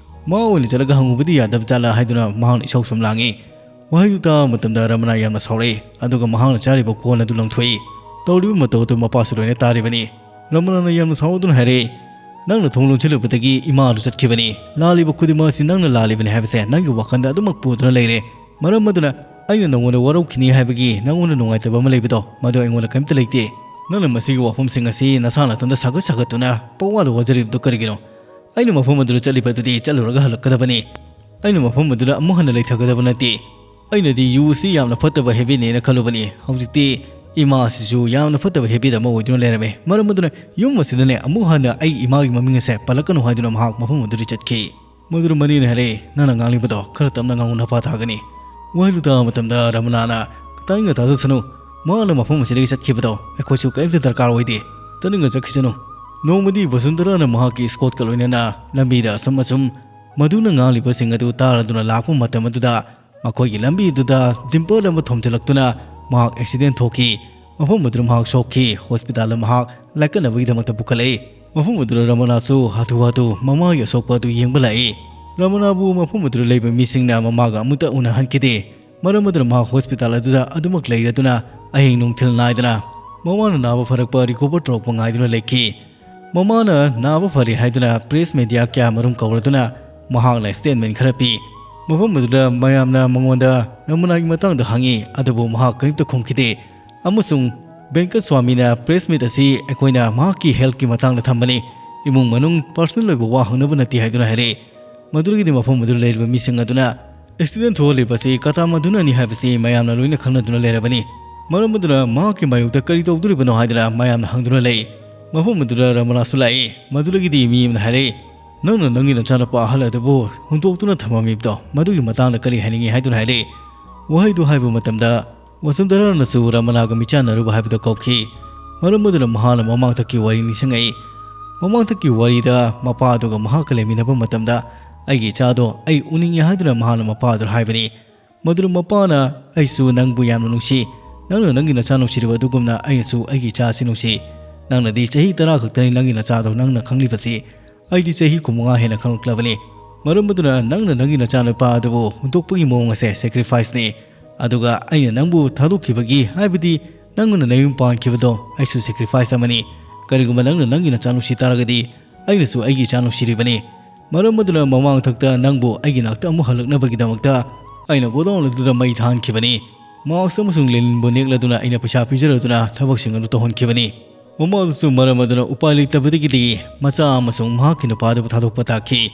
ꯃꯥ ꯑꯣꯏꯅ ꯆꯠꯂꯒ ꯍꯪꯉꯨꯕꯗꯤ ꯌꯥꯗꯕ ꯖꯥꯠꯂꯥ?" ꯍꯥꯏꯗꯨꯅ ꯃꯍꯥꯛꯅ ꯏꯁꯧ ꯁꯨꯝ ꯂꯥꯡꯉꯤ꯫ ꯋꯥꯍꯩꯗꯨ ꯇꯥꯕ ꯃꯇꯝꯗ ꯔꯃꯅꯥ ꯌꯥꯝꯅ ꯁꯥꯎꯔꯛꯏ, ꯑꯗꯨꯒ ꯃꯍꯥꯛꯅ ꯆꯥꯔꯤꯕ ꯀꯣꯟ ꯑꯗꯨ ꯂꯪꯊꯣꯛꯏ꯫ ꯇꯧꯔꯤꯕ ꯃꯇꯧ ꯑꯗꯨ ꯃꯄꯥꯁꯨ ꯂꯣꯏꯅ ꯇꯥꯔꯤꯕꯅꯤ꯫ ꯔꯃꯅꯥꯅ ꯌꯥꯝꯅ ꯁꯥꯎꯔꯗꯨꯅ ꯍꯥꯏꯔꯛꯏ, "ꯅꯪꯅ ꯊꯣꯡ ꯂꯣꯟꯁꯤꯜꯂꯨꯕꯗꯒꯤ ꯏꯃꯥ ꯑꯗꯨ ꯆꯠꯈꯤꯕꯅꯤ꯫ ꯂꯥꯜꯂꯤꯕ ꯈꯨꯗꯤꯡꯃꯛ ꯑꯁꯤ ꯅꯪꯅ ꯂꯥꯜꯂꯤꯕꯅꯤ ꯍꯥꯏꯕꯁꯦ ꯅꯪꯒꯤ ꯋꯥꯈꯜꯗ ꯑꯗꯨꯃꯛ ꯄꯨꯗꯨꯅ ꯂꯩꯔꯦ꯫ ꯃꯔꯝ ꯑꯗꯨꯅ ꯑꯩꯅ ꯅꯉꯣꯟꯗ ꯋꯥꯔꯧꯈꯤꯅꯤ ꯍꯥꯏꯕꯒꯤ ꯅꯉꯣꯟꯗ ꯅꯨꯡꯉꯥꯏꯇꯕ ꯑꯃ ꯂꯩꯕꯗꯣ, ꯃꯗꯨ ꯑꯩꯉꯣꯟꯗ ꯀꯔꯤꯝꯇ ꯂꯩꯇꯦ꯫ ꯅꯪꯅ ꯃꯁꯤꯒꯤ ꯋꯥꯐꯝꯁꯤꯡ ꯑꯁꯤ ꯅꯁꯥ ꯅꯊꯟꯗ ꯁꯥꯒꯠ ꯁꯥꯒꯠꯇꯨꯅ ꯄꯪꯋꯥꯗ ꯋꯥꯖꯔꯤꯕꯗꯨ ꯀꯔꯤꯒꯤꯅꯣ? ꯑꯩꯅ ꯃꯐꯝ ꯑꯗꯨꯗ ꯆꯠꯂꯤꯕ ꯑꯗꯨꯗꯤ ꯆꯠꯂꯨꯔꯒ ꯍꯜꯂꯛꯀꯗꯕꯅꯤ꯫ ꯑꯩꯅ ꯃꯐꯝ ꯑꯗꯨꯗ ꯑꯃꯨꯛ ꯍꯟꯅ ꯂꯩꯊꯒꯗꯕ ꯅꯠꯇꯦ꯫ ꯑꯩꯅꯗꯤ ꯌꯨ ꯑꯁꯤ ꯌꯥꯝꯅ ꯐꯠꯇꯕ ꯍꯦꯕꯤꯠꯅꯦꯅ ꯈꯜꯂꯨꯕꯅꯤ꯫ ꯍꯧꯖꯤꯛꯇꯤ ꯏꯃꯥ ꯑꯁꯤꯁꯨ ꯌꯥꯝꯅ ꯐꯠꯇꯕ ꯍꯦꯕꯤꯠ ꯑꯃ ꯑꯣꯏꯗꯨꯅ ꯂꯩꯔꯝꯃꯦ꯫ ꯃꯔꯝ ꯑꯗꯨꯅ ꯌꯨꯝ ꯑꯁꯤꯗꯅꯦ ꯑꯃꯨꯛ ꯍꯟꯅ ꯑꯩ ꯏꯃꯥꯒꯤ ꯃꯃꯤꯡ ꯑꯁꯦ ꯄꯜꯂꯛꯀꯅꯨ" ꯍꯥꯏꯗꯨꯅ ꯃꯍꯥꯛ ꯃꯐꯝ ꯑꯗꯨꯗ ꯆꯠꯈꯤ꯫ ꯃꯗꯨꯗ ꯃꯅꯤꯅ ꯍꯥꯏꯔꯛꯏ, "ꯅꯪꯅ ꯉꯥꯡꯂꯤꯕꯗꯣ ꯈꯔ ꯇꯞꯅ ꯉꯥꯡꯉꯨ, ꯅꯄꯥ ꯇꯥꯒꯅꯤ꯫" ꯋꯥꯍꯩꯗꯨ ꯇꯥꯕ ꯃꯇꯝꯗ ꯔꯃꯅꯥꯅ, "ꯇꯥꯅꯤꯡꯉ ꯇꯥꯖꯁꯅꯨ꯫ ꯃꯍꯥꯛꯅ ꯃꯐꯝ ꯑꯁꯤꯗꯒꯤ ꯆꯠꯈꯤꯕꯗꯣ ꯑꯩꯈꯣꯏꯁꯨ ꯀꯔꯤꯝꯇ ꯗꯔꯀꯥꯔ ꯑꯣꯏꯗꯦ꯫ ꯆꯠꯅꯤꯡꯉ ꯆꯠꯈꯤꯁꯅꯨ꯫" ꯅꯣꯡꯃꯗꯤ ꯕꯁꯨꯟꯗꯔꯥꯅ ꯃꯍꯥꯛꯀꯤ ꯏꯁꯀꯣꯠꯀ ꯂꯣꯏꯅꯅ ꯂꯝꯕꯤꯗ ꯑꯁꯨꯝ ꯑꯁꯨꯝ ꯃꯗꯨꯅ ꯉꯥꯡꯂꯤꯕꯁꯤꯡ ꯑꯗꯨ ꯇꯥꯔꯗꯨꯅ ꯂꯥꯛꯄ ꯃꯇꯝ ꯑꯗꯨꯗ ꯃꯈꯣꯏꯒꯤ ꯂꯝꯕꯤꯗꯨꯗ ꯗꯤꯝꯄꯔ ꯑꯃ ꯊꯣꯝꯖꯤꯜꯂꯛꯇꯨꯅ ꯃꯍꯥꯛ ꯑꯦꯛꯁꯤꯗꯦꯟ ꯊꯣꯛꯈꯤ꯫ ꯃꯐꯝ ꯑꯗꯨꯗ ꯃꯍꯥꯛ ꯁꯣꯛꯈꯤ꯫ ꯍꯣꯁꯄꯤꯇꯥꯜꯗ ꯃꯍꯥꯛ ꯂꯥꯏꯀꯠꯅꯕꯒꯤꯗꯃꯛꯇ ꯄꯨꯈꯠꯂꯛꯏ꯫ ꯃꯐꯝ ꯑꯗꯨꯗ ꯔꯃꯅꯥꯁꯨ ꯍꯥꯊꯨ ꯍꯥꯊꯨ ꯃꯃꯥꯒꯤ ꯑꯁꯣꯛꯄ ꯑꯗꯨ ꯌꯦꯡꯕ ꯂꯥꯛꯏ꯫ ꯔꯃꯅꯥꯕꯨ ꯃꯐꯝ ꯑꯗꯨꯗ ꯂꯩꯕ ꯃꯤꯁꯤꯡꯅ ꯃꯃꯥꯒ ꯑꯃꯨꯛꯇ ꯎꯅꯍꯟꯈꯤꯗꯦ꯫ ꯃꯔꯝ ꯑꯗꯨꯅ ꯃꯍꯥꯛ ꯍꯣꯁꯄꯤꯇꯥꯜ ꯑꯗꯨꯗ ꯑꯗꯨꯃꯛ ꯂꯩꯔꯗꯨꯅ ꯑꯍꯤꯡ ꯅꯨꯡꯊꯤꯜ ꯅꯥꯏꯗꯅ ꯃꯃꯥꯅ ꯅꯥꯕ ꯐꯔꯛꯄ ꯔꯤꯀꯣꯚꯔ ꯇꯧꯔꯛꯄ ꯉꯥꯏꯗꯨꯅ ꯂꯩꯈꯤ꯫ ꯃꯃꯥꯅ ꯅꯥꯕ ꯐꯔꯦ ꯍꯥꯏꯗꯨꯅ ꯄ꯭ꯔꯦꯁ ꯃꯦꯗꯤꯌꯥ ꯀꯌꯥꯃꯔꯨꯝ ꯀꯧꯔꯗꯨꯅ ꯃꯍꯥꯛꯅ ꯁ꯭ꯇꯦꯠꯃꯦꯟ ꯈꯔ ꯄꯤ꯫ ꯃꯐꯝ ꯑꯗꯨꯗ ꯃꯌꯥꯝꯅ ꯃꯉꯣꯟꯗ ꯔꯃꯅꯥꯒꯤ ꯃꯇꯥꯡꯗ ꯍꯪꯉꯤ, ꯑꯗꯨꯕꯨ ꯃꯍꯥꯛ ꯀꯔꯤꯝꯇ ꯈꯨꯝꯈꯤꯗꯦ꯫ ꯑꯃꯁꯨꯡ ꯕꯦꯡꯀꯁ꯭ꯋꯥꯃꯤꯅ ꯄ꯭ꯔꯦꯁ ꯃꯤꯠ ꯑꯁꯤ ꯑꯩꯈꯣꯏꯅ ꯃꯍꯥꯛꯀꯤ ꯍꯦꯜꯊꯀꯤ ꯃꯇꯥꯡꯗ ꯊꯝꯕꯅꯤ, ꯏꯃꯨꯡ ꯃꯅꯨꯡ ꯄꯔꯁꯅꯦꯜ ꯑꯣꯏꯕ ꯋꯥ ꯍꯪꯅꯕ ꯅꯠꯇꯦ ꯍꯥꯏꯗꯨꯅ ꯍꯥꯏꯔꯛꯏ꯫ ꯃꯗꯨꯗꯒꯤꯗꯤ ꯃꯐꯝ ꯑꯗꯨꯗ ꯂꯩꯔꯤꯕ ꯃꯤꯁꯤꯡ ꯑꯗꯨꯅ ꯑꯦꯛꯁꯤꯗꯦꯟ ꯊꯣꯛꯍꯜꯂꯤꯕ ꯑꯁꯤ ꯀꯇꯥꯃꯗꯨꯅꯅꯤ ꯍꯥꯏꯕꯁꯤ ꯃꯌꯥꯝꯅ ꯂꯣꯏꯅ ꯈꯪꯅꯗꯨꯅ ꯂꯩꯔꯕꯅꯤ꯫ ꯃꯔꯝ ꯑꯗꯨꯅ ꯃꯍꯥꯛꯀꯤ ꯃꯥꯌꯣꯛꯇ ꯀꯔꯤ ꯇꯧꯗꯣꯔꯤꯕꯅꯣ ꯍꯥꯏꯗꯨꯅ ꯃꯌꯥꯝꯅ ꯍꯪꯗꯨꯅ ꯂꯩ꯫ ꯃꯐꯝ ꯑꯗꯨꯗ ꯔꯃꯅꯥꯁꯨ ꯂꯥꯛꯏ꯫ ꯃꯗꯨꯗꯒꯤꯗꯤ ꯃꯤ ꯑꯃꯅ ꯍꯥꯏꯔꯛꯏ, "ꯅꯪꯅ ꯅꯪꯒꯤ ꯅꯆꯥꯅꯨꯄꯥ ꯑꯍꯜ ꯑꯗꯨꯕꯨ ꯍꯨꯟꯗꯣꯛꯇꯨꯅ ꯊꯝꯃꯝꯃꯤꯕꯗꯣ ꯃꯗꯨꯒꯤ ꯃꯇꯥꯡꯗ ꯀꯔꯤ ꯍꯥꯏꯅꯤꯡꯉꯤ?" ꯍꯥꯏꯗꯨꯅ ꯍꯥꯏꯔꯛꯏ꯫ ꯋꯥꯍꯩꯗꯨ ꯍꯥꯏꯕ ꯃꯇꯝꯗ ꯋꯁꯨꯟꯙꯔꯥꯅꯁꯨ ꯔꯃꯅꯥꯒ ꯃꯤꯆꯥꯟꯅꯔꯨꯕ ꯍꯥꯏꯕꯗꯨ ꯀꯧꯈꯤ꯫ ꯃꯔꯝ ꯑꯗꯨꯅ ꯃꯍꯥꯛꯅ ꯃꯃꯥꯡꯊꯛꯀꯤ ꯋꯥꯔꯤ ꯅꯤꯡꯁꯤꯡꯉꯛꯏ꯫ ꯃꯃꯥꯡꯊꯛꯀꯤ ꯋꯥꯔꯤꯗ ꯃꯄꯥ ꯑꯗꯨꯒ ꯃꯍꯥꯛꯀ ꯂꯩꯃꯤꯟꯅꯕ ꯃꯇꯝꯗ, "ꯑꯩꯒꯤ ꯏꯆꯥꯗꯣ ꯑꯩ ꯎꯅꯤꯡꯉꯤ" ꯍꯥꯏꯗꯨꯅ ꯃꯍꯥꯛꯅ ꯃꯄꯥ ꯑꯗꯨꯗ ꯍꯥꯏꯕꯅꯤ꯫ ꯃꯗꯨꯗ ꯃꯄꯥꯅ, "ꯑꯩꯁꯨ ꯅꯪꯕꯨ ꯌꯥꯝꯅ ꯅꯨꯡꯁꯤ꯫ ꯅꯪꯅ ꯅꯪꯒꯤ ꯅꯆꯥ ꯅꯨꯡꯁꯤꯔꯤꯕ ꯑꯗꯨꯒꯨꯝꯅ ꯑꯩꯅꯁꯨ ꯑꯩꯒꯤ ꯏꯆꯥ ꯑꯁꯤ ꯅꯨꯡꯁꯤ꯫ ꯅꯪꯅꯗꯤ ꯆꯍꯤ ꯇꯔꯥ ꯈꯛꯇꯅꯤ ꯅꯪꯒꯤ ꯅꯆꯥꯗꯣ ꯅꯪꯅ ꯈꯪꯂꯤꯕꯁꯤ꯫ ꯑꯩꯗꯤ ꯆꯍꯤ ꯀꯨꯟꯃꯉꯥ ꯍꯦꯟꯅ ꯈꯪꯂꯛꯂꯕꯅꯤ꯫ ꯃꯔꯝ ꯑꯗꯨꯅ ꯅꯪꯅ ꯅꯪꯒꯤ ꯅꯆꯥꯅꯨꯄꯥ ꯑꯗꯨꯕꯨ ꯍꯨꯟꯗꯣꯛꯄꯒꯤ ꯃꯑꯣꯡ ꯑꯁꯦ ꯁꯦꯀ꯭ꯔꯤꯐꯥꯏꯁꯅꯤ꯫ ꯑꯗꯨꯒ ꯑꯩꯅ ꯅꯪꯕꯨ ꯊꯥꯗꯣꯛꯈꯤꯕꯒꯤ, ꯍꯥꯏꯕꯗꯤ ꯅꯪꯅ ꯅꯌꯨꯝ ꯄꯥꯟꯈꯤꯕꯗꯣ ꯑꯩꯁꯨ ꯁꯦꯀ꯭ꯔꯤꯐꯥꯏꯁ ꯑꯃꯅꯤ꯫ ꯀꯔꯤꯒꯨꯝꯕ ꯅꯪꯅ ꯅꯪꯒꯤ ꯅꯆꯥ ꯅꯨꯡꯁꯤ ꯇꯥꯔꯒꯗꯤ ꯑꯩꯅꯁꯨ ꯑꯩꯒꯤ ꯏꯆꯥ ꯅꯨꯡꯁꯤꯔꯤꯕꯅꯤ꯫ ꯃꯔꯝ ꯑꯗꯨꯅ ꯃꯃꯥꯡꯊꯛꯇ ꯅꯪꯕꯨ ꯑꯩꯒꯤ ꯅꯥꯛꯇ ꯑꯃꯨꯛ ꯍꯜꯂꯛꯅꯕꯒꯤꯗꯃꯛꯇ ꯑꯩꯅ ꯒꯣꯗꯥꯎꯟ ꯑꯗꯨꯗ ꯃꯩ ꯊꯥꯍꯟꯈꯤꯕꯅꯤ꯫ ꯃꯥꯛꯁ ꯑꯃꯁꯨꯡ ꯂꯦꯅꯤꯟꯕꯨ ꯅꯦꯛꯂꯗꯨꯅ ꯑꯩꯅ ꯄꯩꯁꯥ ꯄꯤꯖꯔꯗꯨꯅ ꯊꯕꯛꯁꯤꯡ ꯑꯗꯨ ꯇꯧꯍꯟꯈꯤꯕꯅꯤ꯫ ꯃꯃꯥꯗꯨꯁꯨ ꯃꯔꯝ ꯑꯗꯨꯅ ꯎꯄꯥꯏ ꯂꯩꯇꯕꯗꯒꯤꯗꯤ ꯃꯆꯥ ꯑꯃꯁꯨꯡ ꯃꯍꯥꯛꯀꯤ ꯅꯨꯄꯥꯗꯨꯕꯨ ꯊꯥꯗꯣꯛꯄ ꯇꯥꯈꯤ꯫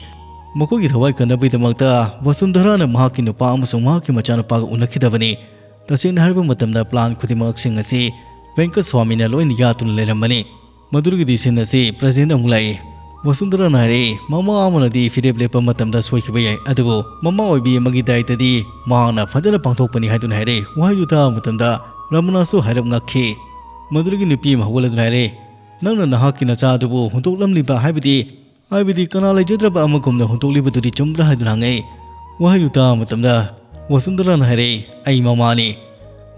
ꯃꯈꯣꯏꯒꯤ ꯊꯋꯥꯏ ꯀꯟꯅꯕꯒꯤꯗꯃꯛꯇ ꯋꯁꯨꯟꯙꯔꯥꯅ ꯃꯍꯥꯛꯀꯤ ꯅꯨꯄꯥ ꯑꯃꯁꯨꯡ ꯃꯍꯥꯛꯀꯤ ꯃꯆꯥꯅꯨꯄꯥꯒ ꯎꯅꯈꯤꯗꯕꯅꯤ꯫ ꯇꯁꯦꯡꯅ ꯍꯥꯏꯔꯕ ꯃꯇꯝꯗ ꯄ꯭ꯂꯥꯟ ꯈꯨꯗꯤꯡꯃꯛꯁꯤꯡ ꯑꯁꯤ ꯚꯦꯡꯀꯠ ꯁ꯭ꯋꯥꯃꯤꯅ ꯂꯣꯏꯅ ꯌꯥꯠꯇꯨꯅ ꯂꯩꯔꯝꯕꯅꯤ꯫ ꯃꯗꯨꯗꯒꯤꯗꯤ ꯁꯤꯟ ꯑꯁꯤ ꯄ꯭ꯔꯖꯦꯟꯗ ꯑꯃꯨꯛ ꯂꯥꯛꯏ꯫ ꯋꯁꯨꯟꯙꯔꯥꯅ ꯍꯥꯏꯔꯛꯏ, ꯃꯃꯥ ꯑꯃꯅꯗꯤ ꯐꯤꯔꯦꯞ ꯂꯦꯞꯄ ꯃꯇꯝꯗ ꯁꯣꯏꯈꯤꯕ ꯌꯥꯏ, ꯑꯗꯨꯕꯨ ꯃꯃꯥ ꯑꯣꯏꯕꯤ ꯑꯃꯒꯤ ꯗꯥꯏꯇꯗꯤ ꯃꯍꯥꯛꯅ ꯐꯖꯅ ꯄꯥꯡꯊꯣꯛꯄꯅꯤ ꯍꯥꯏꯗꯨꯅ ꯍꯥꯏꯔꯛꯏ꯫ ꯋꯥꯍꯩꯗꯨ ꯇꯥꯕ ꯃꯇꯝꯗ ꯔꯃꯅꯥꯁꯨ ꯍꯥꯏꯔꯞ ꯉꯛꯈꯤ꯫ ꯃꯗꯨꯗꯒꯤ ꯅꯨꯄꯤ ꯑꯃ ꯍꯧꯒꯠꯂꯗꯨꯅ ꯍꯥꯏꯔꯛꯏ, "ꯅꯪꯅ ꯅꯍꯥꯛꯀꯤ ꯅꯆꯥ ꯑꯗꯨꯕꯨ ꯍꯨꯟꯗꯣꯛꯂꯝꯂꯤꯕ, ꯍꯥꯏꯕꯗꯤ, ꯍꯥꯏꯕꯗꯤ ꯀꯅꯥ ꯂꯩꯖꯗ꯭ꯔꯕ ꯑꯃꯒꯨꯝꯅ ꯍꯨꯟꯗꯣꯛꯂꯤꯕꯗꯨꯗꯤ ꯆꯨꯝꯕ꯭ꯔꯥ?" ꯍꯥꯏꯗꯨꯅ ꯍꯪꯉꯛꯏ꯫ ꯋꯥꯍꯩꯗꯨ ꯇꯥꯕ ꯃꯇꯝꯗ ꯋꯁꯨꯟꯙꯔꯥꯅ ꯍꯥꯏꯔꯛꯏ, "ꯑꯩ ꯃꯃꯥꯅꯤ꯫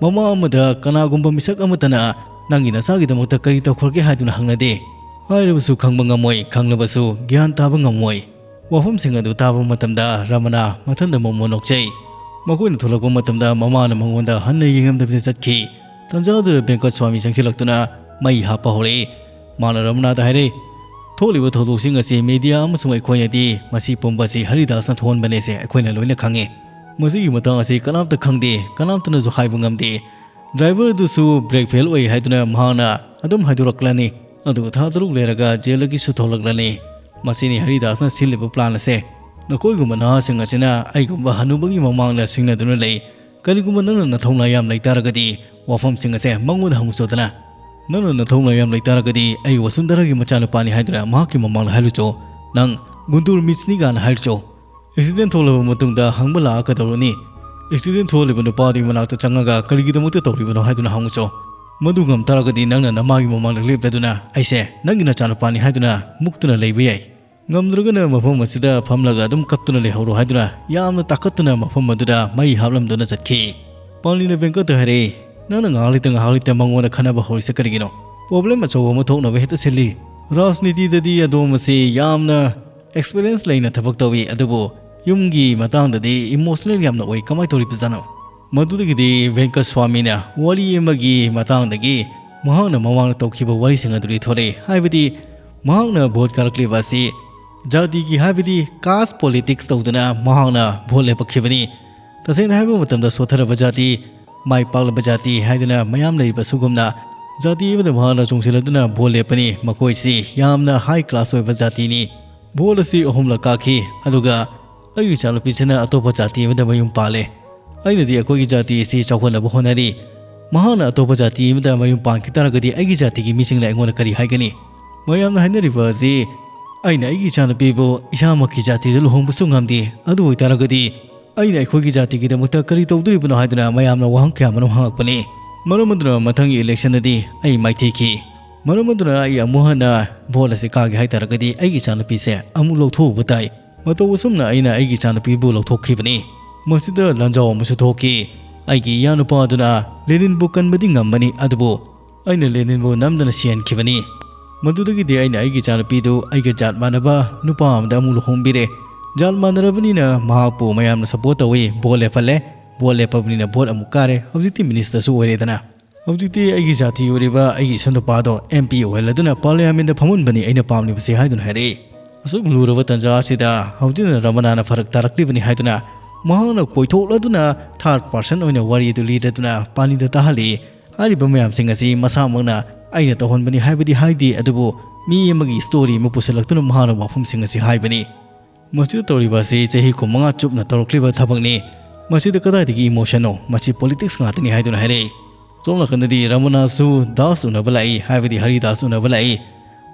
ꯃꯃꯥ ꯑꯃꯗ ꯀꯅꯥꯒꯨꯝꯕ ꯃꯤꯁꯛ ꯑꯃꯠꯇꯅ ꯅꯪꯒꯤ ꯅꯆꯥꯒꯤꯗꯃꯛꯇ ꯀꯔꯤ ꯇꯧꯈ꯭ꯔꯒꯦ ꯍꯥꯏꯗꯨꯅ ꯍꯪꯅꯗꯦ꯫ ꯍꯥꯏꯔꯕꯁꯨ ꯈꯪꯕ ꯉꯝꯃꯣꯏ, ꯈꯪꯂꯕꯁꯨ ꯒ꯭ꯌꯥꯟ ꯇꯥꯕ ꯉꯝꯃꯣꯏ꯫ ꯋꯥꯐꯝꯁꯤꯡ ꯑꯗꯨ ꯇꯥꯕ ꯃꯇꯝꯗ ꯔꯃꯅꯥ ꯃꯊꯟꯗ ꯃꯣꯃꯣ ꯅꯣꯛꯆꯩ꯫ ꯃꯈꯣꯏꯅ ꯊꯣꯛꯂꯛꯄ ꯃꯇꯝꯗ ꯃꯃꯥꯅ ꯃꯉꯣꯟꯗ ꯍꯟꯅ ꯌꯦꯡꯉꯝꯗꯕꯤꯗ ꯆꯠꯈꯤ꯫ ꯇꯟꯖꯥꯗꯨꯗ ꯚꯦꯡꯀꯠ ꯁ꯭ꯋꯥꯃꯤ ꯆꯪꯁꯤꯜꯂꯛꯇꯨꯅ ꯃꯩ ꯍꯥꯞꯄ ꯍꯧꯔꯛꯏ꯫ ꯃꯥꯅ ꯔꯃꯅꯥꯗ ꯍꯥꯏꯔꯦ, "ꯊꯣꯛꯂꯤꯕ ꯊꯧꯗꯣꯛꯁꯤꯡ ꯑꯁꯤ ꯃꯦꯗꯤꯌꯥ ꯑꯃꯁꯨꯡ ꯑꯩꯈꯣꯏꯅꯗꯤ ꯃꯁꯤ ꯄꯨꯝꯕꯁꯤ ꯍꯔꯤꯗꯥꯁꯅ ꯊꯣꯛꯍꯟꯕꯅꯦꯁꯦ ꯑꯩꯈꯣꯏꯅ ꯂꯣꯏꯅ ꯈꯪꯉꯤ꯫ ꯃꯁꯤꯒꯤ ꯃꯇꯥꯡ ꯑꯁꯤ ꯀꯅꯥꯝꯇ ꯈꯪꯗꯦ, ꯀꯅꯥꯝꯇꯅꯁꯨ ꯍꯥꯏꯕ ꯉꯝꯗꯦ꯫ ꯗ꯭ꯔꯥꯏꯚꯔ ꯑꯗꯨꯁꯨ ꯕ꯭ꯔꯦꯛ ꯐꯦꯜ ꯑꯣꯏ ꯍꯥꯏꯗꯨꯅ ꯃꯍꯥꯛꯅ ꯑꯗꯨꯝ ꯍꯥꯏꯗꯣꯔꯛꯂꯅꯤ, ꯑꯗꯨꯒ ꯊꯥ ꯇꯔꯨꯛ ꯂꯩꯔꯒ ꯖꯦꯜꯗꯒꯤꯁꯨ ꯊꯣꯛꯂꯛꯂꯅꯤ꯫ ꯃꯁꯤꯅꯤ ꯍꯔꯤꯗꯥꯁꯅ ꯁꯤꯜꯂꯤꯕ ꯄ꯭ꯂꯥꯟ ꯑꯁꯦ꯫ ꯅꯈꯣꯏꯒꯨꯝꯕ ꯅꯍꯥꯁꯤꯡ ꯑꯁꯤꯅ ꯑꯩꯒꯨꯝꯕ ꯍꯅꯨꯕꯒꯤ ꯃꯃꯥꯡꯗ ꯁꯤꯡꯅꯗꯨꯅ ꯂꯩ꯫ ꯀꯔꯤꯒꯨꯝꯕ ꯅꯪꯅ ꯅꯊꯧꯅꯥ ꯌꯥꯝ ꯂꯩꯇꯥꯔꯒꯗꯤ ꯋꯥꯐꯝꯁꯤꯡ ꯑꯁꯦ ꯃꯉꯣꯟꯗ ꯍꯪꯉꯨꯆꯣꯗꯅ꯫ ꯅꯪꯅ ꯅꯊꯧꯅꯥ ꯌꯥꯝ ꯂꯩꯇꯥꯔꯒꯗꯤ ꯑꯩ ꯋꯁꯨꯟꯙꯔꯥꯒꯤ ꯃꯆꯥꯅꯨꯄꯥꯅꯤ ꯍꯥꯏꯗꯨꯅ ꯃꯍꯥꯛꯀꯤ ꯃꯃꯥꯡꯗ ꯍꯥꯏꯔꯨꯆꯣ꯫ ꯅꯪ ꯒꯨꯟꯇꯨꯔ ꯃꯤꯆꯅꯤ ꯀꯥꯏꯅ ꯍꯥꯏꯔꯨꯆꯣ꯫ ꯑꯦꯛꯁꯤꯗꯦꯟ ꯊꯣꯛꯂꯕ ꯃꯇꯨꯡꯗ ꯍꯪꯕ ꯂꯥꯛꯑꯒꯗꯧꯔꯨꯅꯤ? ꯑꯦꯛꯁꯤꯗꯦꯟ ꯊꯣꯛꯍꯜꯂꯤꯕ ꯅꯨꯄꯥꯗꯨꯒꯤ ꯃꯅꯥꯛꯇ ꯆꯪꯉꯒ ꯀꯔꯤꯒꯤꯗꯃꯛꯇ ꯇꯧꯔꯤꯕꯅꯣ ꯍꯥꯏꯗꯨꯅ ꯍꯪꯉꯨꯆꯣ꯫ ꯃꯗꯨ ꯉꯝ ꯇꯥꯔꯒꯗꯤ ꯅꯪꯅ ꯅꯃꯥꯒꯤ ꯃꯃꯥꯡꯗ ꯂꯦꯞꯂꯗꯨꯅ ꯑꯩꯁꯦ ꯅꯪꯒꯤ ꯅꯆꯥꯅꯨꯄꯥꯅꯤ ꯍꯥꯏꯗꯨꯅ ꯃꯨꯛꯇꯨꯅ ꯂꯩꯕ ꯌꯥꯏ꯫ ꯉꯝꯗ꯭ꯔꯒꯅ ꯃꯐꯝ ꯑꯁꯤꯗ ꯐꯝꯂꯒ ꯑꯗꯨꯝ ꯀꯞꯇꯨꯅ ꯂꯩꯍꯧꯔꯣ ꯍꯥꯏꯗꯨꯅ ꯌꯥꯝꯅ ꯇꯥꯈꯠꯇꯨꯅ ꯃꯐꯝ ꯑꯗꯨꯗ ꯃꯩ ꯍꯥꯞꯂꯝꯗꯨꯅ ꯆꯠꯈꯤ꯫ ꯄꯥꯡꯂꯤꯅ ꯚꯦꯡꯀꯠꯇ ꯍꯥꯏꯔꯛꯏ, "ꯅꯪꯅ ꯉꯥꯏꯍꯥꯛ ꯂꯩꯇ ꯉꯥꯏꯍꯥꯛ ꯂꯩꯇ ꯃꯉꯣꯟꯗ ꯈꯟꯅꯕ ꯍꯧꯔꯤꯁꯦ ꯀꯔꯤꯒꯤꯅꯣ? ꯄ꯭ꯔꯣꯕ꯭ꯂꯦꯝ ꯑꯆꯧꯕ ꯑꯃ ꯊꯣꯛꯅꯕ ꯍꯦꯛꯇ ꯁꯤꯜꯂꯤ꯫ ꯔꯥꯖꯅꯤꯇꯤꯗꯗꯤ ꯑꯗꯣꯝ ꯑꯁꯤ ꯌꯥꯝꯅ ꯑꯦꯛꯁꯄꯤꯔꯤꯌꯦꯟꯁ ꯂꯩꯅ ꯊꯕꯛ ꯇꯧꯏ, ꯑꯗꯨꯕꯨ ꯌꯨꯝꯒꯤ ꯃꯇꯥꯡꯗꯗꯤ ꯏꯃꯣꯁꯅꯦꯜ ꯌꯥꯝꯅ ꯑꯣꯏ, ꯀꯃꯥꯏꯅ ꯇꯧꯔꯤꯕꯖꯥꯠꯅꯣ?" ꯃꯗꯨꯗꯒꯤꯗꯤ ꯚꯦꯡꯀꯠ ꯁ꯭ꯋꯥꯃꯤꯅ ꯋꯥꯔꯤ ꯑꯃꯒꯤ ꯃꯇꯥꯡꯗꯒꯤ ꯃꯍꯥꯛꯅ ꯃꯃꯥꯡꯗ ꯇꯧꯈꯤꯕ ꯋꯥꯔꯤꯁꯤꯡ ꯑꯗꯨ ꯂꯤꯊꯣꯔꯛꯏ꯫ ꯍꯥꯏꯕꯗꯤ ꯃꯍꯥꯛꯅ ꯚꯣꯠ ꯀꯥꯔꯛꯂꯤꯕ ꯑꯁꯤ ꯖꯥꯇꯤꯒꯤ, ꯍꯥꯏꯕꯗꯤ ꯀꯥꯁ ꯄꯣꯂꯤꯇꯤꯛꯁ ꯇꯧꯗꯨꯅ ꯃꯍꯥꯛꯅ ꯚꯣꯠ ꯂꯦꯞꯄꯛꯈꯤꯕꯅꯤ꯫ ꯇꯁꯦꯡꯅ ꯍꯥꯏꯕ ꯃꯇꯝꯗ ꯁꯣꯠꯊꯔꯕ ꯖꯥꯇꯤ, ꯃꯥꯏ ꯄꯥꯛꯂꯕ ꯖꯥꯇꯤ ꯍꯥꯏꯗꯅ ꯃꯌꯥꯝ ꯂꯩꯔꯤꯕ ꯑꯁꯤꯒꯨꯝꯅ ꯖꯥꯇꯤ ꯑꯃꯗ ꯃꯍꯥꯛꯅ ꯆꯣꯡꯁꯤꯜꯂꯗꯨꯅ ꯚꯣꯠ ꯂꯦꯞꯄꯅꯤ꯫ ꯃꯈꯣꯏꯁꯤ ꯌꯥꯝꯅ ꯍꯥꯏ ꯀ꯭ꯂꯥꯁ ꯑꯣꯏꯕ ꯖꯥꯇꯤꯅꯤ꯫ ꯚꯣꯠ ꯑꯁꯤ ꯑꯍꯨꯝꯂꯛ ꯀꯥꯈꯤ, ꯑꯗꯨꯒ ꯑꯩꯒꯤ ꯏꯆꯥꯅꯨꯄꯤꯁꯤꯅ ꯑꯇꯣꯞꯄ ꯖꯥꯇꯤ ꯑꯃꯗ ꯃꯌꯨꯝ ꯄꯥꯜꯂꯦ꯫ ꯑꯩꯅꯗꯤ ꯑꯩꯈꯣꯏꯒꯤ ꯖꯥꯇꯤ ꯑꯁꯤ ꯆꯥꯎꯈꯠꯅꯕ ꯍꯣꯠꯅꯔꯤ꯫ ꯃꯍꯥꯛꯅ ꯑꯇꯣꯞꯄ ꯖꯥꯇꯤ ꯑꯃꯗ ꯃꯌꯨꯝ ꯄꯥꯟꯈꯤ ꯇꯥꯔꯒꯗꯤ ꯑꯩꯒꯤ ꯖꯥꯇꯤꯒꯤ ꯃꯤꯁꯤꯡꯅ ꯑꯩꯉꯣꯟꯗ ꯀꯔꯤ ꯍꯥꯏꯒꯅꯤ? ꯃꯌꯥꯝꯅ ꯍꯥꯏꯅꯔꯤꯕ ꯑꯁꯤ ꯑꯩꯅ ꯑꯩꯒꯤ ꯏꯆꯥꯅꯨꯄꯤꯕꯨ ꯏꯁꯥꯃꯛꯀꯤ ꯖꯥꯇꯤꯗ ꯂꯨꯍꯣꯡꯕꯁꯨ ꯉꯝꯗꯦ꯫ ꯑꯗꯨ ꯑꯣꯏꯇꯥꯔꯒꯗꯤ ꯑꯩꯅ ꯑꯩꯈꯣꯏꯒꯤ ꯖꯥꯇꯤꯒꯤꯗꯃꯛꯇ ꯀꯔꯤ ꯇꯧꯗꯣꯔꯤꯕꯅꯣ ꯍꯥꯏꯗꯨꯅ ꯃꯌꯥꯝꯅ ꯋꯥꯍꯪ ꯀꯌꯥ ꯃꯔꯨꯝ ꯍꯪꯉꯛꯄꯅꯤ꯫ ꯃꯔꯝ ꯑꯗꯨꯅ ꯃꯊꯪꯒꯤ ꯏꯂꯦꯛꯁꯟꯗꯗꯤ ꯑꯩ ꯃꯥꯏꯊꯤꯈꯤ꯫ ꯃꯔꯝ ꯑꯗꯨꯅ ꯑꯩ ꯑꯃꯨꯛ ꯍꯟꯅ ꯚꯣꯠ ꯑꯁꯤ ꯀꯥꯒꯦ ꯍꯥꯏ ꯇꯥꯔꯒꯗꯤ ꯑꯩꯒꯤ ꯏꯆꯥꯅꯨꯄꯤꯁꯦ ꯑꯃꯨꯛ ꯂꯧꯊꯣꯛꯎꯕ ꯇꯥꯏ꯫ ꯃꯇꯧ ꯑꯁꯨꯝꯅ ꯑꯩꯅ ꯑꯩꯒꯤ ꯏꯆꯥꯅꯨꯄꯤꯕꯨ ꯂꯧꯊꯣꯛꯈꯤꯕꯅꯤ꯫ ꯃꯁꯤꯗ ꯂꯥꯟꯖꯥꯎ ꯑꯃꯁꯨ ꯊꯣꯛꯈꯤ꯫ ꯑꯩꯒꯤ ꯏꯌꯥꯅꯨꯄꯥ ꯑꯗꯨꯅ ꯂꯦꯅꯤꯟꯕꯨ ꯀꯟꯕꯗꯤ ꯉꯝꯕꯅꯤ, ꯑꯗꯨꯕꯨ ꯑꯩꯅ ꯂꯦꯅꯤꯟꯕꯨ ꯅꯝꯗꯅ ꯁꯤꯍꯟꯈꯤꯕꯅꯤ꯫ ꯃꯗꯨꯗꯒꯤꯗꯤ ꯑꯩꯅ ꯑꯩꯒꯤ ꯏꯆꯥꯅꯨꯄꯤꯗꯨ ꯑꯩꯒ ꯖꯥꯠ ꯃꯥꯟꯅꯕ ꯅꯨꯄꯥ ꯑꯃꯗ ꯑꯃꯨꯛ ꯂꯨꯍꯣꯡꯕꯤꯔꯦ꯫ ꯖꯥꯠ ꯃꯥꯟꯅꯔꯕꯅꯤꯅ ꯃꯍꯥꯛꯄꯨ ꯃꯌꯥꯝꯅ ꯁꯄꯣꯔꯠ ꯇꯧꯏ, ꯚꯣꯠ ꯂꯦꯞꯍꯜꯂꯦ꯫ ꯚꯣꯠ ꯂꯦꯞꯄꯕꯅꯤꯅ ꯚꯣꯠ ꯑꯃꯨꯛ ꯀꯥꯔꯦ, ꯍꯧꯖꯤꯛꯇꯤ ꯃꯤꯅꯤꯁꯇꯔꯁꯨ ꯑꯣꯏꯔꯦꯗꯅ꯫ ꯍꯧꯖꯤꯛꯇꯤ ꯑꯩꯒꯤ ꯖꯥꯇꯤ ꯑꯣꯏꯔꯤꯕ ꯑꯩꯒꯤ ꯏꯁꯨ ꯅꯨꯄꯥꯗꯣ ꯑꯦꯝ ꯄꯤ ꯑꯣꯏꯍꯜꯂꯗꯨꯅ ꯄꯥꯔꯂꯤꯌꯥꯃꯦꯟꯗ ꯐꯝꯍꯟꯕꯅꯤ ꯑꯩꯅ ꯄꯥꯝꯂꯤꯕꯁꯤ ꯍꯥꯏꯗꯨꯅ ꯍꯥꯏꯔꯛꯏ꯫ ꯑꯁꯨꯛ ꯂꯨꯔꯕ ꯇꯥꯟꯖꯥ ꯑꯁꯤꯗ ꯍꯧꯖꯤꯛꯅ ꯔꯃꯅꯥꯅ ꯐꯔꯛ ꯇꯥꯔꯛꯂꯤꯕꯅꯤ ꯍꯥꯏꯗꯨꯅ ꯃꯍꯥꯛꯅ ꯀꯣꯏꯊꯣꯛꯂꯗꯨꯅ ꯊꯥꯔꯗ ꯄꯥꯔꯁꯟ ꯑꯣꯏꯅ ꯋꯥꯔꯤ ꯑꯗꯨ ꯂꯤꯔꯗꯨꯅ ꯄꯥꯅꯤꯗ ꯇꯥꯍꯜꯂꯤ꯫ ꯍꯥꯏꯔꯤꯕ ꯃꯌꯥꯝꯁꯤꯡ ꯑꯁꯤ ꯃꯁꯥꯃꯛꯅ ꯑꯩꯅ ꯇꯧꯍꯟꯕꯅꯤ ꯍꯥꯏꯕꯗꯤ ꯍꯥꯏꯗꯦ, ꯑꯗꯨꯕꯨ ꯃꯤ ꯑꯃꯒꯤ ꯁ꯭ꯇꯣꯔꯤ ꯑꯃ ꯄꯨꯁꯤꯜꯂꯛꯇꯨꯅ ꯃꯍꯥꯛꯅ ꯋꯥꯐꯝꯁꯤꯡ ꯑꯁꯤ ꯍꯥꯏꯕꯅꯤ꯫ ꯃꯁꯤꯗ ꯇꯧꯔꯤꯕ ꯑꯁꯤ ꯆꯍꯤ ꯀꯨꯟꯃꯉꯥ ꯆꯨꯞꯅ ꯇꯧꯔꯛꯂꯤꯕ ꯊꯕꯛꯅꯤ꯫ ꯃꯁꯤꯗ ꯀꯗꯥꯏꯗꯒꯤ ꯏꯃꯣꯁꯟꯅꯣ? ꯃꯁꯤ ꯄꯣꯂꯤꯇꯤꯛꯁ ꯉꯥꯛꯇꯅꯤ ꯍꯥꯏꯗꯨꯅ ꯍꯥꯏꯔꯛꯏ꯫ ꯁꯣꯝ ꯅꯥꯀꯟꯗꯗꯤ ꯔꯃꯅꯥꯁꯨ ꯗꯥꯁ ꯎꯅꯕ ꯂꯥꯛꯏ, ꯍꯥꯏꯕꯗꯤ ꯍꯔꯤꯗꯥꯁ ꯎꯅꯕ ꯂꯥꯛꯏ꯫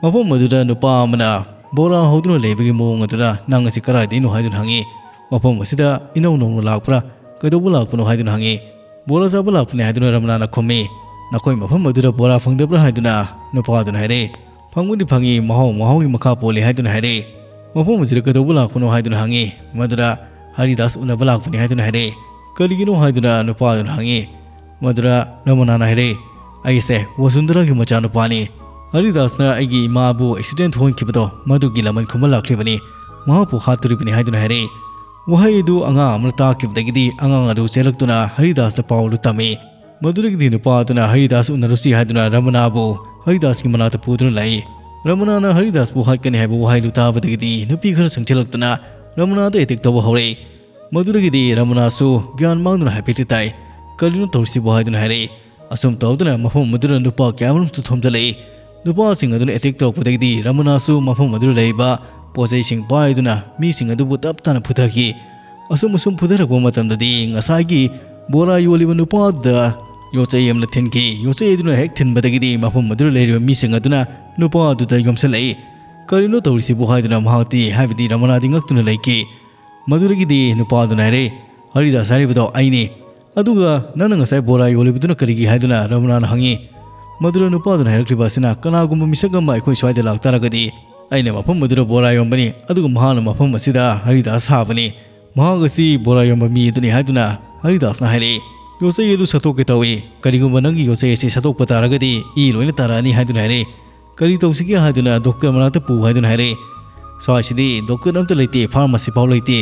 ꯃꯐꯝ ꯑꯗꯨꯗ ꯅꯨꯄꯥ ꯑꯃꯅ ꯕꯣꯔꯥ ꯍꯧꯗꯨꯅ ꯂꯩꯕꯒꯤ ꯃꯑꯣꯡ ꯑꯗꯨꯗ, "ꯅꯪ ꯑꯁꯤ ꯀꯗꯥꯏꯗꯩꯅꯣ?" ꯍꯥꯏꯗꯨꯅ ꯍꯪꯉꯤ꯫ ꯃꯐꯝ ꯑꯁꯤꯗ ꯏꯅꯧ ꯅꯧꯅ ꯂꯥꯛꯄ꯭ꯔꯥ, ꯀꯩꯗꯧꯕ ꯂꯥꯛꯄꯅꯣ ꯍꯥꯏꯗꯨꯅ ꯍꯪꯉꯤ꯫ "ꯕꯣꯔꯥ ꯆꯥꯕ ꯂꯥꯛꯄꯅꯦ" ꯍꯥꯏꯗꯨꯅ ꯔꯃꯅꯥꯅ ꯈꯨꯝꯃꯤ꯫ "ꯅꯈꯣꯏ ꯃꯐꯝ ꯑꯗꯨꯗ ꯕꯣꯔꯥ ꯐꯪꯗꯕ꯭ꯔꯥ?" ꯍꯥꯏꯗꯨꯅ ꯅꯨꯄꯥ ꯑꯗꯨꯅ ꯍꯥꯏꯔꯛꯏ꯫ "ꯐꯪꯕꯨꯗꯤ ꯐꯪꯉꯤ, ꯃꯍꯥꯎ ꯃꯍꯥꯎꯒꯤ ꯃꯈꯥ ꯄꯣꯜꯂꯤ" ꯍꯥꯏꯗꯨꯅ ꯍꯥꯏꯔꯛꯏ꯫ "ꯃꯐꯝ ꯑꯁꯤꯗ ꯀꯩꯗꯧꯕ ꯂꯥꯛꯄꯅꯣ?" ꯍꯥꯏꯗꯨꯅ ꯍꯪꯉꯤ꯫ ꯃꯗꯨꯗ "ꯍꯔꯤꯗꯥꯁ ꯎꯅꯕ ꯂꯥꯛꯄꯅꯤ" ꯍꯥꯏꯗꯨꯅ ꯍꯥꯏꯔꯛꯏ꯫ "ꯀꯔꯤꯒꯤꯅꯣ?" ꯍꯥꯏꯗꯨꯅ ꯅꯨꯄꯥ ꯑꯗꯨꯅ ꯍꯪꯉꯤ꯫ ꯃꯗꯨꯗ ꯔꯃꯅꯥꯅ ꯍꯥꯏꯔꯛꯏ, "ꯑꯩꯁꯦ ꯋꯁꯨꯟꯙꯔꯥꯒꯤ ꯃꯆꯥꯅꯨꯄꯥꯅꯤ꯫ ꯍꯔꯤꯗꯥꯁꯅ ꯑꯩꯒꯤ ꯏꯃꯥꯕꯨ ꯑꯦꯛꯁꯤꯗꯦꯟ ꯊꯣꯛꯍꯟꯈꯤꯕꯗꯣ, ꯃꯗꯨꯒꯤ ꯂꯃꯟ ꯈꯨꯝꯕ ꯂꯥꯛꯂꯤꯕꯅꯤ꯫ ꯃꯍꯥꯛꯄꯨ ꯍꯥꯠꯇꯣꯔꯤꯕꯅꯤ" ꯍꯥꯏꯗꯨꯅ ꯍꯥꯏꯔꯛꯏ꯫ ꯋꯥꯍꯩ ꯑꯗꯨ ꯑꯉꯥꯡ ꯑꯃꯅ ꯇꯥꯈꯤꯕꯗꯒꯤꯗꯤ ꯑꯉꯥꯡ ꯑꯗꯨ ꯆꯦꯜꯂꯛꯇꯨꯅ ꯍꯔꯤꯗꯥꯁꯇ ꯄꯥꯎ ꯑꯗꯨ ꯇꯝꯃꯤ꯫ ꯃꯗꯨꯗꯒꯤꯗꯤ ꯅꯨꯄꯥ ꯑꯗꯨꯅ ꯍꯔꯤꯗꯥꯁ ꯎꯅꯔꯨꯁꯤ ꯍꯥꯏꯗꯨꯅ ꯔꯃꯅꯥꯕꯨ ꯍꯔꯤꯗꯥꯁꯀꯤ ꯃꯅꯥꯛꯇ ꯄꯨꯗꯨꯅ ꯂꯥꯛꯏ꯫ ꯔꯃꯅꯥꯅ ꯍꯔꯤꯗꯥꯁꯄꯨ ꯍꯥꯠꯀꯅꯤ ꯍꯥꯏꯕ ꯋꯥꯍꯩꯗꯨ ꯇꯥꯕꯗꯒꯤꯗꯤ ꯅꯨꯄꯤ ꯈꯔ ꯆꯪꯁꯤꯜꯂꯛꯇꯨꯅ ꯔꯃꯅꯥꯗ ꯑꯦꯇꯦꯛ ꯇꯧꯕ ꯍꯧꯔꯛꯏ꯫ ꯃꯗꯨꯗꯒꯤꯗꯤ ꯔꯃꯅꯥꯁꯨ ꯒ꯭ꯌꯥꯟ ꯃꯥꯡꯗꯨꯅ ꯍꯥꯏꯐꯦꯠꯇꯤ ꯇꯥꯏ꯫ "ꯀꯔꯤꯅꯣ ꯇꯧꯔꯤꯁꯤꯕꯣ?" ꯍꯥꯏꯗꯨꯅ ꯍꯥꯏꯔꯛꯏ꯫ ꯑꯁꯨꯝ ꯇꯧꯗꯨꯅ ꯃꯐꯝ ꯑꯗꯨꯗ ꯅꯨꯄꯥ ꯀꯌꯥ ꯑꯃꯔꯣꯝꯁꯨ ꯊꯣꯝꯖꯤꯜꯂꯛꯏ꯫ ꯅꯨꯄꯥꯁꯤꯡ ꯑꯗꯨꯅ ꯑꯦꯇꯦꯛ ꯇꯧꯔꯛꯄꯗꯒꯤꯗꯤ ꯔꯃꯅꯥꯁꯨ ꯃꯐꯝ ꯑꯗꯨꯗ ꯂꯩꯔꯤꯕ ꯄꯣꯠ ꯆꯩꯁꯤꯡ ꯄꯥꯏꯗꯨꯅ ꯃꯤꯁꯤꯡ ꯑꯗꯨꯕꯨ ꯇꯞ ꯇꯥꯅ ꯐꯨꯊꯈꯤ꯫ ꯑꯁꯨꯝ ꯑꯁꯨꯝ ꯐꯨꯊꯔꯛꯄ ꯃꯇꯝꯗꯗꯤ ꯉꯁꯥꯏꯒꯤ ꯕꯣꯔꯥ ꯌꯣꯜꯂꯤꯕ ꯅꯨꯄꯥ ꯑꯗꯨꯗ ꯌꯣꯠꯆꯩ ꯑꯃꯅ ꯊꯤꯟꯈꯤ꯫ ꯌꯣꯠꯆꯩ ꯑꯗꯨꯅ ꯍꯦꯛ ꯊꯤꯟꯕꯗꯒꯤꯗꯤ ꯃꯐꯝ ꯑꯗꯨꯗ ꯂꯩꯔꯤꯕ ꯃꯤꯁꯤꯡ ꯑꯗꯨꯅ ꯅꯨꯄꯥ ꯑꯗꯨꯗ ꯌꯣꯝꯁꯤꯜꯂꯛꯏ꯫ "ꯀꯔꯤꯅꯣ ꯇꯧꯔꯤꯁꯤꯕꯨ?" ꯍꯥꯏꯗꯨꯅ ꯃꯍꯥꯛꯇꯤ, ꯍꯥꯏꯕꯗꯤ ꯔꯃꯅꯥꯗꯤ, ꯉꯛꯇꯨꯅ ꯂꯩꯈꯤ꯫ ꯃꯗꯨꯗꯒꯤꯗꯤ ꯅꯨꯄꯥꯗꯨꯅ ꯍꯥꯏꯔꯛꯏ, "ꯍꯔꯤꯗꯥꯁ ꯍꯥꯏꯔꯤꯕꯗꯣ ꯑꯩꯅꯤ꯫ ꯑꯗꯨꯒ ꯅꯪꯅ ꯉꯁꯥꯏ ꯕꯣꯔꯥ ꯌꯣꯜꯂꯤꯕꯗꯨꯅ ꯀꯔꯤꯒꯤ?" ꯍꯥꯏꯗꯨꯅ ꯔꯃꯅꯥꯅ ꯍꯪꯉꯤ꯫ ꯃꯗꯨꯗ ꯅꯨꯄꯥꯗꯨꯅ ꯍꯥꯏꯔꯛꯂꯤꯕ ꯑꯁꯤꯅ, "ꯀꯅꯥꯒꯨꯝꯕ ꯃꯤꯁꯛ ꯑꯃ ꯑꯩꯈꯣꯏ ꯁ꯭ꯋꯥꯏꯗ ꯂꯥꯛꯇꯥꯔꯒꯗꯤ ꯑꯩꯅ ꯃꯐꯝ ꯑꯗꯨꯗ ꯕꯣꯔꯥ ꯌꯣꯟꯕꯅꯤ, ꯑꯗꯨꯒ ꯃꯍꯥꯛꯅ ꯃꯐꯝ ꯑꯁꯤꯗ ꯍꯔꯤꯗꯥꯁ ꯁꯥꯕꯅꯤ꯫ ꯃꯍꯥꯛ ꯑꯁꯤ ꯕꯣꯔꯥ ꯌꯣꯟꯕ ꯃꯤ ꯑꯗꯨꯅꯤ" ꯍꯥꯏꯗꯨꯅ ꯍꯔꯤꯗꯥꯁꯅ ꯍꯥꯏꯔꯛꯏ꯫ "ꯌꯣꯠꯆꯩ ꯑꯗꯨ ꯁꯠꯇꯣꯛꯀꯦ ꯇꯧꯏ꯫ ꯀꯔꯤꯒꯨꯝꯕ ꯅꯪꯒꯤ ꯌꯣꯠꯆꯩ ꯑꯁꯤ ꯁꯠꯇꯣꯛꯄ ꯇꯥꯔꯒꯗꯤ ꯏ ꯂꯣꯏꯅ ꯇꯥꯔꯛꯑꯅꯤ" ꯍꯥꯏꯗꯨꯅ ꯍꯥꯏꯔꯛꯏ꯫ "ꯀꯔꯤ ꯇꯧꯁꯤꯒꯦ?" ꯍꯥꯏꯗꯨꯅ ꯗꯣꯛꯇꯔ ꯃꯅꯥꯛꯇ ꯄꯨ ꯍꯥꯏꯗꯨꯅ ꯍꯥꯏꯔꯛꯏ꯫ "ꯁ꯭ꯋꯥꯏꯁꯤꯗꯤ ꯗꯣꯛꯇꯔ ꯑꯝꯇ ꯂꯩꯇꯦ, ꯐꯥꯔꯃꯥꯁꯤ ꯐꯥꯎ ꯂꯩꯇꯦ꯫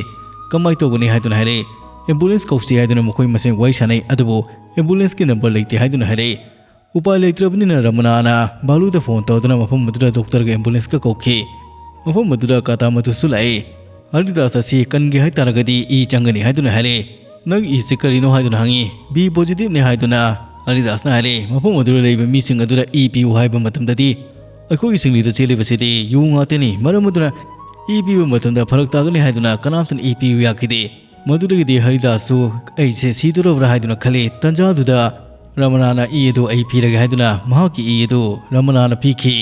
ꯀꯃꯥꯏꯅ ꯇꯧꯒꯅꯤ?" ꯍꯥꯏꯗꯨꯅ ꯍꯥꯏꯔꯛꯏ꯫ "ꯑꯦꯝꯕꯨꯂꯦꯟꯁ ꯀꯧꯁꯤ" ꯍꯥꯏꯗꯨꯅ ꯃꯈꯣꯏ ꯃꯁꯦꯟ ꯋꯥꯔꯤ ꯁꯥꯟꯅꯩ꯫ ꯑꯗꯨꯕꯨ ꯑꯦꯝꯕꯨꯂꯦꯟꯁꯀꯤ ꯅꯝꯕꯔ ꯂꯩꯇꯦ ꯍꯥꯏꯗꯨꯅ ꯍꯥꯏꯔꯛꯏ꯫ ꯎꯄꯥꯏ ꯂꯩꯇ꯭ꯔꯕꯅꯤꯅ ꯔꯃꯅꯥꯅ ꯕꯥꯂꯨꯗ ꯐꯣꯟ ꯇꯧꯗꯨꯅ ꯃꯐꯝ ꯑꯗꯨꯗ ꯗꯣꯛꯇꯔꯒ ꯑꯦꯝꯕꯨꯂꯦꯟꯁꯀ ꯀꯧꯈꯤ꯫ ꯃꯐꯝ ꯑꯗꯨꯗ ꯀꯥꯇꯥꯃꯗꯨꯁꯨ ꯂꯥꯛꯏ꯫ "ꯍꯔꯤꯗꯥꯁ ꯑꯁꯤ ꯀꯟꯒꯦ ꯍꯥꯏꯇꯥꯔꯒꯗꯤ ꯏ ꯆꯪꯒꯅꯤ" ꯍꯥꯏꯗꯨꯅ ꯍꯥꯏꯔꯛꯏ꯫ "ꯅꯪ ꯏꯁꯤ ꯀꯔꯤꯅꯣ?" ꯍꯥꯏꯗꯨꯅ ꯍꯪꯉꯤ꯫ "ꯕꯤ ꯄꯣꯖꯤꯇꯤꯚꯅꯤ" ꯍꯥꯏꯗꯨꯅ ꯍꯔꯤꯗꯥꯁꯅ ꯍꯥꯏꯔꯛꯏ꯫ "ꯃꯐꯝ ꯑꯗꯨꯗ ꯂꯩꯕ ꯃꯤꯁꯤꯡ ꯑꯗꯨꯗ ꯏ ꯄꯤꯌꯨ ꯍꯥꯏꯕ ꯃꯇꯝꯗꯗꯤ ꯑꯩꯈꯣꯏꯒꯤ ꯁꯤꯡꯂꯤꯗ ꯆꯦꯜꯂꯤꯕꯁꯤꯗꯤ ꯌꯨ ꯉꯥꯛꯇꯅꯤ꯫ ꯃꯔꯝ ꯑꯗꯨꯅ ꯏ ꯄꯤꯕ ꯃꯇꯝꯗ ꯐꯔꯛ ꯇꯥꯒꯅꯤ ꯍꯥꯏꯗꯨꯅ ꯀꯅꯥꯝꯇꯅ ꯏ ꯄꯤꯌꯨ ꯌꯥꯈꯤꯗꯦ"꯫ ꯃꯗꯨꯗꯒꯤꯗꯤ ꯍꯔꯤꯗꯥꯁꯁꯨ "ꯑꯩꯁꯦ ꯁꯤꯗꯣꯔꯕ꯭ꯔꯥ?" ꯍꯥꯏꯗꯨꯅ ꯈꯜꯂꯤ꯫ ꯇꯟꯖꯥꯗꯨꯗ ꯔꯃꯅꯥꯅ ꯏ ꯑꯗꯨ "ꯑꯩ ꯄꯤꯔꯒꯦ" ꯍꯥꯏꯗꯨꯅ ꯃꯍꯥꯛꯀꯤ ꯏ ꯑꯗꯨ ꯔꯃꯅꯥꯅ ꯄꯤꯈꯤ꯫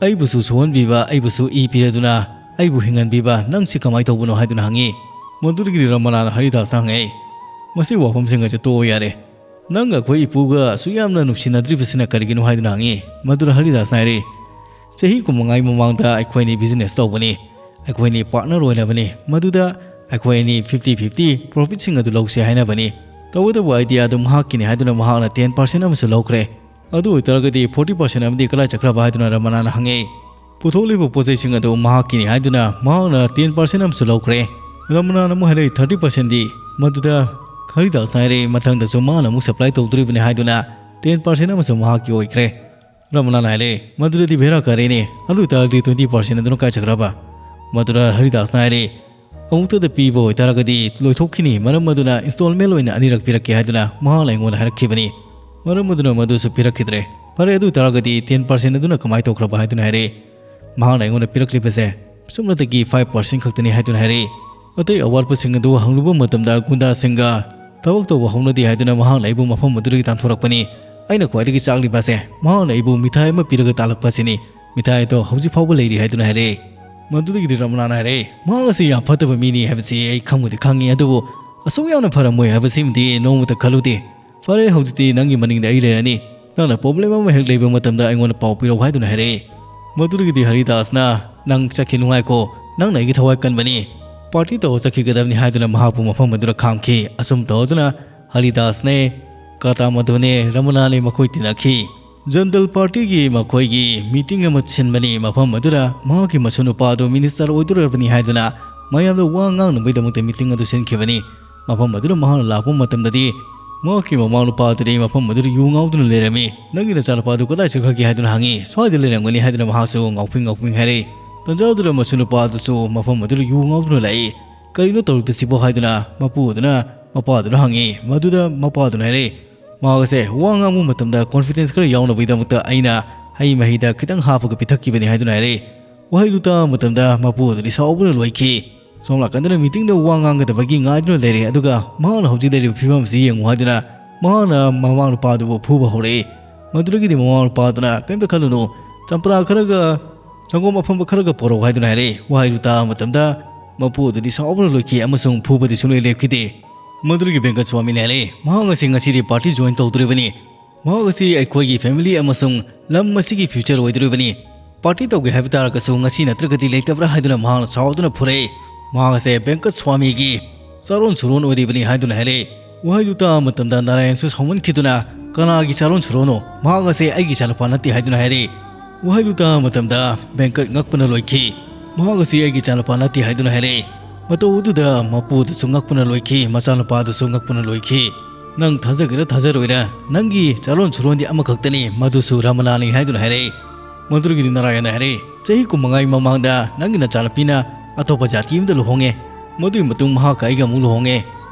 "ꯑꯩꯕꯨꯁꯨ ꯁꯣꯛꯍꯟꯕꯤꯕ, ꯑꯩꯕꯨꯁꯨ ꯏ ꯄꯤꯔꯗꯨꯅ ꯑꯩꯕꯨ ꯍꯤꯡꯍꯟꯕꯤꯕ, ꯅꯪꯁꯤ ꯀꯃꯥꯏꯅ ꯇꯧꯕꯅꯣ?" ꯍꯥꯏꯗꯨꯅ ꯍꯪꯉꯤ꯫ ꯃꯗꯨꯗꯒꯤꯗꯤ ꯔꯃꯅꯥꯅ ꯍꯔꯤꯗꯥꯁꯇ ꯍꯪꯉꯛꯏ, "ꯃꯁꯤ ꯋꯥꯐꯝꯁꯤꯡ ꯑꯁꯤ ꯇꯣꯛꯑꯣ ꯌꯥꯔꯦ꯫ ꯅꯪꯒ ꯑꯩꯈꯣꯏ ꯏꯄꯨꯒ ꯑꯁꯨꯛ ꯌꯥꯝꯅ ꯅꯨꯡꯁꯤꯅꯗ꯭ꯔꯤꯕꯁꯤꯅ ꯀꯔꯤꯒꯤꯅꯣ?" ꯍꯥꯏꯗꯨꯅ ꯍꯪꯉꯤ꯫ ꯃꯗꯨꯗ ꯍꯔꯤꯗꯥꯁꯅ ꯍꯥꯏꯔꯛꯏ, "ꯆꯍꯤ ꯀꯨꯟꯃꯉꯥꯒꯤ ꯃꯃꯥꯡꯗ ꯑꯩꯈꯣꯏ ꯑꯅꯤ ꯕꯤꯖꯤꯅꯦꯁ ꯇꯧꯕꯅꯤ꯫ ꯑꯩꯈꯣꯏ ꯑꯅꯤ ꯄꯥꯔꯠꯅꯔ ꯑꯣꯏꯅꯕꯅꯤ꯫ ꯃꯗꯨꯗ ꯑꯩꯈꯣꯏ ꯑꯅꯤ ꯐꯤꯐꯇꯤ ꯐꯤꯐꯇꯤ ꯄ꯭ꯔꯣꯐꯤꯠꯁꯤꯡ ꯑꯗꯨ ꯂꯧꯁꯦ ꯍꯥꯏꯅꯕꯅꯤ꯫ ꯇꯧꯕꯇꯕꯨ ꯑꯥꯏꯗꯤꯌꯥ ꯑꯗꯨ ꯃꯍꯥꯛꯀꯤꯅꯤ ꯍꯥꯏꯗꯨꯅ ꯃꯍꯥꯛꯅ ꯇꯦꯟ ꯄꯥꯔꯁꯦꯟ ꯑꯃꯁꯨ ꯂꯧꯈ꯭ꯔꯦ꯫ ꯑꯗꯨ ꯑꯣꯏꯇꯥꯔꯒꯗꯤ ꯐꯣꯔꯇꯤ ꯄꯥꯔꯁꯦꯟ ꯑꯃꯗꯤ ꯀꯗꯥꯏ ꯆꯠꯈ꯭ꯔꯕ?" ꯍꯥꯏꯗꯨꯅ ꯔꯃꯅꯥꯅ ꯍꯪꯉꯛꯏ꯫ "ꯄꯨꯊꯣꯛꯂꯤꯕ ꯄꯣꯠꯆꯩꯁꯤꯡ ꯑꯗꯨ ꯃꯍꯥꯛꯀꯤꯅꯤ ꯍꯥꯏꯗꯨꯅ ꯃꯍꯥꯛꯅ ꯇꯦꯟ ꯄꯥꯔꯁꯦꯟ ꯑꯃꯁꯨ ꯂꯧꯈ꯭ꯔꯦ꯫ ꯔꯃꯅꯥꯅ ꯑꯃꯨꯛ ꯍꯥꯏꯔꯛꯏ ꯊꯥꯔꯇꯤ ꯄꯥꯔꯁꯦꯟꯗꯤ"꯫ ꯃꯗꯨꯗ ꯍꯔꯤꯗꯥꯁꯅ ꯍꯥꯏꯔꯛꯏ, "ꯃꯊꯪꯗꯁꯨ ꯃꯥꯅ ꯑꯃꯨꯛ ꯁꯄ꯭ꯂꯥꯏ ꯇꯧꯗꯣꯔꯤꯕꯅꯤ" ꯍꯥꯏꯗꯨꯅ ꯇꯦꯟ ꯄꯥꯔꯁꯦꯟ ꯑꯃꯁꯨ ꯃꯍꯥꯛꯀꯤ ꯑꯣꯏꯈ꯭ꯔꯦ꯫ ꯔꯃꯅꯥꯅ ꯍꯥꯏꯔꯛꯏ, "ꯃꯗꯨꯗꯗꯤ ꯚꯦꯔꯥ ꯀꯥꯔꯦꯅꯦ꯫ ꯑꯗꯨ ꯑꯣꯏꯇꯥꯔꯗꯤ ꯇ꯭ꯋꯦꯟꯇꯤ ꯄꯥꯔꯁꯦꯟ ꯑꯗꯨꯅ ꯀꯥꯏ ꯆꯠꯈ꯭ꯔꯕ?" ꯃꯗꯨꯗ ꯍꯔꯤꯗꯥꯁꯅ ꯍꯥꯏꯔꯛꯏ, "ꯑꯃꯨꯛꯇꯗ ꯄꯤꯕ ꯑꯣꯏꯇꯥꯔꯒꯗꯤ ꯂꯣꯏꯊꯣꯛꯈꯤꯅꯤ, ꯃꯔꯝ ꯑꯗꯨꯅ ꯏꯟꯁꯇꯣꯜꯃꯦꯟ ꯑꯣꯏꯅ ꯑꯅꯤꯔꯛ ꯄꯤꯔꯛꯀꯦ" ꯍꯥꯏꯗꯨꯅ ꯃꯍꯥꯛꯅ ꯑꯩꯉꯣꯟꯗ ꯍꯥꯏꯔꯛꯈꯤꯕꯅꯤ꯫ ꯃꯔꯝ ꯑꯗꯨꯅ ꯃꯗꯨꯁꯨ ꯄꯤꯔꯛꯈꯤꯗ꯭ꯔꯦ꯫ "ꯐꯔꯦ, ꯑꯗꯨ ꯑꯣꯏꯇꯥꯔꯒꯗꯤ ꯇꯦꯟ ꯄꯥꯔꯁꯦꯟ ꯑꯗꯨꯅ ꯀꯃꯥꯏꯅ ꯇꯧꯈ꯭ꯔꯕ?" ꯍꯥꯏꯗꯨꯅ ꯍꯥꯏꯔꯛꯏ꯫ ꯃꯍꯥꯛꯅ ꯑꯩꯉꯣꯟꯗ ꯄꯤꯔꯛꯂꯤꯕꯁꯦ ꯁꯨꯞꯅꯇꯒꯤ ꯐꯥꯏꯚ ꯄꯥꯔꯁꯦꯟ ꯈꯛꯇꯅꯤ ꯍꯥꯏꯗꯨꯅ ꯍꯥꯏꯔꯛꯏ꯫ ꯑꯇꯩ ꯑꯋꯥꯠꯄꯁꯤꯡ ꯑꯗꯨ ꯍꯪꯂꯨꯕ ꯃꯇꯝꯗ ꯒꯨꯟꯗꯥꯁꯤꯡꯒ ꯊꯕꯛ ꯇꯧꯕ ꯍꯧꯅꯗꯦ ꯍꯥꯏꯗꯨꯅ ꯃꯍꯥꯛꯅ ꯑꯩꯕꯨ ꯃꯐꯝ ꯑꯗꯨꯗꯒꯤ ꯇꯥꯟꯊꯣꯔꯛꯄꯅꯤ꯫ ꯑꯩꯅ ꯈ꯭ꯋꯥꯏꯗꯒꯤ ꯆꯥꯛꯂꯤꯕ ꯑꯁꯦ ꯃꯍꯥꯛꯅ ꯑꯩꯕꯨ ꯃꯤꯊꯥꯏ ꯑꯃ ꯄꯤꯔꯒ ꯇꯥꯜꯂꯛꯄ ꯑꯁꯤꯅꯤ꯫ ꯃꯤꯊꯥꯏ ꯑꯗꯣ ꯍꯧꯖꯤꯛ ꯐꯥꯎꯕ ꯂꯩꯔꯤ ꯍꯥꯏꯗꯨꯅ ꯍꯥꯏꯔꯛꯏ꯫ ꯃꯗꯨꯗꯒꯤꯗꯤ ꯔꯃꯅꯥꯅ ꯍꯥꯏꯔꯛꯏ, "ꯃꯍꯥꯛ ꯑꯁꯤ ꯌꯥꯝ ꯐꯠꯇꯕ ꯃꯤꯅꯤ ꯍꯥꯏꯕꯁꯤ ꯑꯩ ꯈꯪꯕꯨꯗꯤ ꯈꯪꯉꯤ, ꯑꯗꯨꯕꯨ ꯑꯁꯨꯛ ꯌꯥꯝꯅ ꯐꯔꯝꯃꯣꯏ ꯍꯥꯏꯕꯁꯤꯃꯗꯤ ꯅꯣꯡꯃꯇ ꯈꯜꯂꯨꯗꯦ꯫ ꯐꯔꯦ, ꯍꯧꯖꯤꯛꯇꯤ ꯅꯪꯒꯤ ꯃꯅꯤꯡꯗ ꯑꯩ ꯂꯩꯔꯅꯤ꯫ ꯅꯪꯅ ꯄ꯭ꯔꯣꯕ꯭ꯂꯦꯝ ꯑꯃ ꯍꯦꯛ ꯂꯩꯕ ꯃꯇꯝꯗ ꯑꯩꯉꯣꯟꯗ ꯄꯥꯎ ꯄꯤꯔꯛꯎ" ꯍꯥꯏꯗꯨꯅ ꯍꯥꯏꯔꯛꯏ꯫ ꯃꯗꯨꯗꯒꯤꯗꯤ ꯍꯔꯤꯗꯥꯁꯅ, "ꯅꯪ ꯆꯠꯈꯤꯅꯨ ꯉꯥꯏꯈꯣ, ꯅꯪꯅ ꯑꯩꯒꯤ ꯊꯋꯥꯏ ꯀꯟꯕꯅꯤ꯫ ꯄꯥꯔꯇꯤ ꯇꯧꯔ ꯆꯠꯈꯤꯒꯗꯕꯅꯤ" ꯍꯥꯏꯗꯨꯅ ꯃꯍꯥꯛꯄꯨ ꯃꯐꯝ ꯑꯗꯨꯗ ꯈꯥꯝꯈꯤ꯫ ꯑꯁꯨꯝ ꯇꯧꯗꯨꯅ ꯍꯔꯤꯗꯥꯁꯅꯦ, ꯀꯥꯇꯥꯃꯙꯨꯅꯦ, ꯔꯃꯅꯥꯅꯦ ꯃꯈꯣꯏ ꯇꯤꯟꯅꯈꯤ꯫ ꯖꯟꯇꯜ ꯄꯥꯔꯇꯤꯒꯤ ꯃꯈꯣꯏꯒꯤ ꯃꯤꯇꯤꯡ ꯑꯃ ꯁꯤꯟꯕꯅꯤ꯫ ꯃꯐꯝ ꯑꯗꯨꯗ ꯃꯍꯥꯛꯀꯤ ꯃꯁꯨ ꯅꯨꯄꯥ ꯑꯗꯨ ꯃꯤꯅꯤꯁꯇꯔ ꯑꯣꯏꯗꯣꯔꯕꯅꯤ ꯍꯥꯏꯗꯨꯅ ꯃꯌꯥꯝꯗ ꯋꯥ ꯉꯥꯡꯅꯕꯒꯤꯗꯃꯛꯇ ꯃꯤꯇꯤꯡ ꯑꯗꯨ ꯁꯤꯟꯈꯤꯕꯅꯤ꯫ ꯃꯐꯝ ꯑꯗꯨꯗ ꯃꯍꯥꯛꯅ ꯂꯥꯛꯄ ꯃꯇꯝꯗꯗꯤ ꯃꯍꯥꯛꯀꯤ ꯃꯃꯥ ꯅꯨꯄꯥ ꯑꯗꯨꯗꯤ ꯃꯐꯝ ꯑꯗꯨꯗ ꯌꯨ ꯉꯥꯎꯗꯨꯅ ꯂꯩꯔꯝꯃꯤ꯫ "ꯅꯪꯒꯤ ꯅꯆꯥꯅꯨꯄꯥ ꯑꯗꯨ ꯀꯗꯥꯏ ꯆꯠꯈ꯭ꯔꯒꯦ?" ꯍꯥꯏꯗꯨꯅ ꯍꯪꯉꯤ꯫ "ꯁ꯭ꯋꯥꯏꯗ ꯂꯩꯔꯝꯒꯅꯤ" ꯍꯥꯏꯗꯨꯅ ꯃꯍꯥꯛꯁꯨ ꯉꯥꯎꯐꯤꯡ ꯉꯥꯎꯐꯤꯡ ꯍꯥꯏꯔꯛꯏ꯫ ꯇꯟꯖꯥ ꯑꯗꯨꯗ ꯃꯁꯨ ꯅꯨꯄꯥ ꯑꯗꯨꯁꯨ ꯃꯐꯝ ꯑꯗꯨꯗ ꯌꯨ ꯉꯥꯎꯗꯨꯅ ꯂꯥꯛꯏ꯫ "ꯀꯔꯤꯅꯣ ꯇꯧꯔꯤꯕꯁꯤꯕꯣ?" ꯍꯥꯏꯗꯨꯅ ꯃꯄꯨ ꯑꯗꯨꯅ ꯃꯄꯥ ꯑꯗꯨꯅ ꯍꯪꯉꯤ꯫ ꯃꯗꯨꯗ ꯃꯄꯥ ꯑꯗꯨꯅ ꯍꯥꯏꯔꯛꯏ, "ꯃꯍꯥꯛ ꯑꯁꯦ ꯋꯥ ꯉꯥꯡꯕ ꯃꯇꯝꯗ ꯀꯣꯟꯐꯤꯗꯦꯟꯁ ꯈꯔ ꯌꯥꯎꯅꯕꯒꯤꯗꯃꯛꯇ ꯑꯩꯅ ꯍꯩ ꯃꯍꯤꯗ ꯈꯤꯇꯪ ꯍꯥꯞꯄꯒ ꯄꯤꯊꯛꯈꯤꯕꯅꯤ" ꯍꯥꯏꯗꯨꯅ ꯍꯥꯏꯔꯛꯏ꯫ ꯋꯥꯍꯩꯗꯨ ꯇꯥꯕ ꯃꯇꯝꯗ ꯃꯄꯨ ꯑꯗꯨꯗꯤ ꯁꯥꯎꯕꯅ ꯂꯣꯏꯈꯤ꯫ ꯁꯣꯝ ꯅꯥꯀꯟꯗꯅ ꯃꯤꯇꯤꯡꯗ ꯋꯥ ꯉꯥꯡꯒꯗꯕꯒꯤ ꯉꯥꯏꯗꯨꯅ ꯂꯩꯔꯦ, ꯑꯗꯨꯒ ꯃꯍꯥꯛꯅ ꯍꯧꯖꯤꯛ ꯂꯩꯔꯤꯕ ꯐꯤꯕꯝ ꯑꯁꯤ ꯌꯦꯡꯉꯨ ꯍꯥꯏꯗꯨꯅ ꯃꯍꯥꯛꯅ ꯃꯃꯥ ꯅꯨꯄꯥ ꯑꯗꯨꯕꯨ ꯐꯨꯕ ꯍꯧꯔꯛꯏ꯫ ꯃꯗꯨꯗꯒꯤꯗꯤ ꯃꯃꯥ ꯅꯨꯄꯥ ꯑꯗꯨꯅ, "ꯀꯔꯤꯝꯇ ꯈꯜꯂꯨꯅꯨ, ꯆꯝꯄ꯭ꯔꯥ ꯈꯔꯒ ꯁꯪꯒꯣꯝ ꯑꯐꯝꯕ ꯈꯔꯒ ꯄꯣꯔꯛꯎ" ꯍꯥꯏꯗꯨꯅ ꯍꯥꯏꯔꯛꯏ꯫ ꯋꯥꯍꯩꯗꯨ ꯇꯥꯕ ꯃꯇꯝꯗ ꯃꯄꯨ ꯑꯗꯨꯗꯤ ꯁꯥꯎꯕꯅ ꯂꯣꯏꯈꯤ ꯑꯃꯁꯨꯡ ꯐꯨꯕꯗꯤ ꯁꯨꯡꯂꯦꯞ ꯂꯦꯞꯈꯤꯗꯦ꯫ ꯃꯗꯨꯗꯒꯤ ꯚꯦꯡꯀꯠ ꯁ꯭ꯋꯥꯃꯤꯅ ꯍꯥꯏꯔꯛꯏ, "ꯃꯍꯥꯛ ꯑꯁꯤ ꯉꯁꯤꯗꯤ ꯄꯥꯔꯇꯤ ꯖꯣꯏꯟ ꯇꯧꯗꯣꯔꯤꯕꯅꯤ꯫ ꯃꯍꯥꯛ ꯑꯁꯤ ꯑꯩꯈꯣꯏꯒꯤ ꯐꯦꯃꯤꯂꯤ ꯑꯃꯁꯨꯡ ꯂꯝ ꯑꯁꯤꯒꯤ ꯐ꯭ꯌꯨꯆꯔ ꯑꯣꯏꯗꯣꯔꯤꯕꯅꯤ꯫ ꯄꯥꯔꯇꯤ ꯇꯧꯒꯦ ꯍꯥꯏꯕ ꯇꯥꯔꯒꯁꯨ ꯉꯁꯤ ꯅꯠꯇ꯭ꯔꯒꯗꯤ ꯂꯩꯇꯕ꯭ꯔꯥ?" ꯍꯥꯏꯗꯨꯅ ꯃꯍꯥꯛꯅ ꯁꯥꯎꯗꯨꯅ ꯐꯨꯔꯛꯏ꯫ ꯃꯍꯥꯛ ꯑꯁꯦ ꯚꯦꯡꯀꯠ ꯁ꯭ꯋꯥꯃꯤꯒꯤ ꯆꯥꯔꯣꯟ ꯁꯨꯔꯣꯟ ꯑꯣꯏꯔꯤꯕꯅꯤ ꯍꯥꯏꯗꯨꯅ ꯍꯥꯏꯔꯛꯏ꯫ ꯋꯥꯍꯩꯗꯨ ꯇꯥꯕ ꯃꯇꯝꯗ ꯅꯥꯔꯥꯌꯟꯁꯨ ꯁꯥꯎꯃꯟꯈꯤꯗꯨꯅ, "ꯀꯅꯥꯒꯤ ꯆꯥꯔꯣꯟ ꯁꯨꯔꯣꯟꯅꯣ? ꯃꯍꯥꯛ ꯑꯁꯦ ꯑꯩꯒꯤ ꯏꯆꯥꯅꯨꯄꯥ ꯅꯠꯇꯦ" ꯍꯥꯏꯗꯨꯅ ꯍꯥꯏꯔꯛꯏ꯫ ꯋꯥꯍꯩꯗꯨ ꯇꯥꯕ ꯃꯇꯝꯗ ꯚꯦꯡꯀꯠ ꯉꯛꯄꯅ ꯂꯣꯏꯈꯤ꯫ "ꯃꯍꯥꯛ ꯑꯁꯤ ꯑꯩꯒꯤ ꯏꯆꯥꯅꯨꯄꯥ ꯅꯠꯇꯦ" ꯍꯥꯏꯗꯨꯅ ꯍꯥꯏꯔꯛꯏ꯫ ꯃꯇꯧ ꯑꯗꯨꯗ ꯃꯄꯨ ꯑꯗꯨꯁꯨ ꯉꯛꯄꯅ ꯂꯣꯏꯈꯤ, ꯃꯆꯥꯅꯨꯄꯥ ꯑꯗꯨꯁꯨ ꯉꯛꯄꯅ ꯂꯣꯏꯈꯤ꯫ "ꯅꯪ ꯊꯥꯖꯒꯦꯔꯥ ꯊꯥꯖꯔꯣꯏꯔꯥ, ꯅꯪꯒꯤ ꯆꯥꯔꯣꯟ ꯁꯨꯔꯣꯟꯗꯤ ꯑꯃꯈꯛꯇꯅꯤ, ꯃꯗꯨꯁꯨ ꯔꯃꯅꯥꯅꯤ" ꯍꯥꯏꯗꯨꯅ ꯍꯥꯏꯔꯛꯏ꯫ ꯃꯗꯨꯗꯒꯤꯗꯤ ꯅꯥꯔꯥꯌꯟꯅ ꯍꯥꯏꯔꯛꯏ, "ꯆꯍꯤ ꯀꯨꯟꯃꯉꯥꯒꯤ ꯃꯃꯥꯡꯗ ꯅꯪꯒꯤ ꯅꯆꯥꯅꯨꯄꯤꯅ ꯑꯇꯣꯞꯄ ꯖꯥꯇꯤ ꯑꯃꯗ ꯂꯨꯍꯣꯡꯉꯦ꯫ ꯃꯗꯨꯒꯤ ꯃꯇꯨꯡ ꯃꯍꯥꯛꯀ ꯑꯩꯒ ꯑꯃꯨꯛ ꯂꯨꯍꯣꯡꯉꯦ꯫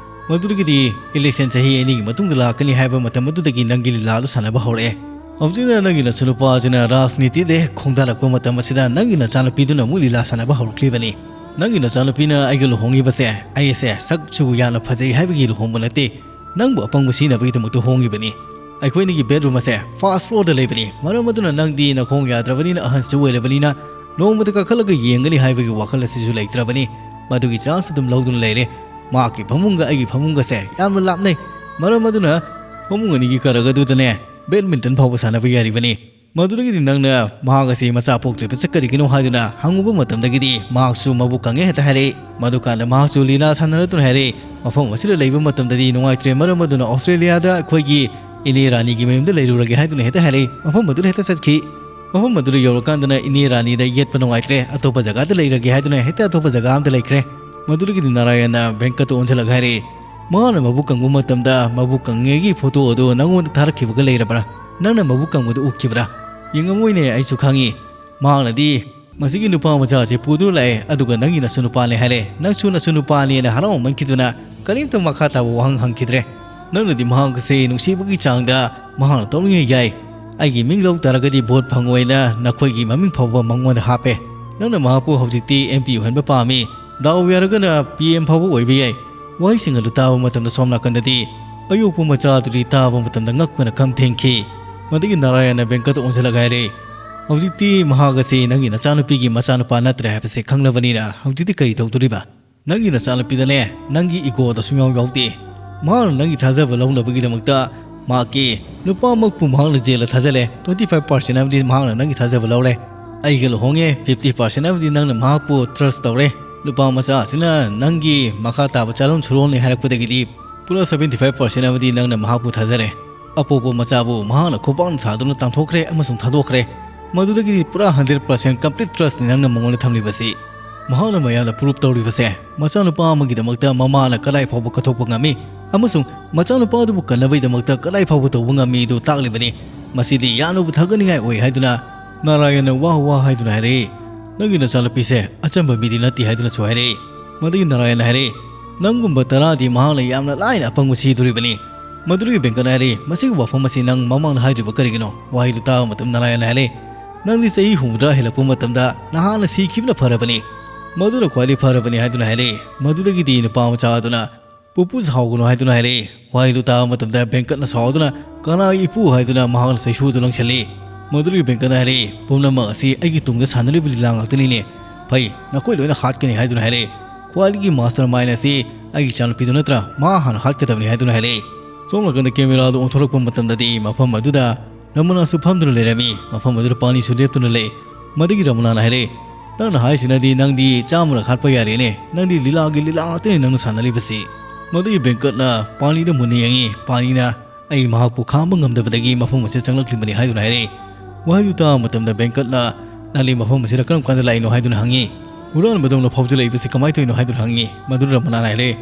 ꯃꯗꯨꯗꯒꯤꯗꯤ ꯏꯂꯦꯛꯁꯟ ꯆꯍꯤ ꯑꯅꯤꯒꯤ ꯃꯇꯨꯡꯗ ꯂꯥꯛꯀꯅꯤ ꯍꯥꯏꯕ ꯃꯇꯝ ꯑꯗꯨꯗꯒꯤ ꯅꯪꯒꯤ ꯂꯤꯂꯥꯗꯨ ꯁꯥꯟꯅꯕ ꯍꯧꯔꯛꯑꯦ꯫ ꯍꯧꯖꯤꯛꯅ ꯅꯪꯒꯤ ꯅꯆꯥꯅꯨꯄꯥꯁꯤꯅ ꯔꯥꯖꯅꯤꯇꯤꯗ ꯍꯦꯛ ꯈꯣꯡꯗꯥꯔꯛꯄ ꯃꯇꯝ ꯑꯁꯤꯗ ꯅꯪꯒꯤ ꯅꯆꯥꯅꯨꯄꯤꯗꯨꯅ ꯑꯃꯨꯛ ꯂꯤꯂꯥ ꯁꯥꯟꯅꯕ ꯍꯧꯔꯛꯂꯤꯕꯅꯤ꯫ ꯅꯪꯒꯤ ꯅꯆꯥꯅꯨꯄꯤꯅ ꯑꯩꯒ ꯂꯨꯍꯣꯡꯉꯤꯕꯁꯦ ꯑꯩꯁꯦ ꯁꯛꯁꯨ ꯌꯥꯝꯅ ꯐꯖꯩ ꯍꯥꯏꯕꯒꯤ ꯂꯨꯍꯣꯡꯕ ꯅꯠꯇꯦ, ꯅꯪꯕꯨ ꯑꯄꯪꯕ ꯁꯤꯖꯤꯟꯅꯕꯒꯤꯗꯃꯛꯇ ꯍꯣꯡꯉꯤꯕꯅꯤ꯫ ꯑꯩꯈꯣꯏ ꯑꯅꯤꯒꯤ ꯕꯦꯗꯔꯨꯝ ꯑꯁꯦ ꯐꯥꯔꯁ ꯐ꯭ꯂꯣꯔꯗ ꯂꯩꯕꯅꯤ꯫ ꯃꯔꯝ ꯑꯗꯨꯅ ꯅꯪꯗꯤ ꯅꯈꯣꯡ ꯌꯥꯗ꯭ꯔꯕꯅꯤꯅ, ꯑꯍꯟꯁꯨ ꯑꯣꯏꯔꯕꯅꯤꯅ, ꯅꯣꯡꯃꯗ ꯀꯥꯈꯠꯂꯒ ꯌꯦꯡꯒꯅꯤ ꯍꯥꯏꯕꯒꯤ ꯋꯥꯈꯜ ꯑꯁꯤꯁꯨ ꯂꯩꯇ꯭ꯔꯕꯅꯤ꯫ ꯃꯗꯨꯒꯤ ꯆꯥꯟꯁ ꯑꯗꯨꯝ ꯂꯧꯗꯨꯅ ꯂꯩꯔꯦ꯫ ꯃꯍꯥꯛꯀꯤ ꯐꯃꯨꯡꯒ ꯑꯩꯒꯤ ꯐꯃꯨꯡꯒꯁꯦ ꯌꯥꯝꯅ ꯂꯥꯞꯅꯩ꯫ ꯃꯔꯝ ꯑꯗꯨꯅ ꯐꯃꯨꯡ ꯑꯅꯤꯒꯤ ꯀꯔꯛ ꯑꯗꯨꯗꯅꯦ ꯕꯦꯗꯃꯤꯟꯇꯟ ꯐꯥꯎꯕ ꯁꯥꯟꯅꯕ ꯌꯥꯔꯤꯕꯅꯤ"꯫ ꯃꯗꯨꯗꯒꯤꯗꯤ ꯅꯪꯅ ꯃꯍꯥꯛ ꯑꯁꯤ ꯃꯆꯥ ꯄꯣꯛꯇ꯭ꯔꯤꯕꯁꯤ ꯀꯔꯤꯒꯤꯅꯣ ꯍꯥꯏꯗꯨꯅ ꯍꯪꯉꯨꯕ ꯃꯇꯝꯗꯒꯤꯗꯤ ꯃꯍꯥꯛꯁꯨ ꯃꯕꯨꯛ ꯀꯪꯉꯦ ꯍꯦꯛꯇ ꯍꯥꯏꯔꯛꯏ꯫ ꯃꯗꯨꯀꯥꯟꯗ ꯃꯍꯥꯛꯁꯨ ꯂꯤꯂꯥ ꯁꯥꯟꯅꯔꯗꯨꯅ ꯍꯥꯏꯔꯛꯏ, "ꯃꯐꯝ ꯑꯁꯤꯗ ꯂꯩꯕ ꯃꯇꯝꯗꯗꯤ ꯅꯨꯡꯉꯥꯏꯇ꯭ꯔꯦ, ꯃꯔꯝ ꯑꯗꯨꯅ ꯑꯣꯁꯇ꯭ꯔꯦꯂꯤꯌꯥꯗ ꯑꯩꯈꯣꯏꯒꯤ ꯏꯂꯦ ꯔꯥꯅꯤꯒꯤ ꯃꯌꯨꯝꯗ ꯂꯩꯔꯨꯔꯒꯦ" ꯍꯥꯏꯗꯨꯅ ꯍꯦꯛꯇ ꯍꯥꯏꯔꯛꯏ꯫ ꯃꯐꯝ ꯑꯗꯨꯗ ꯍꯦꯛꯇ ꯆꯠꯈꯤ꯫ ꯃꯐꯝ ꯑꯗꯨꯗ ꯌꯧꯔꯀꯥꯟꯗꯅ ꯏꯅꯦ ꯔꯥꯅꯤꯗ ꯌꯦꯠꯄ ꯅꯨꯡꯉꯥꯏꯇ꯭ꯔꯦ, "ꯑꯇꯣꯞꯄ ꯖꯒꯥꯗ ꯂꯩꯔꯒꯦ" ꯍꯥꯏꯗꯨꯅ ꯍꯦꯛꯇ ꯑꯇꯣꯞꯄ ꯖꯒꯥ ꯑꯃꯗ ꯂꯩꯈ꯭ꯔꯦ꯫ ꯃꯗꯨꯗꯒꯤꯗꯤ ꯅꯥꯔꯥꯌꯟꯅ ꯕꯦꯡꯀꯠꯇ ꯑꯣꯟꯁꯤꯜꯂꯒ ꯍꯥꯏꯔꯛꯏ, "ꯃꯥꯅ ꯃꯕꯨꯛ ꯀꯪꯕ ꯃꯇꯝꯗ ꯃꯕꯨꯛ ꯀꯪꯉꯦꯒꯤ ꯐꯣꯇꯣ ꯑꯗꯨ ꯅꯪꯉꯣꯟꯗ ꯊꯥꯔꯛꯈꯤꯕꯒ ꯂꯩꯔꯕ꯭ꯔꯥ? ꯅꯪꯅ ꯃꯕꯨꯛ ꯀꯪꯕꯗꯨ ꯎꯈꯤꯕ꯭ꯔꯥ?" "ꯌꯦꯡꯉꯝꯃꯣꯏꯅꯦ, ꯑꯩꯁꯨ ꯈꯪꯉꯤ꯫ ꯃꯍꯥꯛꯅꯗꯤ ꯃꯁꯤꯒꯤ ꯅꯨꯄꯥ ꯃꯆꯥ ꯑꯁꯤ ꯄꯨꯗꯨꯅ ꯂꯥꯛꯑꯦ, ꯑꯗꯨꯒ ꯅꯪꯒꯤ ꯅꯁꯨ ꯅꯨꯄꯥꯅꯦ ꯍꯥꯏꯔꯦ꯫ ꯅꯪꯁꯨ ꯅꯁꯨ ꯅꯨꯄꯥꯅꯦꯅ ꯍꯔꯥꯎꯃꯟꯈꯤꯗꯨꯅ ꯀꯔꯤꯝꯇ ꯃꯈꯥ ꯇꯥꯕ ꯋꯥꯍꯪ ꯍꯪꯈꯤꯗ꯭ꯔꯦ꯫ ꯅꯪꯅꯗꯤ ꯃꯍꯥꯛ ꯑꯁꯤ ꯅꯨꯡꯁꯤꯕꯒꯤ ꯆꯥꯡꯗ ꯃꯍꯥꯛꯅ ꯇꯧꯅꯤꯡꯉꯦ ꯌꯥꯏ꯫ ꯑꯩꯒꯤ ꯃꯤꯡ ꯂꯧ ꯇꯥꯔꯒꯗꯤ ꯚꯣꯠ ꯐꯪꯉꯣꯏꯅ ꯅꯈꯣꯏꯒꯤ ꯃꯃꯤꯡ ꯐꯥꯎꯕ ꯃꯉꯣꯟꯗ ꯍꯥꯞꯄꯦ꯫ ꯅꯪꯅ ꯃꯍꯥꯛꯄꯨ ꯍꯧꯖꯤꯛꯇꯤ ꯑꯦꯝ ꯄꯤ ꯑꯣꯏꯍꯟꯕ ꯄꯥꯝꯃꯤ꯫ ꯗꯥꯎ ꯌꯥꯔꯒꯅ ꯄꯤ ꯑꯦꯝ ꯐꯥꯎꯕ ꯑꯣꯏꯕ ꯌꯥꯏ꯫" ꯋꯥꯍꯩꯁꯤꯡ ꯑꯗꯨ ꯇꯥꯕ ꯃꯇꯝꯗ ꯁꯣꯝ ꯅꯥꯀꯟꯗꯗꯤ ꯑꯌꯣꯛꯄ ꯃꯆꯥ ꯑꯗꯨꯗꯤ ꯇꯥꯕ ꯃꯇꯝꯗ ꯉꯛꯄꯅ ꯈꯝ ꯊꯦꯡꯈꯤ꯫ ꯃꯗꯨꯒꯤ ꯅꯥꯔꯥꯌꯟꯅ ꯕꯦꯡꯀꯠꯇ ꯑꯣꯟꯁꯤꯜꯂꯒ ꯍꯥꯏꯔꯦ, "ꯍꯧꯖꯤꯛꯇꯤ ꯃꯍꯥꯛ ꯑꯁꯤ ꯅꯪꯒꯤ ꯅꯆꯥꯅꯨꯄꯤꯒꯤ ꯃꯆꯥꯅꯨꯄꯥ ꯅꯠꯇ꯭ꯔꯦ ꯍꯥꯏꯕꯁꯤ ꯈꯪꯂꯕꯅꯤꯅ ꯍꯧꯖꯤꯛꯇꯤ ꯀꯔꯤ ꯇꯧꯗꯣꯔꯤꯕ? ꯅꯪꯒꯤ ꯅꯆꯥꯅꯨꯄꯤꯗꯅꯦ ꯅꯪꯒꯤ ꯏꯒꯣꯗ ꯁꯨꯡꯌꯥꯎ ꯌꯥꯎꯗꯦ꯫ ꯃꯍꯥꯛꯅ ꯅꯪꯒꯤ ꯊꯥꯖꯕ ꯂꯧꯅꯕꯒꯤꯗꯃꯛꯇ ꯃꯍꯥꯛꯀꯤ ꯅꯨꯄꯥꯃꯛꯄꯨ ꯃꯍꯥꯛꯅ ꯖꯦꯜꯗ ꯊꯥꯖꯜꯂꯦ꯫ Twenty five percent ꯑꯃꯗꯤ ꯃꯍꯥꯛꯅ ꯅꯪꯒꯤ ꯊꯥꯖꯕ ꯂꯧꯔꯦ꯫ ꯑꯩꯒ ꯂꯨꯍꯣꯡꯉꯦ꯫ Fifty percent ꯑꯃꯗꯤ ꯅꯪꯅ ꯃꯍꯥꯛꯄꯨ trust ꯇꯧꯔꯦ꯫ ꯅꯨꯄꯥ ꯃꯆꯥ ꯑꯁꯤꯅ ꯅꯪꯒꯤ ꯃꯈꯥ ꯇꯥꯕ ꯆꯥꯔꯣꯟ ꯁꯨꯔꯣꯟꯅꯤ ꯍꯥꯏꯔꯛꯄꯗꯒꯤꯗꯤ ꯄꯨꯔꯥ seventy five percent ꯑꯃꯗꯤ ꯅꯪꯅ ꯃꯍꯥꯛꯄꯨ ꯊꯥꯖꯔꯦ꯫ ꯑꯄꯣꯛꯄ ꯃꯆꯥꯕꯨ ꯃꯍꯥꯛꯅ ꯈꯨꯄꯥꯛꯅ ꯊꯥꯗꯨꯅ ꯇꯥꯟꯊꯣꯛꯈ꯭ꯔꯦ ꯑꯃꯁꯨꯡ ꯊꯥꯗꯣꯛꯈ꯭ꯔꯦ꯫ ꯃꯗꯨꯗꯒꯤꯗꯤ ꯄꯨꯔꯥ hundred percent complete trustꯅꯤ ꯅꯪꯅ ꯃꯉꯣꯟꯗ ꯊꯝꯂꯤꯕꯁꯤ꯫" ꯃꯍꯥꯛꯅ ꯃꯌꯥꯝꯗ prove ꯇꯧꯔꯤꯕꯁꯦ, ꯃꯆꯥꯅꯨꯄꯥ ꯑꯃꯒꯤꯗꯃꯛꯇ ꯃꯃꯥꯅ ꯀꯗꯥꯏ ꯐꯥꯎꯕ ꯀꯠꯊꯣꯛꯄ ꯉꯝꯃꯤ ꯑꯃꯁꯨꯡ ꯃꯆꯥꯅꯨꯄꯥ ꯑꯗꯨꯕꯨ ꯀꯟꯅꯕꯒꯤꯗꯃꯛꯇ ꯀꯗꯥꯏ ꯐꯥꯎꯕ ꯇꯧꯕ ꯉꯝꯃꯤ ꯑꯗꯨ ꯇꯥꯛꯂꯤꯕꯅꯤ꯫ ꯃꯁꯤꯗꯤ ꯌꯥꯝꯅꯕꯨ ꯊꯥꯒꯠꯅꯤꯡꯉꯥꯏ ꯑꯣꯏ ꯍꯥꯏꯗꯨꯅ ꯅꯥꯔꯥꯌꯟꯅ ꯋꯥ ꯋꯥ ꯍꯥꯏꯗꯨꯅ ꯍꯥꯏꯔꯛꯏ, "ꯅꯪꯒꯤ ꯅꯆꯥꯅꯨꯄꯤꯁꯦ ꯑꯆꯝꯕ ꯃꯤꯗꯤ ꯅꯠꯇꯦ" ꯍꯥꯏꯗꯨꯅꯁꯨ ꯍꯥꯏꯔꯛꯏ꯫ ꯃꯗꯨꯒꯤ ꯅꯥꯔꯥꯌꯟꯅ ꯍꯥꯏꯔꯛꯏ, "ꯅꯪꯒꯨꯝꯕ ꯇꯔꯥꯗꯤ ꯃꯍꯥꯛꯅ ꯌꯥꯝꯅ ꯂꯥꯏꯅ ꯑꯄꯪꯕ ꯁꯤꯗꯣꯔꯤꯕꯅꯤ꯫" ꯃꯗꯨꯗꯒꯤ ꯕꯦꯡꯀꯠꯅ ꯍꯥꯏꯔꯛꯏ, "ꯃꯁꯤꯒꯤ ꯋꯥꯐꯝ ꯑꯁꯤ ꯅꯪ ꯃꯃꯥꯡꯗ ꯍꯥꯏꯗ꯭ꯔꯤꯕ ꯀꯔꯤꯒꯤꯅꯣ?" ꯋꯥꯍꯩꯗꯨ ꯇꯥꯕ ꯃꯇꯝꯗ ꯅꯥꯔꯥꯌꯟꯅ ꯍꯥꯏꯔꯛꯏ, "ꯅꯪꯗꯤ ꯆꯍꯤ ꯍꯨꯝꯐꯨꯇꯔꯥ ꯍꯦꯜꯂꯛꯄ ꯃꯇꯝꯗ ꯅꯍꯥꯟꯅ ꯁꯤꯈꯤꯕꯅ ꯐꯔꯕꯅꯤ꯫ ꯃꯗꯨꯅ ꯈ꯭ꯋꯥꯏꯗꯒꯤ ꯐꯔꯕꯅꯤ" ꯍꯥꯏꯗꯨꯅ ꯍꯥꯏꯔꯛꯏ꯫ ꯃꯗꯨꯗꯒꯤꯗꯤ ꯅꯨꯄꯥ ꯃꯆꯥ ꯑꯗꯨꯅ, "ꯄꯨꯄꯨ ꯁꯥꯎꯒꯅꯨ" ꯍꯥꯏꯗꯨꯅ ꯍꯥꯏꯔꯛꯏ꯫ ꯋꯥꯍꯩꯗꯨ ꯇꯥꯕ ꯃꯇꯝꯗ ꯕꯦꯡꯀꯠꯅ ꯁꯥꯎꯗꯨꯅ, "ꯀꯅꯥꯒꯤ ꯏꯄꯨ?" ꯍꯥꯏꯗꯨꯅ ꯃꯍꯥꯛꯅ ꯆꯩꯁꯨꯗꯨ ꯂꯪꯁꯤꯜꯂꯤ꯫ ꯃꯗꯨꯗꯒꯤ ꯕꯦꯡꯀꯠꯅ ꯍꯥꯏꯔꯛꯏ, "ꯄꯨꯝꯅꯃꯛ ꯑꯁꯤ ꯑꯩꯒꯤ ꯇꯨꯡꯗ ꯁꯥꯟꯅꯔꯤꯕ ꯂꯤꯂꯥ ꯉꯥꯛꯇꯅꯤꯅꯦ꯫ ꯐꯩ, ꯅꯈꯣꯏ ꯂꯣꯏꯅ ꯍꯥꯠꯀꯅꯤ" ꯍꯥꯏꯗꯨꯅ ꯍꯥꯏꯔꯛꯏ꯫ "ꯈ꯭ꯋꯥꯏꯗꯒꯤ mastermind ꯑꯁꯤ ꯑꯩꯒꯤ ꯏꯆꯥꯅꯨꯄꯤꯗꯨ ꯅꯠꯇ꯭ꯔꯥ? ꯃꯍꯥꯛ ꯍꯥꯟꯅ ꯍꯥꯠꯀꯗꯕꯅꯤ" ꯍꯥꯏꯗꯨꯅ ꯍꯥꯏꯔꯛꯏ꯫ ꯁꯣꯝ ꯅꯥꯀꯟꯗ ꯀꯦꯃꯦꯔꯥꯗꯨ ꯑꯣꯟꯊꯣꯔꯛꯄ ꯃꯇꯝꯗꯗꯤ ꯃꯐꯝ ꯑꯗꯨꯗ ꯔꯃꯅꯥꯁꯨ ꯐꯝꯗꯨꯅ ꯂꯩꯔꯝꯃꯤ꯫ ꯃꯐꯝ ꯑꯗꯨꯗ ꯄꯥꯅꯤꯁꯨ ꯂꯦꯞꯇꯨꯅ ꯂꯩ꯫ ꯃꯗꯨꯒꯤ ꯔꯃꯅꯥꯅ ꯍꯥꯏꯔꯦ, "ꯅꯪꯅ ꯍꯥꯏꯁꯤꯅꯗꯤ ꯅꯪꯗꯤ ꯆꯥꯝꯃꯔꯛ ꯍꯥꯠꯄ ꯌꯥꯔꯦꯅꯦ꯫ ꯅꯪꯗꯤ ꯂꯤꯂꯥꯒꯤ ꯂꯤꯂꯥ ꯉꯥꯛꯇꯅꯦ ꯅꯪꯅ ꯁꯥꯟꯅꯔꯤꯕꯁꯤ꯫" ꯃꯗꯨꯒꯤ ꯕꯦꯡꯀꯠꯅ ꯄꯥꯅꯤꯗ ꯃꯨꯟꯅ ꯌꯦꯡꯉꯤ꯫ ꯄꯥꯅꯤꯅ, "ꯑꯩ ꯃꯍꯥꯛꯄꯨ ꯈꯥꯝꯕ ꯉꯝꯗꯕꯗꯒꯤ ꯃꯐꯝ ꯑꯁꯤꯗ ꯆꯪꯂꯛꯂꯤꯕꯅꯤ" ꯍꯥꯏꯗꯨꯅ ꯍꯥꯏꯔꯛꯏ꯫ ꯋꯥꯍꯩꯗꯨ ꯇꯥꯕ ꯃꯇꯝꯗ ꯕꯦꯡꯀꯠꯅ, "ꯅꯪꯗꯤ ꯃꯐꯝ ꯑꯁꯤꯗ ꯀꯔꯝ ꯀꯥꯟꯗ ꯂꯥꯛꯏꯅꯣ?" ꯍꯥꯏꯗꯨꯅ ꯍꯪꯉꯤ꯫ "ꯍꯨꯔꯥꯟꯕꯗꯧꯅ ꯐꯥꯎꯖꯤꯜꯂꯛꯏꯕꯁꯤ ꯀꯃꯥꯏꯅ ꯇꯧꯔꯤꯅꯣ?" ꯍꯥꯏꯗꯨꯅ ꯍꯪꯉꯤ꯫ ꯃꯗꯨꯗ ꯔꯃꯅꯥꯅ ꯍꯥꯏꯔꯛꯏ,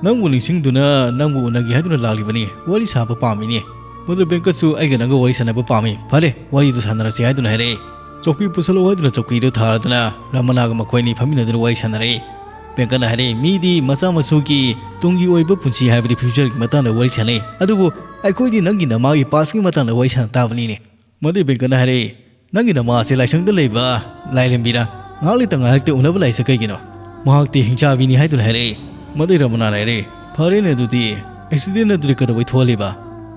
"ꯅꯪꯕꯨ ꯅꯤꯡꯁꯤꯡꯗꯨꯅ ꯅꯪꯕꯨ ꯎꯅꯒꯦ ꯍꯥꯏꯗꯨꯅ ꯂꯥꯛꯂꯤꯕꯅꯤ꯫ ꯋꯥꯔꯤ ꯁꯥꯕ ꯄꯥꯝꯃꯤꯅꯦ꯫" ꯃꯗꯨꯗ ꯕꯦꯡꯀꯠꯁꯨ, "ꯑꯩꯒ ꯅꯪꯒ ꯋꯥꯔꯤ ꯁꯥꯟꯅꯕ ꯄꯥꯝꯃꯤ꯫ ꯐꯔꯦ, ꯋꯥꯔꯤꯗꯨ ꯁꯥꯟꯅꯔꯁꯤ" ꯍꯥꯏꯗꯨꯅ ꯍꯥꯏꯔꯛꯏ꯫ ꯆꯧꯀꯤ ꯄꯨꯁꯜꯂꯛꯑꯣ ꯍꯥꯏꯗꯨꯅ ꯆꯧꯀꯤꯗꯨ ꯊꯥꯔꯗꯨꯅ ꯔꯃꯅꯥꯒ ꯃꯈꯣꯏ ꯑꯅꯤ ꯐꯝꯃꯤꯟꯅꯗꯨꯅ ꯋꯥꯔꯤ ꯁꯥꯟꯅꯔꯛꯏ꯫ ꯕꯦꯡꯀꯠꯅ ꯍꯥꯏꯔꯛꯏ, "ꯃꯤꯗꯤ ꯃꯆꯥ ꯃꯁꯨꯒꯤ ꯇꯨꯡꯒꯤ ꯑꯣꯏꯕ ꯄꯨꯟꯁꯤ ꯍꯥꯏꯕꯗꯤ ꯐ꯭ꯌꯨꯆꯔꯒꯤ ꯃꯇꯥꯡꯗ ꯋꯥꯔꯤ ꯁꯥꯟꯅꯩ, ꯑꯗꯨꯕꯨ ꯑꯩꯈꯣꯏꯗꯤ ꯅꯪꯒꯤ ꯅꯃꯥꯒꯤ ꯄꯥꯁꯀꯤ ꯃꯇꯥꯡꯗ ꯋꯥꯔꯤ ꯁꯥꯟꯅ ꯇꯥꯕꯅꯤꯅꯦ꯫" ꯃꯗꯨꯒꯤ ꯕꯦꯡꯀꯠꯅ ꯍꯥꯏꯔꯛꯏ, "ꯅꯪꯒꯤ ꯅꯃꯥ ꯑꯁꯤ ꯂꯥꯏꯁꯪꯗ ꯂꯩꯕ ꯂꯥꯏꯔꯦꯝꯕꯤꯔꯥ? ꯉꯥꯏꯍꯥꯛ ꯂꯩꯇ ꯉꯥꯏꯍꯥꯛꯇ ꯎꯅꯕ ꯂꯥꯛꯏꯁꯦ ꯀꯩꯒꯤꯅꯣ?" "ꯃꯍꯥꯛꯇꯤ ꯍꯤꯡꯆꯥꯕꯤꯅꯤ" ꯍꯥꯏꯗꯨꯅ ꯍꯥꯏꯔꯛꯏ꯫ ꯃꯗꯨꯒꯤ ꯔꯃꯅꯥꯅ ꯍꯥꯏꯔꯛꯏ, "ꯐꯔꯦꯅꯦ ꯑꯗꯨꯗꯤ, ꯑꯦꯛꯁꯤꯗꯦꯟ ꯑꯗꯨꯗꯤ ꯀꯩꯗꯧꯕꯩ ꯊꯣꯛꯍꯜꯂꯤꯕ?"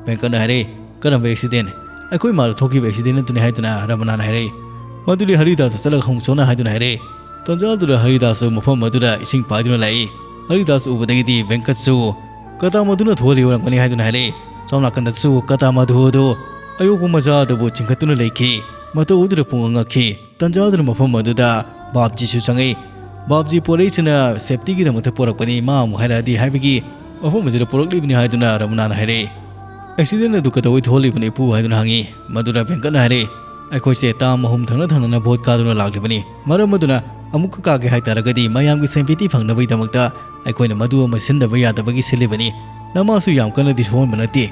ꯕꯦꯡꯀꯠꯅ ꯍꯥꯏꯔꯛꯏ, "ꯀꯔꯝꯕ ꯑꯦꯛꯁꯤꯗꯦꯟ? ꯑꯩꯈꯣꯏ ꯃꯥꯗ ꯊꯣꯛꯈꯤꯕ ꯑꯦꯛꯁꯤꯗꯦꯟ ꯑꯗꯨꯅꯤ" ꯍꯥꯏꯗꯨꯅ ꯔꯃꯅꯥꯅ ꯍꯥꯏꯔꯛꯏ꯫ ꯃꯗꯨꯗꯤ ꯍꯔꯤꯗꯥꯁꯇ ꯆꯠꯂꯒ ꯍꯪꯉꯨ ꯆꯣꯅ ꯍꯥꯏꯗꯨꯅ ꯍꯥꯏꯔꯛꯏ꯫ ꯇꯟꯖꯥꯗꯨꯗ ꯍꯔꯤꯗꯥꯁꯁꯨ ꯃꯐꯝ ꯑꯗꯨꯗ ꯏꯁꯤꯡ ꯄꯥꯏꯗꯨꯅ ꯂꯥꯛꯏ꯫ ꯍꯔꯤꯗꯥꯁ ꯎꯕꯗꯒꯤꯗꯤ ꯕꯦꯡꯀꯠꯁꯨ ꯀꯇꯥ ꯃꯗꯨꯅ ꯊꯣꯛꯍꯜꯂꯤ ꯑꯣꯏꯔꯝꯒꯅꯤ ꯍꯥꯏꯗꯨꯅ ꯍꯥꯏꯔꯛꯏ꯫ ꯁꯣꯝ ꯅꯥꯀꯟꯗꯁꯨ ꯀꯇꯥ ꯃꯗꯨ ꯑꯗꯨ ꯑꯌꯣꯛꯄ ꯃꯆꯥ ꯑꯗꯨꯕꯨ ꯆꯤꯡꯈꯠꯇꯨꯅ ꯂꯩꯈꯤ꯫ ꯃꯇꯧ ꯑꯗꯨꯗ ꯄꯨꯡꯉꯛ ꯉꯛꯈꯤ꯫ ꯇꯟꯖꯥꯗꯨꯅ ꯃꯐꯝ ꯑꯗꯨꯗ ꯕꯥꯞꯖꯤꯁꯨ ꯆꯪꯉꯛꯏ꯫ ꯕꯥꯞꯖꯤ ꯄꯣꯔꯛꯏꯁꯤꯅ ꯁꯦꯞꯇꯤꯒꯤꯗꯃꯛꯇ ꯄꯣꯔꯛꯄꯅꯤ, ꯃꯥ ꯑꯃꯨꯛ ꯍꯥꯏꯔꯛꯑꯗꯤ ꯍꯥꯏꯕꯒꯤ ꯃꯐꯝ ꯑꯁꯤꯗ ꯄꯣꯔꯛꯂꯤꯕꯅꯤ ꯍꯥꯏꯗꯨꯅ ꯔꯃꯅꯥꯅ ꯍꯥꯏꯔꯛꯏ꯫ "ꯑꯦꯛꯁꯤꯗꯦꯟ ꯑꯗꯨ ꯀꯩꯗꯧꯕꯩ ꯊꯣꯛꯍꯜꯂꯤꯕꯅꯣ ꯏꯄꯨ?" ꯍꯥꯏꯗꯨꯅ ꯍꯪꯉꯤ꯫ ꯃꯗꯨꯗ ꯕꯦꯡꯀꯠꯅ ꯍꯥꯏꯔꯛꯏ, "ꯑꯩꯈꯣꯏꯁꯦ ꯇꯥꯝ ꯑꯍꯨꯝ ꯊꯪꯅ ꯊꯪꯅꯅ ꯚꯣꯠ ꯀꯥꯗꯨꯅ ꯂꯥꯛꯂꯤꯕꯅꯤ꯫ ꯃꯔꯝ ꯑꯗꯨꯅ ꯑꯃꯨꯛꯀ ꯀꯥꯒꯦ ꯍꯥꯏ ꯇꯥꯔꯒꯗꯤ ꯃꯌꯥꯝꯒꯤ ꯁꯦꯝꯄꯦꯇꯤ ꯐꯪꯅꯕꯒꯤꯗꯃꯛꯇ ꯑꯩꯈꯣꯏꯅ ꯃꯗꯨ ꯑꯃ ꯁꯤꯟꯗꯕ ꯌꯥꯗꯕꯒꯤ ꯁꯤꯜꯂꯤꯕꯅꯤ꯫ ꯅꯃꯥꯁꯨ ꯌꯥꯝ ꯀꯟꯅꯗꯤ ꯁꯣꯛꯍꯟꯕ ꯅꯠꯇꯦ꯫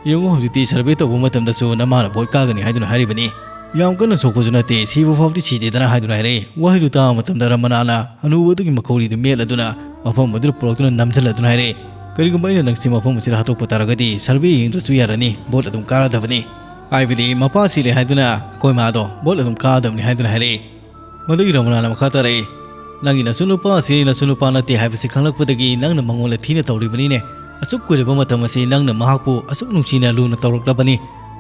ꯌꯦꯡꯉꯨ, ꯍꯧꯖꯤꯛꯇꯤ ꯁꯔꯚꯦ ꯇꯧꯕ ꯃꯇꯝꯗꯁꯨ ꯅꯃꯥꯅ ꯚꯣꯠ ꯀꯥꯒꯅꯤ ꯍꯥꯏꯗꯨꯅ ꯍꯥꯏꯔꯤꯕꯅꯤ꯫ ꯌꯥꯝ ꯀꯟꯅ ꯁꯣꯛꯄꯁꯨ ꯅꯠꯇꯦ, ꯁꯤꯕ ꯐꯥꯎꯗꯤ ꯁꯤꯗꯦꯗꯅ" ꯍꯥꯏꯗꯨꯅ ꯍꯥꯏꯔꯛꯏ꯫ ꯋꯥꯍꯩꯗꯨ ꯇꯥꯕ ꯃꯇꯝꯗ ꯔꯃꯅꯥꯅ ꯍꯅꯨꯕ ꯑꯗꯨꯒꯤ ꯃꯈꯧꯔꯤꯗꯨ ꯃꯦꯠꯂꯗꯨꯅ ꯃꯐꯝ ꯑꯗꯨꯗ ꯄꯨꯔꯛꯇꯨꯅ ꯅꯝꯁꯤꯜꯂꯗꯨꯅ ꯍꯥꯏꯔꯛꯏ, "ꯀꯔꯤꯒꯨꯝꯕ ꯑꯩꯅ ꯅꯪꯁꯤ ꯃꯐꯝ ꯑꯁꯤꯗ ꯍꯥꯠꯇꯣꯛꯄ ꯇꯥꯔꯒꯗꯤ ꯁꯔꯚꯦ ꯌꯦꯡꯗ꯭ꯔꯁꯨ ꯌꯥꯔꯅꯤ, ꯚꯣꯠ ꯑꯗꯨꯝ ꯀꯥꯔꯗꯕꯅꯤ꯫ ꯍꯥꯏꯕꯗꯤ ꯃꯄꯥ ꯁꯤꯔꯦ ꯍꯥꯏꯗꯨꯅ ꯑꯩꯈꯣꯏ ꯃꯥꯗꯣ ꯚꯣꯠ ꯑꯗꯨꯝ ꯀꯥꯔꯗꯕꯅꯤ" ꯍꯥꯏꯗꯨꯅ ꯍꯥꯏꯔꯛꯏ꯫ ꯃꯗꯨꯒꯤ ꯔꯃꯅꯥꯅ ꯃꯈꯥ ꯇꯥꯔꯛꯏ, "ꯅꯪꯒꯤ ꯅꯁꯨ ꯅꯨꯄꯥ ꯑꯁꯤ ꯅꯁꯨ ꯅꯨꯄꯥ ꯅꯠꯇꯦ ꯍꯥꯏꯕꯁꯤ ꯈꯪꯂꯛꯄꯗꯒꯤ ꯅꯪꯅ ꯃꯉꯣꯟꯗ ꯊꯤꯅ ꯇꯧꯔꯤꯕꯅꯤꯅꯦ꯫ ꯑꯁꯨꯛ ꯀꯨꯏꯔꯕ ꯃꯇꯝ ꯑꯁꯤ ꯅꯪꯅ ꯃꯍꯥꯛꯄꯨ ꯑꯁꯨꯛ ꯅꯨꯡꯁꯤꯅ ꯂꯨꯅ ꯇꯧꯔꯛꯂꯕꯅꯤ,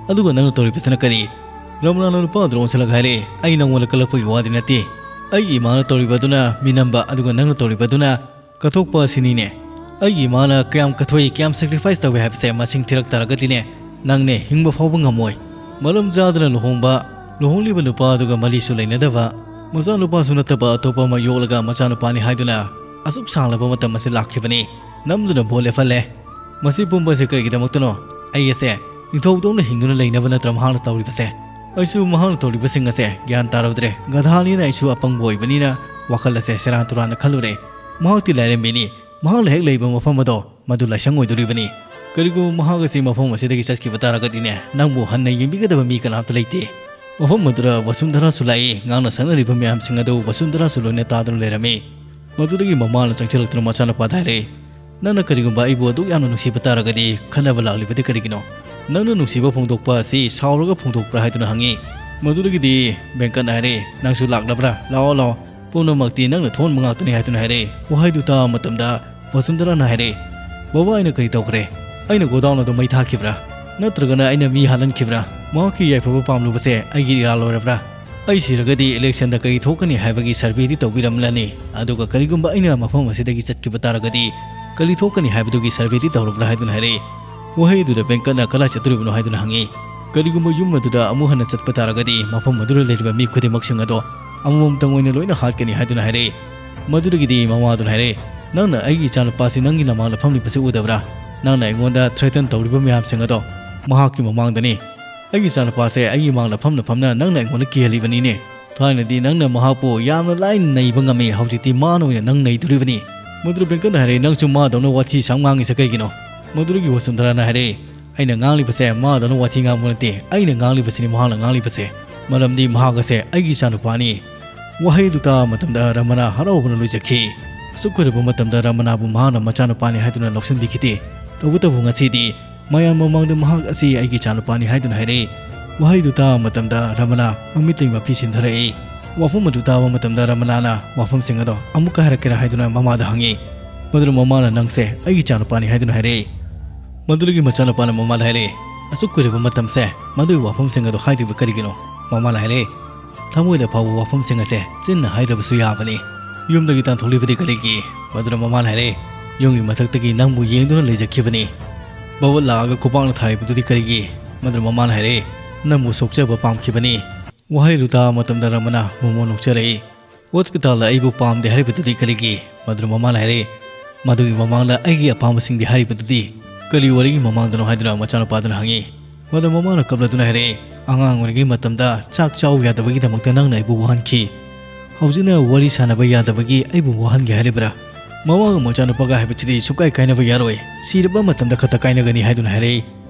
ꯑꯗꯨꯒ ꯅꯪꯅ ꯇꯧꯔꯤꯕꯁꯤꯅ ꯀꯔꯤ?" ꯔꯃꯅꯥꯅ ꯅꯨꯄꯥ ꯑꯗꯨꯗ ꯑꯣꯟꯁꯤꯜꯂꯒ ꯍꯥꯏꯔꯛꯏ, "ꯑꯩ ꯅꯪꯉꯣꯟꯗ ꯀꯜꯂꯛꯄꯒꯤ ꯋꯥꯗꯤ ꯅꯠꯇꯦ꯫ ꯑꯩꯒꯤ ꯏꯃꯥꯅ ꯇꯧꯔꯤꯕꯗꯨꯅ ꯃꯤꯅꯝꯕ, ꯑꯗꯨꯒ ꯅꯪꯅ ꯇꯧꯔꯤꯕꯗꯨꯅ ꯀꯠꯊꯣꯛꯄ ꯑꯁꯤꯅꯤꯅꯦ꯫ ꯑꯩꯒꯤ ꯏꯃꯥꯅ ꯀꯌꯥꯝ ꯀꯠꯊꯣꯛꯏ, ꯀꯌꯥꯝ ꯁꯦꯀ꯭ꯔꯤꯐꯥꯏꯁ ꯇꯧꯏ ꯍꯥꯏꯕꯁꯦ ꯃꯁꯤꯡ ꯊꯤꯔꯛ ꯇꯥꯔꯒꯗꯤꯅꯦ, ꯅꯪꯅꯦ ꯍꯤꯡꯕ ꯐꯥꯎꯕ ꯉꯝꯃꯣꯏ꯫" ꯃꯔꯝ ꯆꯥꯗꯅ ꯂꯨꯍꯣꯡꯕ, ꯂꯨꯍꯣꯡꯂꯤꯕ ꯅꯨꯄꯥ ꯑꯗꯨꯒ ꯃꯔꯤꯁꯨ ꯂꯩꯅꯗꯕ, ꯃꯆꯥꯅꯨꯄꯥꯁꯨ ꯅꯠꯇꯕ ꯑꯇꯣꯞꯄ ꯑꯃ ꯌꯣꯛꯂꯒ ꯃꯆꯥꯅꯨꯄꯥꯅꯤ ꯍꯥꯏꯗꯨꯅ ꯑꯁꯨꯛ ꯁꯥꯡꯂꯕ ꯃꯇꯝ ꯑꯁꯤ ꯂꯥꯛꯈꯤꯕꯅꯤ꯫ ꯅꯝꯗꯨꯅ ꯕꯣꯜ ꯂꯦꯞꯍꯜꯂꯦ꯫ ꯃꯁꯤ ꯄꯨꯝꯕꯁꯦ ꯀꯔꯤꯒꯤꯗꯃꯛꯇꯅꯣ? ꯑꯩ ꯑꯁꯦ ꯅꯤꯡꯊꯧꯗꯧꯅ ꯍꯤꯡꯗꯨꯅ ꯂꯩꯅꯕ ꯅꯠꯇ꯭ꯔ ꯃꯍꯥꯛꯅ ꯇꯧꯔꯤꯕꯁꯦ? ꯑꯩꯁꯨ ꯃꯍꯥꯛꯅ ꯇꯧꯔꯤꯕꯁꯤꯡ ꯑꯁꯦ ꯒ꯭ꯌꯥꯟ ꯇꯥꯔꯨꯗ꯭ꯔꯦ꯫ ꯒꯙꯥꯅꯤꯅ ꯑꯩꯁꯨ ꯑꯄꯪꯕ ꯑꯣꯏꯕꯅꯤꯅ ꯋꯥꯈꯜ ꯑꯁꯦ ꯁꯦꯔꯥꯟ ꯇꯨꯔꯥꯟꯅ ꯈꯜꯂꯨꯔꯦ꯫ ꯃꯍꯥꯛꯇꯤ ꯂꯥꯏꯔꯦꯝꯕꯤꯅꯤ꯫ ꯃꯍꯥꯛꯅ ꯍꯦꯛ ꯂꯩꯕ ꯃꯐꯝ ꯑꯗꯣ ꯃꯗꯨ ꯂꯥꯏꯁꯪ ꯑꯣꯏꯗꯣꯔꯤꯕꯅꯤ꯫ ꯀꯔꯤꯒꯨꯝꯕ ꯃꯍꯥꯛ ꯑꯁꯤ ꯃꯐꯝ ꯑꯁꯤꯗꯒꯤ ꯆꯠꯈꯤꯕ ꯇꯥꯔꯒꯗꯤꯅꯦ, ꯅꯪꯕꯨ ꯍꯟꯅ ꯌꯦꯡꯕꯤꯒꯗꯕ ꯃꯤ ꯀꯅꯥꯝꯇ ꯂꯩꯇꯦ꯫ ꯃꯐꯝ ꯑꯗꯨꯗ ꯋꯁꯨꯟꯙꯔꯥꯁꯨ ꯂꯥꯛꯏ꯫ ꯉꯥꯡꯅ ꯁꯛꯅꯔꯤꯕ ꯃꯌꯥꯝꯁꯤꯡ ꯑꯗꯨ ꯋꯁꯨꯟꯙꯔꯥꯁꯨ ꯂꯣꯏꯅ ꯇꯥꯗꯨꯅ ꯂꯩꯔꯝꯃꯤ꯫ ꯃꯗꯨꯗꯒꯤ ꯃꯃꯥꯅ ꯆꯪꯁꯤꯜꯂꯛꯇꯨꯅ ꯃꯆꯥꯅꯨꯄꯥꯗ ꯍꯥꯏꯔꯛꯏ, "ꯅꯪꯅ ꯀꯔꯤꯒꯨꯝꯕ ꯑꯩꯕꯨ ꯑꯗꯨꯛ ꯌꯥꯝꯅ ꯅꯨꯡꯁꯤꯕ ꯇꯥꯔꯒꯗꯤ ꯈꯟꯅꯕ ꯂꯥꯛꯂꯤꯕꯗꯤ ꯀꯔꯤꯒꯤꯅꯣ? ꯅꯪꯅ ꯅꯨꯡꯁꯤꯕ ꯐꯣꯡꯗꯣꯛꯄ ꯑꯁꯤ ꯁꯥꯎꯔꯒ ꯐꯣꯡꯗꯣꯛꯄ꯭ꯔꯥ?" ꯍꯥꯏꯗꯨꯅ ꯍꯪꯉꯤ꯫ ꯃꯗꯨꯗꯒꯤꯗꯤ ꯕꯦꯡꯀꯠꯅ ꯍꯥꯏꯔꯛꯏ, "ꯅꯪꯁꯨ ꯂꯥꯛꯂꯕ꯭ꯔꯥ? ꯂꯥꯛꯑꯣ, ꯂꯥꯛꯑꯣ꯫ ꯄꯨꯝꯅꯃꯛꯇꯤ ꯅꯪꯅ ꯊꯣꯛꯍꯟꯕ ꯉꯥꯛꯇꯅꯤ" ꯍꯥꯏꯗꯨꯅ ꯍꯥꯏꯔꯛꯏ꯫ ꯋꯥꯍꯩꯗꯨ ꯇꯥꯕ ꯃꯇꯝꯗ ꯋꯁꯨꯟꯙꯔꯥꯅ ꯍꯥꯏꯔꯛꯏ, "ꯕꯕꯥ, ꯑꯩꯅ ꯀꯔꯤ ꯇꯧꯈ꯭ꯔꯦ? ꯑꯩꯅ ꯒꯣꯗꯥꯎꯟ ꯑꯗꯨ ꯃꯩ ꯊꯥꯈꯤꯕ꯭ꯔꯥ? ꯅꯠꯇ꯭ꯔꯒꯅ ꯑꯩꯅ ꯃꯤ ꯍꯥꯠꯍꯟꯈꯤꯕ꯭ꯔꯥ? ꯃꯍꯥꯛꯀꯤ ꯌꯥꯏꯐꯕ ꯄꯥꯝꯂꯨꯕꯁꯦ ꯑꯩꯒꯤ ꯏꯔꯥꯜ ꯑꯣꯏꯔꯕ꯭ꯔꯥ? ꯑꯩ ꯁꯤꯔꯒꯗꯤ ꯏꯂꯦꯛꯁꯟꯗ ꯀꯔꯤ ꯊꯣꯛꯀꯅꯤ ꯍꯥꯏꯕꯒꯤ ꯁꯔꯚꯦꯗꯤ ꯇꯧꯕꯤꯔꯝꯂꯅꯤ, ꯑꯗꯨꯒ ꯀꯔꯤꯒꯨꯝꯕ ꯑꯩꯅ ꯃꯐꯝ ꯑꯁꯤꯗꯒꯤ ꯆꯠꯈꯤꯕ ꯇꯥꯔꯒꯗꯤ ꯀꯔꯤ ꯊꯣꯛꯀꯅꯤ ꯍꯥꯏꯕꯗꯨꯒꯤ ꯁꯔꯚꯦꯗꯤ ꯇꯧꯔꯕ꯭ꯔꯥ?" ꯍꯥꯏꯗꯨꯅ ꯍꯥꯏꯔꯛꯏ꯫ ꯋꯥꯍꯩ ꯑꯗꯨꯗ ꯕꯦꯡꯀꯠꯅ ꯀꯗꯥꯏ ꯆꯠꯇꯣꯔꯤꯕꯅꯣ ꯍꯥꯏꯗꯨꯅ ꯍꯪꯉꯤ꯫ "ꯀꯔꯤꯒꯨꯝꯕ ꯌꯨꯝ ꯑꯗꯨꯗ ꯑꯃꯨꯛ ꯍꯟꯅ ꯆꯠꯄ ꯇꯥꯔꯒꯗꯤ ꯃꯐꯝ ꯑꯗꯨꯗ ꯂꯩꯔꯤꯕ ꯃꯤ ꯈꯨꯗꯤꯡꯃꯛꯁꯤꯡ ꯑꯗꯣ ꯑꯃꯃꯝꯇꯪ ꯑꯣꯏꯅ ꯂꯣꯏꯅ ꯍꯥꯠꯀꯅꯤ" ꯍꯥꯏꯗꯨꯅ ꯍꯥꯏꯔꯛꯏ꯫ ꯃꯗꯨꯗꯒꯤꯗꯤ ꯃꯃꯥꯗꯨꯅ ꯍꯥꯏꯔꯛꯏ, "ꯅꯪꯅ ꯑꯩꯒꯤ ꯏꯆꯥꯅꯨꯄꯥꯁꯤ ꯅꯪꯒꯤ ꯅꯃꯥꯡꯗ ꯐꯝꯂꯤꯕꯁꯤ ꯎꯗꯕ꯭ꯔꯥ? ꯅꯪꯅ ꯑꯩꯉꯣꯟꯗ ꯊ꯭ꯔꯦꯇꯟ ꯇꯧꯔꯤꯕ ꯃꯌꯥꯝꯁꯤꯡ ꯑꯗꯣ ꯃꯍꯥꯛꯀꯤ ꯃꯃꯥꯡꯗꯅꯤ꯫ ꯑꯩꯒꯤ ꯏꯆꯥꯅꯨꯄꯥꯁꯦ ꯑꯩꯒꯤ ꯃꯥꯡꯗ ꯐꯝꯅ ꯐꯝꯅ ꯅꯪꯅ ꯑꯩꯉꯣꯟꯗ ꯀꯤꯍꯜꯂꯤꯕꯅꯤꯅꯦ꯫ ꯊꯥꯏꯅꯗꯤ ꯅꯪꯅ ꯃꯍꯥꯛꯄꯨ ꯌꯥꯝꯅ ꯂꯥꯏꯅ ꯅꯩꯕ ꯉꯝꯃꯤ, ꯍꯧꯖꯤꯛꯇꯤ ꯃꯥꯅ ꯑꯣꯏꯅ ꯅꯪ ꯅꯩꯗꯣꯔꯤꯕꯅꯤ꯫" ꯃꯗꯨꯗ ꯕꯦꯡꯀꯠꯅ ꯍꯥꯏꯔꯛꯏ, "ꯅꯪꯁꯨ ꯃꯥꯗꯧꯅ ꯋꯥꯊꯤ ꯁꯥꯝ ꯉꯥꯡꯉꯤꯁꯦ ꯀꯩꯒꯤꯅꯣ?" ꯃꯗꯨꯗꯒꯤ ꯋꯁꯨꯟꯙꯔꯥꯅ ꯍꯥꯏꯔꯛꯏ, "ꯑꯩꯅ ꯉꯥꯡꯂꯤꯕꯁꯦ ꯃꯥꯗꯧꯅ ꯋꯥꯊꯤ ꯉꯥꯡꯕ ꯅꯠꯇꯦ, ꯑꯩꯅ ꯉꯥꯡꯂꯤꯕꯁꯤꯅꯤ ꯃꯍꯥꯛꯅ ꯉꯥꯡꯂꯤꯕꯁꯦ꯫ ꯃꯔꯝꯗꯤ ꯃꯍꯥꯛ ꯑꯁꯦ ꯑꯩꯒꯤ ꯏꯆꯥꯅꯨꯄꯥꯅꯤ꯫" ꯋꯥꯍꯩꯗꯨ ꯇꯥꯕ ꯃꯇꯝꯗ ꯔꯃꯅꯥ ꯍꯔꯥꯎꯕꯅ ꯂꯣꯏꯖꯈꯤ꯫ ꯑꯁꯨꯛ ꯀꯨꯏꯔꯕ ꯃꯇꯝꯗ ꯔꯃꯅꯥꯕꯨ ꯃꯍꯥꯛꯅ ꯃꯆꯥꯅꯨꯄꯥꯅꯤ ꯍꯥꯏꯗꯨꯅ ꯂꯧꯁꯤꯟꯕꯤꯈꯤꯗꯦ꯫ ꯇꯧꯕꯇꯕꯨ ꯉꯁꯤꯗꯤ ꯃꯌꯥꯝ ꯃꯃꯥꯡꯗ ꯃꯍꯥꯛ ꯑꯁꯤ ꯑꯩꯒꯤ ꯏꯆꯥꯅꯨꯄꯥꯅꯤ ꯍꯥꯏꯗꯨꯅ ꯍꯥꯏꯔꯛꯏ꯫ ꯋꯥꯍꯩꯗꯨ ꯇꯥꯕ ꯃꯇꯝꯗ ꯔꯃꯅꯥ ꯃꯃꯤꯠꯇꯒꯤ ꯃꯄꯤ ꯁꯤꯟꯊꯔꯛꯏ꯫ ꯋꯥꯐꯝ ꯑꯗꯨ ꯇꯥꯕ ꯃꯇꯝꯗ ꯔꯃꯅꯥꯅ ꯋꯥꯐꯝꯁꯤꯡ ꯑꯗꯣ ꯑꯃꯨꯛꯀ ꯍꯥꯏꯔꯛꯀꯦꯔꯥ ꯍꯥꯏꯗꯨꯅ ꯃꯃꯥꯗ ꯍꯪꯉꯤ꯫ ꯃꯗꯨꯗ ꯃꯃꯥꯅ, "ꯅꯪꯁꯦ ꯑꯩꯒꯤ ꯏꯆꯥꯅꯨꯄꯥꯅꯤ" ꯍꯥꯏꯗꯨꯅ ꯍꯥꯏꯔꯛꯏ꯫ ꯃꯗꯨꯗꯒꯤ ꯃꯆꯥꯅꯨꯄꯥꯅ ꯃꯃꯥꯗ ꯍꯥꯏꯔꯛꯏ, "ꯑꯁꯨꯛ ꯀꯨꯏꯔꯕ ꯃꯇꯝꯁꯦ ꯃꯗꯨꯒꯤ ꯋꯥꯐꯝꯁꯤꯡ ꯑꯗꯣ ꯍꯥꯏꯗ꯭ꯔꯤꯕ ꯀꯔꯤꯒꯤꯅꯣ?" ꯃꯃꯥꯅ ꯍꯥꯏꯔꯛꯏ, "ꯊꯃꯣꯏꯗ ꯐꯥꯎꯕ ꯋꯥꯐꯝꯁꯤꯡ ꯑꯁꯦ ꯆꯤꯟꯅ ꯍꯥꯏꯗ꯭ꯔꯕꯁꯨ ꯌꯥꯕꯅꯤ꯫ ꯌꯨꯝꯗꯒꯤ ꯇꯥꯟꯊꯣꯛꯂꯤꯕꯗꯤ ꯀꯔꯤꯒꯤ?" ꯃꯗꯨꯗ ꯃꯃꯥꯅ ꯍꯥꯏꯔꯛꯏ, "ꯌꯨꯝꯒꯤ ꯃꯊꯛꯇꯒꯤ ꯅꯪꯕꯨ ꯌꯦꯡꯗꯨꯅ ꯂꯩꯖꯈꯤꯕꯅꯤ꯫ ꯕꯕꯠ ꯂꯥꯛꯑꯒ ꯈꯨꯄꯥꯛꯅ ꯊꯥꯔꯤꯕꯗꯨꯗꯤ ꯀꯔꯤꯒꯤ?" ꯃꯗꯨꯗ ꯃꯃꯥꯅ ꯍꯥꯏꯔꯛꯏ, ꯅꯪꯕꯨ ꯁꯣꯛꯆꯕ ꯄꯥꯝꯈꯤꯕꯅꯤ꯫ ꯋꯥꯍꯩꯗꯨ ꯇꯥꯕ ꯃꯇꯝꯗ ꯔꯃꯅ ꯃꯣꯃꯣ ꯅꯣꯛꯆꯔꯛꯏ꯫ "ꯍꯣꯁꯄꯤꯇꯥꯜꯗ ꯑꯩꯕꯨ ꯄꯥꯝꯗꯦ ꯍꯥꯏꯔꯤꯕꯗꯨꯗꯤ ꯀꯔꯤꯒꯤ?" ꯃꯗꯨꯅ ꯃꯃꯥꯅ ꯍꯥꯏꯔꯛꯏ, "ꯃꯗꯨꯒꯤ ꯃꯃꯥꯡꯗ ꯑꯩꯒꯤ ꯑꯄꯥꯝꯕꯁꯤꯡꯗꯤ ꯍꯥꯏꯔꯤꯕꯗꯨꯗꯤ ꯀꯔꯤ ꯋꯥꯔꯤꯒꯤ ꯃꯃꯥꯡꯗꯅꯣ?" ꯍꯥꯏꯗꯨꯅ ꯃꯆꯥꯅꯨꯄꯥꯗꯨꯅ ꯍꯪꯉꯤ꯫ ꯃꯗꯨ ꯃꯃꯥꯅ ꯀꯞꯂꯗꯨꯅ ꯍꯥꯏꯔꯛꯏ, "ꯑꯉꯥꯡ ꯑꯣꯏꯔꯤꯉꯩ ꯃꯇꯝꯗ ꯆꯥꯛ ꯆꯥꯎ ꯌꯥꯗꯕꯒꯤꯗꯃꯛꯇ ꯅꯪꯅ ꯑꯩꯕꯨ ꯋꯥꯍꯟꯈꯤ꯫ ꯍꯧꯖꯤꯛꯅ ꯋꯥꯔꯤ ꯁꯥꯟꯅꯕ ꯌꯥꯗꯕꯒꯤ ꯑꯩꯕꯨ ꯋꯥꯍꯟꯒꯦ ꯍꯥꯏꯔꯤꯕ꯭ꯔꯥ? ꯃꯃꯥꯒ ꯃꯆꯥꯅꯨꯄꯥꯒ ꯍꯥꯏꯕꯁꯤꯗꯤ ꯁꯨꯛꯀꯥꯏ ꯀꯥꯏꯅꯕ ꯌꯥꯔꯣꯏ꯫ ꯁꯤꯔꯕ ꯃꯇꯝꯗ ꯈꯛꯇ ꯀꯥꯏꯅꯒꯅꯤ," ꯍꯥꯏꯗꯨꯅ ꯍꯥꯏꯔꯛꯏ꯫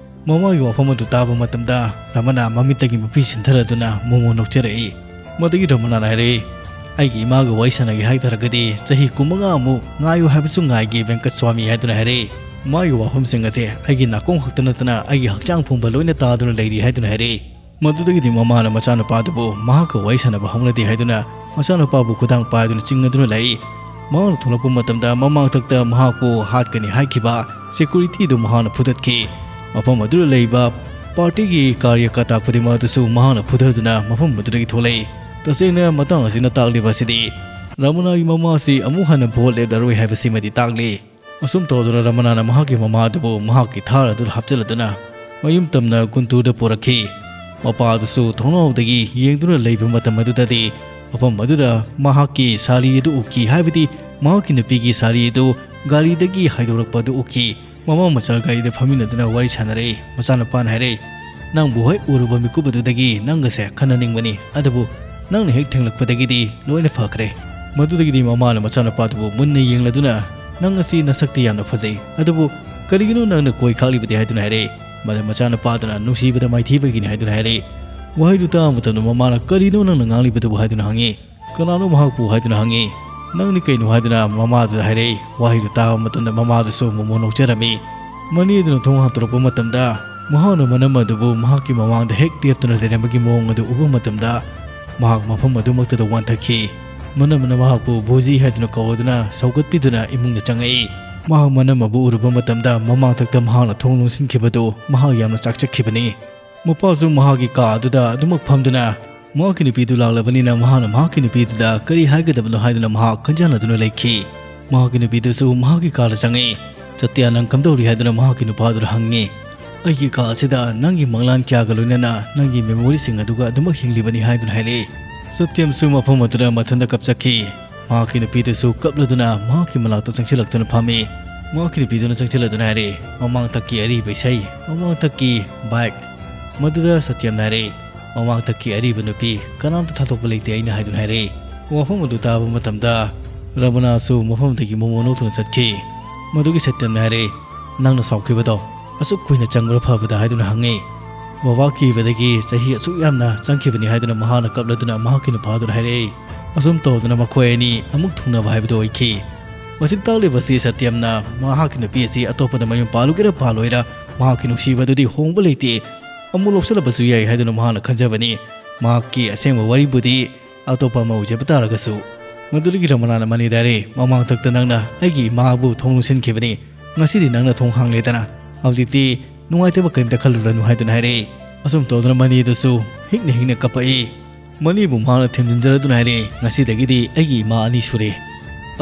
ꯃꯃꯥꯒꯤ ꯋꯥꯐꯝ ꯑꯗꯨ ꯇꯥꯕ ꯃꯇꯝꯗ ꯔꯃꯅ ꯃꯃꯤꯠꯇꯒꯤ ꯃꯄꯤ ꯁꯤꯟꯊꯔꯗꯨꯅ ꯃꯣꯃꯣ ꯅꯣꯛꯆꯔꯛꯏ꯫ ꯃꯗꯨꯒꯤ ꯔꯃꯅꯥꯅ ꯍꯥꯏꯔꯛꯏ, "ꯑꯩꯒꯤ ꯏꯃꯥꯒ ꯋꯥꯔꯤ ꯁꯥꯟꯅꯒꯦ ꯍꯥꯏ ꯇꯥꯔꯒꯗꯤ ꯆꯍꯤ ꯀꯨꯟꯃꯉꯥ ꯑꯃꯨꯛ ꯉꯥꯏꯌꯨ ꯍꯥꯏꯕꯁꯨ ꯉꯥꯏꯒꯦ, ꯚꯦꯡꯀꯠ ꯁ꯭ꯋꯥꯃꯤ," ꯍꯥꯏꯗꯨꯅ ꯍꯥꯏꯔꯛꯏ꯫ ꯃꯥꯒꯤ ꯋꯥꯐꯝꯁꯤꯡ ꯑꯁꯦ ꯑꯩꯒꯤ ꯅꯥꯀꯣꯡ ꯈꯛꯇ ꯅꯠꯇꯅ ꯑꯩꯒꯤ ꯍꯛꯆꯥꯡ ꯄꯨꯝꯕ ꯂꯣꯏꯅ ꯇꯥꯗꯨꯅ ꯂꯩꯔꯤ ꯍꯥꯏꯗꯨꯅ ꯍꯥꯏꯔꯛꯏ꯫ ꯃꯗꯨꯗꯒꯤꯗꯤ ꯃꯃꯥꯅ ꯃꯆꯥꯅꯨꯄꯥꯗꯨꯕꯨ ꯃꯍꯥꯛꯀ ꯋꯥꯔꯤ ꯁꯥꯟꯅꯕ ꯍꯧꯅꯗꯦ ꯍꯥꯏꯗꯨꯅ ꯃꯆꯥꯅꯨꯄꯥꯕꯨ ꯈꯨꯗꯥꯡ ꯄꯥꯏꯗꯨꯅ ꯆꯤꯡꯅꯗꯨꯅ ꯂꯩ꯫ ꯃꯍꯥꯛꯅ ꯊꯣꯛꯂꯛꯄ ꯃꯇꯝꯗ ꯃꯃꯥꯡꯊꯛꯇ ꯃꯍꯥꯛꯄꯨ ꯍꯥꯠꯀꯅꯤ ꯍꯥꯏꯈꯤꯕ ꯁꯦꯀ꯭ꯌꯨꯔꯤꯇꯤꯗꯨ ꯃꯍꯥꯛꯅ ꯐꯨꯗꯠꯈꯤ꯫ ꯃꯐꯝ ꯑꯗꯨꯗ ꯂꯩꯕ ꯄꯥꯔꯇꯤꯒꯤ ꯀꯥꯔꯌꯀꯔꯇꯥ ꯈꯨꯗꯤꯡꯃꯛ ꯑꯗꯨꯁꯨ ꯃꯍꯥꯛꯅ ꯐꯨꯊꯗꯨꯅ ꯃꯐꯝ ꯑꯗꯨꯗꯒꯤ ꯊꯣꯛꯂꯛꯏ꯫ ꯇꯁꯦꯡꯅ ꯃꯇꯥꯡ ꯑꯁꯤꯅ ꯇꯥꯛꯂꯤꯕ ꯑꯁꯤꯗꯤ ꯔꯃꯅꯥꯒꯤ ꯃꯃꯥ ꯑꯁꯤ ꯑꯃꯨꯛ ꯍꯟꯅ ꯚꯣꯠ ꯂꯦꯞꯂꯔꯣꯏ ꯍꯥꯏꯕꯁꯤꯃꯗꯤ ꯇꯥꯛꯂꯤ꯫ ꯑꯁꯨꯝ ꯇꯧꯗꯨꯅ ꯔꯃꯅꯥꯅ ꯃꯍꯥꯛꯀꯤ ꯃꯃꯥ ꯑꯗꯨꯕꯨ ꯃꯍꯥꯛꯀꯤ ꯊꯥꯔ ꯑꯗꯨꯗ ꯍꯥꯞꯆꯤꯜꯂꯗꯨꯅ ꯃꯌꯨꯝ ꯇꯝꯅ ꯒꯨꯟꯇꯨꯔꯗ ꯄꯨꯔꯛꯈꯤ꯫ ꯃꯄꯥ ꯑꯗꯨꯁꯨ ꯊꯣꯡꯅꯥꯎꯗꯒꯤ ꯌꯦꯡꯗꯨꯅ ꯂꯩꯕ ꯃꯇꯝ ꯑꯗꯨꯗꯗꯤ ꯃꯐꯝ ꯑꯗꯨꯗ ꯃꯍꯥꯛꯀꯤ ꯁꯥꯔꯤ ꯑꯗꯨ ꯎꯈꯤ, ꯍꯥꯏꯕꯗꯤ ꯃꯍꯥꯛꯀꯤ ꯅꯨꯄꯤꯒꯤ ꯁꯥꯔꯤ ꯑꯗꯨ ꯒꯥꯔꯤꯗꯒꯤ ꯍꯥꯏꯗꯣꯔꯛꯄ ꯑꯗꯨ ꯎꯈꯤ꯫ ꯃꯃꯥ ꯃꯆꯥ ꯒꯥꯔꯤꯗ ꯐꯝꯃꯤꯟꯅꯗꯨꯅ ꯋꯥꯔꯤ ꯁꯥꯟꯅꯔꯛꯏ꯫ ꯃꯆꯥꯅꯨꯄꯥꯅ ꯍꯥꯏꯔꯛꯏ, "ꯅꯪꯕꯨ ꯍꯦꯛ ꯎꯔꯨꯕ ꯃꯤꯀꯨꯞ ꯑꯗꯨꯗꯒꯤ ꯅꯪꯒꯁꯦ ꯈꯟꯅꯅꯤꯡꯕꯅꯤ, ꯑꯗꯨꯕꯨ ꯅꯪꯅ ꯍꯦꯛ ꯊꯦꯡꯂꯛꯄꯗꯒꯤꯗꯤ ꯂꯣꯏꯅ ꯐꯈ꯭ꯔꯦ꯫" ꯃꯗꯨꯗꯒꯤꯗꯤ ꯃꯃꯥꯅ ꯃꯆꯥꯅꯨꯄꯥꯗꯨꯕꯨ ꯃꯨꯟꯅ ꯌꯦꯡꯂꯗꯨꯅ, "ꯅꯪ ꯑꯁꯤ ꯅꯁꯛꯇꯤ ꯌꯥꯝꯅ ꯐꯖꯩ, ꯑꯗꯨꯕꯨ ꯀꯔꯤꯒꯤꯅꯣ ꯅꯪꯅ ꯀꯣꯏ ꯈꯥꯛꯂꯤꯕꯗꯤ?" ꯍꯥꯏꯗꯨꯅ ꯍꯥꯏꯔꯛꯏ꯫ ꯃꯗꯨ ꯃꯆꯥꯅꯨꯄꯥꯗꯨꯅ "ꯅꯨꯡꯁꯤꯕꯗ ꯃꯥꯏꯊꯤꯕꯒꯤꯅꯤ" ꯍꯥꯏꯗꯨꯅ ꯍꯥꯏꯔꯛꯏ꯫ ꯋꯥꯍꯩꯗꯨ ꯇꯥꯕ ꯃꯇꯝꯗ ꯃꯃꯥꯅ "ꯀꯔꯤꯅꯣ ꯅꯪꯅ ꯉꯥꯡꯂꯤꯕꯗꯨꯕꯨ?" ꯍꯥꯏꯗꯨꯅ ꯍꯪꯉꯤ꯫ "ꯀꯅꯥꯅꯣ ꯃꯍꯥꯛꯄꯨ?" ꯍꯥꯏꯗꯨꯅ ꯍꯪꯉꯤ꯫ "ꯅꯪꯅꯤ ꯀꯩꯅꯣ?" ꯍꯥꯏꯗꯨꯅ ꯃꯃꯥꯗꯨꯗ ꯍꯥꯏꯔꯛꯏ꯫ ꯋꯥꯍꯩꯗꯨ ꯇꯥꯕ ꯃꯇꯝꯗ ꯃꯃꯥꯗꯨꯁꯨ ꯃꯣꯃꯣ ꯅꯣꯛꯆꯔꯝꯃꯤ꯫ ꯃꯅꯦꯗꯨꯅ ꯊꯣꯡ ꯍꯥꯡꯇꯣꯔꯛꯄ ꯃꯇꯝꯗ ꯃꯍꯥꯛꯅ ꯃꯅꯝ ꯑꯗꯨꯕꯨ ꯃꯍꯥꯛꯀꯤ ꯃꯃꯥꯡꯗ ꯍꯦꯛ ꯂꯦꯞꯇꯨꯅ ꯂꯩꯔꯝꯕꯒꯤ ꯃꯑꯣꯡ ꯑꯗꯨ ꯎꯕ ꯃꯇꯝꯗ ꯃꯍꯥꯛ ꯃꯐꯝ ꯑꯗꯨꯃꯛꯇꯗ ꯋꯥꯟꯊꯈꯤ꯫ ꯃꯅꯝꯅ ꯃꯍꯥꯛꯄꯨ "ꯚꯨꯖꯤ" ꯍꯥꯏꯗꯨꯅ ꯀꯧꯔꯗꯨꯅ ꯁꯧꯒꯠꯄꯤꯗꯨꯅ ꯏꯃꯨꯡꯗ ꯆꯪꯉꯛꯏ꯫ ꯃꯍꯥꯛ ꯃꯅꯝ ꯑꯗꯨ ꯎꯔꯨꯕ ꯃꯇꯝꯗ ꯃꯃꯥꯡꯊꯛꯇ ꯃꯍꯥꯛꯅ ꯊꯣꯡ ꯂꯣꯟꯁꯤꯟꯈꯤꯕꯗꯨ ꯃꯍꯥꯛ ꯌꯥꯝꯅ ꯆꯥꯛꯆꯈꯤꯕꯅꯤ꯫ ꯃꯄꯥꯁꯨ ꯃꯍꯥꯛꯀꯤ ꯀꯥ ꯑꯗꯨꯗ ꯑꯗꯨꯃꯛ ꯐꯝꯗꯨꯅ ꯃꯍꯥꯛꯀꯤ ꯅꯨꯄꯤꯗꯨ ꯂꯥꯛꯂꯕꯅꯤꯅ ꯃꯍꯥꯛꯅ ꯃꯍꯥꯛꯀꯤ ꯅꯨꯄꯤꯗꯨꯗ ꯀꯔꯤ ꯍꯥꯏꯒꯗꯕꯅꯣ ꯍꯥꯏꯗꯨꯅ ꯃꯍꯥꯛ ꯈꯟꯖꯥꯟꯅꯗꯨꯅ ꯂꯩꯈꯤ꯫ ꯃꯍꯥꯛꯀꯤ ꯅꯨꯄꯤꯗꯨꯁꯨ ꯃꯍꯥꯛꯀꯤ ꯀꯥꯗ ꯆꯪꯉꯛꯏ꯫ "ꯆꯠꯇ꯭ꯌꯥ, ꯅꯪ ꯀꯝꯗꯧꯔꯤ?" ꯍꯥꯏꯗꯨꯅ ꯃꯍꯥꯛꯀꯤ ꯅꯨꯄꯥꯗꯨꯗ ꯍꯪꯉꯤ꯫ ꯑꯩꯒꯤ ꯀꯥ ꯑꯁꯤꯗ ꯅꯪꯒꯤ ꯃꯪꯂꯥꯟ ꯀꯌꯥꯒ ꯂꯣꯏꯅꯅ ꯅꯪꯒꯤ ꯃꯦꯃꯣꯔꯤꯁꯤꯡ ꯑꯗꯨꯒ ꯑꯗꯨꯃꯛ ꯍꯤꯡꯂꯤꯕꯅꯤ" ꯍꯥꯏꯗꯨꯅ ꯍꯥꯏꯔꯛꯏ꯫ ꯁꯇ꯭ꯌꯝꯁꯨ ꯃꯐꯝ ꯑꯗꯨꯗ ꯃꯊꯟꯇ ꯀꯞꯆꯈꯤ꯫ ꯃꯍꯥꯛꯀꯤ ꯅꯨꯄꯤꯗꯨꯁꯨ ꯀꯞꯂꯗꯨꯅ ꯃꯍꯥꯛꯀꯤ ꯃꯅꯥꯛꯇ ꯆꯪꯁꯤꯜꯂꯛꯇꯨꯅ ꯐꯝꯃꯤ꯫ ꯃꯍꯥꯛꯀꯤ ꯅꯨꯄꯤꯗꯨꯅ ꯆꯪꯁꯤꯜꯂꯗꯨꯅ ꯍꯥꯏꯔꯦ, "ꯃꯃꯥꯡꯊꯛꯀꯤ ꯑꯔꯤꯕ ꯏꯁꯩ, ꯃꯃꯥꯡꯊꯛꯀꯤ ꯕꯥꯏꯛ꯫" ꯃꯗꯨꯗ ꯁꯇ꯭ꯌꯝꯅ ꯍꯥꯏꯔꯦ, "ꯃꯃꯥꯡꯊꯛꯀꯤ ꯑꯔꯤꯕ ꯅꯨꯄꯤ ꯀꯅꯥꯝꯇ ꯊꯥꯗꯣꯛꯄ ꯂꯩꯇꯦ ꯑꯩꯅ" ꯍꯥꯏꯗꯨꯅ ꯍꯥꯏꯔꯦ꯫ ꯋꯥꯐꯝ ꯑꯗꯨ ꯇꯥꯕ ꯃꯇꯝꯗ ꯔꯃꯅꯥꯁꯨ ꯃꯐꯝꯗꯒꯤ ꯃꯣꯃꯣ ꯅꯣꯛꯇꯨꯅ ꯆꯠꯈꯤ꯫ ꯃꯗꯨꯒꯤ ꯁꯇ꯭ꯌꯝꯅ ꯍꯥꯏꯔꯦ, "ꯅꯪꯅ ꯁꯥꯎꯈꯤꯕꯗꯣ ꯑꯁꯨꯛ ꯀꯨꯏꯅ ꯆꯪꯕ꯭ꯔꯥ ꯐꯕꯗ?" ꯍꯥꯏꯗꯨꯅ ꯍꯪꯉꯤ꯫ "ꯕꯕꯥ ꯀꯤꯕꯗꯒꯤ ꯆꯍꯤ ꯑꯁꯨꯛ ꯌꯥꯝꯅ ꯆꯪꯈꯤꯕꯅꯤ" ꯍꯥꯏꯗꯨꯅ ꯃꯍꯥꯛꯅ ꯀꯞꯂꯗꯨꯅ ꯃꯍꯥꯛꯀꯤ ꯅꯨꯄꯥꯗꯨꯗ ꯍꯥꯏꯔꯛꯏ꯫ ꯑꯁꯨꯝ ꯇꯧꯗꯨꯅ ꯃꯈꯣꯏ ꯑꯅꯤ ꯑꯃꯨꯛ ꯊꯨꯡꯅꯕ ꯍꯥꯏꯕꯗꯨ ꯑꯣꯏꯈꯤ꯫ ꯃꯁꯤ ꯇꯥꯛꯂꯤꯕꯁꯤ ꯁꯇ꯭ꯌꯝꯅ ꯃꯍꯥꯛꯀꯤ ꯅꯨꯄꯤ ꯑꯁꯤ ꯑꯇꯣꯞꯄꯗ ꯃꯌꯨꯝ ꯄꯥꯜꯂꯨꯒꯦꯔꯥ ꯄꯥꯜꯂꯣꯏꯔꯥ, ꯃꯍꯥꯛꯀꯤ ꯅꯨꯡꯁꯤꯕꯗꯨꯗꯤ ꯍꯣꯡꯕ ꯂꯩꯇꯦ, ꯑꯃꯨꯛ ꯂꯧꯁꯤꯜꯂꯕꯁꯨ ꯌꯥꯏ ꯍꯥꯏꯗꯨꯅ ꯃꯍꯥꯛꯅ ꯈꯟꯖꯕꯅꯤ꯫ ꯃꯍꯥꯛꯀꯤ ꯑꯁꯦꯡꯕ ꯋꯥꯔꯤꯕꯨꯗꯤ ꯑꯇꯣꯞꯄ ꯑꯃ ꯑꯣꯏꯖꯕ ꯇꯥꯔꯒꯁꯨ꯫ ꯃꯗꯨꯗꯒꯤ ꯔꯃꯅꯥꯅ ꯃꯅꯤꯗ ꯍꯥꯏꯔꯦ, "ꯃꯃꯥꯡꯊꯛꯇ ꯅꯪꯅ ꯑꯩꯒꯤ ꯏꯃꯥꯕꯨ ꯊꯣꯡ ꯂꯣꯟꯁꯤꯟꯈꯤꯕꯅꯤ, ꯉꯁꯤꯗꯤ ꯅꯪꯅ ꯊꯣꯡ ꯍꯥꯡꯂꯦꯗꯅ꯫ ꯍꯧꯖꯤꯛꯇꯤ ꯅꯨꯡꯉꯥꯏꯇꯕ ꯀꯔꯤꯝꯇ ꯈꯜꯂꯨꯔꯅꯨ" ꯍꯥꯏꯗꯨꯅ ꯍꯥꯏꯔꯛꯏ꯫ ꯑꯁꯨꯝ ꯇꯧꯗꯨꯅ ꯃꯅꯤꯗꯁꯨ ꯍꯤꯛꯅ ꯍꯤꯛꯅ ꯀꯞꯄꯛꯏ꯫ ꯃꯅꯤꯕꯨ ꯃꯍꯥꯛꯅ ꯊꯦꯝꯖꯤꯟꯖꯔꯗꯨꯅ ꯍꯥꯏꯔꯛꯏ, "ꯉꯁꯤꯗꯒꯤꯗꯤ ꯑꯩꯒꯤ ꯏꯃꯥ ꯑꯅꯤ ꯁꯨꯔꯦ꯫"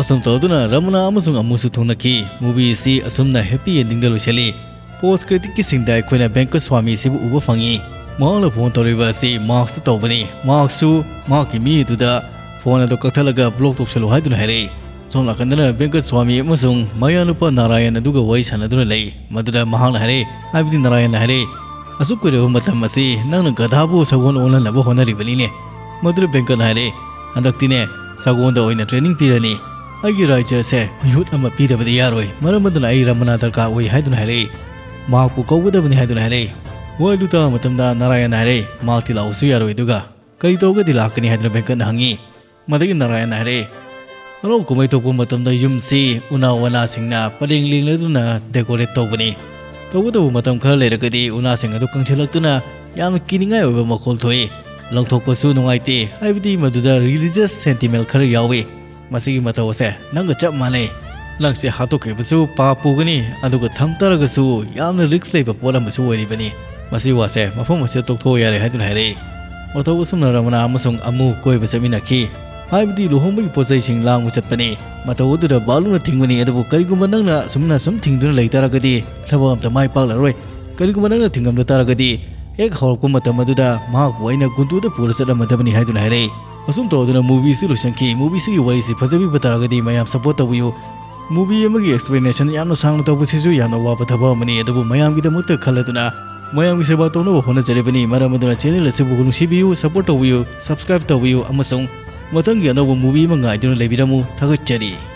ꯑꯁꯨꯝ ꯇꯧꯗꯨꯅ ꯔꯃꯅꯥ ꯑꯃꯁꯨꯡ ꯑꯃꯨꯁꯨ ꯊꯨꯡꯅꯈꯤ꯫ ꯃꯨꯚꯤ ꯑꯁꯤ ꯑꯁꯨꯝꯅ ꯍꯦꯄꯤ ꯑꯦꯟꯗꯤꯡꯗ ꯂꯣꯏꯁꯤꯜꯂꯤ꯫ ꯄꯣꯁ ꯀ꯭ꯔꯤꯇꯤꯛꯀꯤ ꯁꯤꯟꯗ ꯑꯩꯈꯣꯏꯅ ꯕꯦꯡꯀꯠ ꯁ꯭ꯋꯥꯃꯤ ꯑꯁꯤꯕꯨ ꯎꯕ ꯐꯪꯉꯤ꯫ ꯃꯍꯥꯛꯅ ꯐꯣꯟ ꯇꯧꯔꯤꯕ ꯑꯁꯤ ꯃꯥꯛꯁꯇ ꯇꯧꯕꯅꯤ꯫ ꯃꯥꯛꯁꯁꯨ ꯃꯍꯥꯛꯀꯤ ꯃꯤ ꯑꯗꯨꯗ ꯐꯣꯟ ꯑꯗꯨ ꯀꯛꯊꯠꯂꯒ ꯕ꯭ꯂꯣꯛ ꯇꯧꯁꯜꯂꯨ ꯍꯥꯏꯗꯨꯅ ꯍꯥꯏꯔꯛꯏ꯫ ꯁꯣꯝ ꯅꯥꯀꯟꯗꯅ ꯕꯦꯡꯀꯠ ꯁ꯭ꯋꯥꯃꯤ ꯑꯃꯁꯨꯡ ꯃꯌꯥꯅꯨꯄꯥ ꯅꯥꯔꯥꯌꯟ ꯑꯗꯨꯒ ꯋꯥꯔꯤ ꯁꯥꯟꯅꯗꯨꯅ ꯂꯩ꯫ ꯃꯗꯨꯗ ꯃꯍꯥꯛꯅ ꯍꯥꯏꯔꯛꯏ, ꯍꯥꯏꯕꯗꯤ ꯅꯥꯔꯥꯌꯟꯅ ꯍꯥꯏꯔꯛꯏ, "ꯑꯁꯨꯛ ꯀꯨꯏꯔꯕ ꯃꯇꯝ ꯑꯁꯤ ꯅꯪꯅ ꯒꯙꯥꯕꯨ ꯁꯒꯣꯜ ꯑꯣꯜꯍꯟꯅꯕ ꯍꯣꯠꯅꯔꯤꯕꯅꯤꯅꯦ꯫" ꯃꯗꯨꯗ ꯕꯦꯡꯀꯠꯅ ꯍꯥꯏꯔꯛꯏ, "ꯍꯟꯗꯛꯇꯤꯅꯦ, ꯁꯒꯣꯜꯗ ꯑꯣꯏꯅ ꯇ꯭ꯔꯦꯅꯤꯡ ꯄꯤꯔꯅꯤ꯫ ꯑꯩꯒꯤ ꯔꯥꯏꯖ꯭ꯌ ꯑꯁꯦ ꯃꯤꯍꯨꯠ ꯑꯃ ꯄꯤꯗꯕꯗꯤ ꯌꯥꯔꯣꯏ꯫ ꯃꯔꯝ ꯑꯗꯨꯅ ꯑꯩ ꯔꯃꯅꯥ ꯗꯔꯀꯥꯔ ꯑꯣꯏ" ꯍꯥꯏꯗꯨꯅ ꯍꯥꯏꯔꯛꯏ꯫ ꯃꯍꯥꯛꯄꯨ ꯀꯧꯒꯗꯕꯅꯤ ꯍꯥꯏꯗꯨꯅ ꯍꯥꯏꯔꯛꯏ꯫ ꯋꯥ ꯑꯗꯨ ꯇꯥꯕ ꯃꯇꯝꯗ ꯅꯥꯔꯥꯌꯟꯅ ꯍꯥꯏꯔꯛꯏ, "ꯃꯍꯥꯛꯇꯤ ꯂꯥꯛꯎꯁꯨ ꯌꯥꯔꯣꯏ, ꯑꯗꯨꯒ ꯀꯔꯤ ꯇꯧꯔꯒꯗꯤ ꯂꯥꯛꯀꯅꯤ?" ꯍꯥꯏꯗꯨꯅ ꯕꯦꯡꯀꯠꯅ ꯍꯪꯉꯤ꯫ ꯃꯗꯨꯒꯤ ꯅꯥꯔꯥꯌꯟꯅ ꯍꯥꯏꯔꯛꯏ, "ꯍꯔꯥꯎ ꯀꯨꯝꯍꯩ ꯊꯣꯛꯄ ꯃꯇꯝꯗ ꯌꯨꯝꯁꯤ ꯎꯅꯥ ꯋꯥꯅꯥꯁꯤꯡꯅ ꯄꯔꯦꯡ ꯂꯦꯡꯂꯗꯨꯅ ꯗꯦꯀꯣꯔꯦꯠ ꯇꯧꯕꯅꯤ꯫ ꯇꯧꯕꯇꯕꯨ ꯃꯇꯝ ꯈꯔ ꯂꯩꯔꯒꯗꯤ ꯎꯅꯥꯁꯤꯡ ꯑꯗꯨ ꯀꯪꯁꯤꯜꯂꯛꯇꯨꯅ ꯌꯥꯝꯅ ꯀꯤꯅꯤꯡꯉꯥꯏ ꯑꯣꯏꯕ ꯃꯈꯣꯜ ꯊꯣꯛꯏ꯫ ꯂꯪꯊꯣꯛꯄꯁꯨ ꯅꯨꯡꯉꯥꯏꯇꯦ, ꯍꯥꯏꯕꯗꯤ ꯃꯗꯨꯗ ꯔꯤꯂꯤꯖꯤꯌꯁ ꯁꯦꯟꯇꯤꯃꯦꯟ ꯈꯔ ꯌꯥꯎꯏ꯫ ꯃꯁꯤꯒꯤ ꯃꯇꯧ ꯑꯁꯦ ꯅꯪꯒ ꯆꯞ ꯃꯥꯟꯅꯩ꯫ ꯅꯪꯁꯦ ꯍꯥꯠꯇꯣꯛꯈꯤꯕꯁꯨ ꯄꯥꯞ ꯄꯨꯒꯅꯤ, ꯑꯗꯨꯒ ꯊꯝ ꯇꯥꯔꯒꯁꯨ ꯌꯥꯝꯅ ꯔꯤꯛꯁ ꯂꯩꯕ ꯄꯣꯠ ꯑꯃꯁꯨ ꯑꯣꯏꯔꯤꯕꯅꯤ꯫ ꯃꯁꯤ ꯋꯥꯁꯦ ꯃꯐꯝ ꯑꯁꯤꯗ ꯇꯣꯛꯊꯣꯛꯑꯣ ꯌꯥꯔꯦ" ꯍꯥꯏꯗꯨꯅ ꯍꯥꯏꯔꯛꯏ꯫ ꯃꯇꯧ ꯑꯁꯨꯝꯅ ꯔꯃꯅꯥ ꯑꯃꯁꯨꯡ ꯑꯃꯨ ꯀꯣꯏꯕ ꯆꯠꯃꯤꯟꯅꯈꯤ꯫ ꯍꯥꯏꯕꯗꯤ ꯂꯨꯍꯣꯡꯕꯒꯤ ꯄꯣꯠ ꯆꯩꯁꯤꯡ ꯂꯥꯡꯕ ꯆꯠꯄꯅꯤ꯫ ꯃꯇꯧ ꯑꯗꯨꯗ ꯕꯥꯂꯨꯅ ꯊꯤꯡꯕꯅꯤ, ꯑꯗꯨꯕꯨ ꯀꯔꯤꯒꯨꯝꯕ ꯅꯪꯅ ꯑꯁꯨꯝꯅ ꯁꯨꯝ ꯊꯤꯡꯗꯨꯅ ꯂꯩ ꯇꯥꯔꯒꯗꯤ ꯊꯕꯛ ꯑꯝꯇ ꯃꯥꯏ ꯄꯥꯛꯂꯔꯣꯏ꯫ ꯀꯔꯤꯒꯨꯝꯕ ꯅꯪꯅ ꯊꯤꯡꯉꯝꯗ ꯇꯥꯔꯒꯗꯤ, ꯍꯦꯛ ꯍꯧꯔꯛꯄ ꯃꯇꯝ ꯑꯗꯨꯗ ꯃꯍꯥꯛꯄꯨ ꯑꯩꯅ ꯒꯨꯟꯇꯨꯗ ꯄꯨꯔ ꯆꯠꯂꯝꯃꯗꯕꯅꯤ ꯍꯥꯏꯗꯨꯅ ꯍꯥꯏꯔꯛꯏ꯫ ꯑꯁꯨꯝ ꯇꯧꯗꯨꯅ movieꯁꯤ ꯂꯣꯏꯁꯤꯟꯈꯤ꯫ Movieꯁꯤꯒꯤ ꯋꯥꯔꯤꯁꯤ ꯐꯖꯕꯤꯕ ꯇꯥꯔꯒꯗꯤ ꯃꯌꯥꯝ support ꯇꯧꯕꯤꯌꯨ꯫ Movie ꯑꯃꯒꯤ explanation ꯌꯥꯝꯅ ꯁꯥꯡꯅ ꯇꯧꯕꯁꯤꯁꯨ ꯌꯥꯝꯅ ꯋꯥꯕ ꯊꯕꯛ ꯑꯃꯅꯤ, ꯑꯗꯨꯕꯨ ꯃꯌꯥꯝꯒꯤꯗꯃꯛꯇ ꯈꯜꯂꯗꯨꯅ ꯃꯌꯥꯝꯒꯤ ꯁꯦꯕꯥ ꯇꯧꯅꯕ ꯍꯣꯠꯅꯖꯔꯤꯕꯅꯤ꯫ ꯃꯔꯝ ꯑꯗꯨꯅ channel ꯑꯁꯤꯕꯨ ꯅꯨꯡꯁꯤꯕꯤꯌꯨ, support ꯇꯧꯕꯤꯌꯨ, subscribe ꯇꯧꯕꯤꯌꯨ ꯑꯃꯁꯨꯡ ꯃꯊꯪꯒꯤ ꯑꯅꯧꯕ movie ꯑꯃ ꯉꯥꯏꯗꯨꯅ ꯂꯩꯕꯤꯔꯝꯃꯨ꯫ ꯊꯥꯒꯠꯆꯔꯤ꯫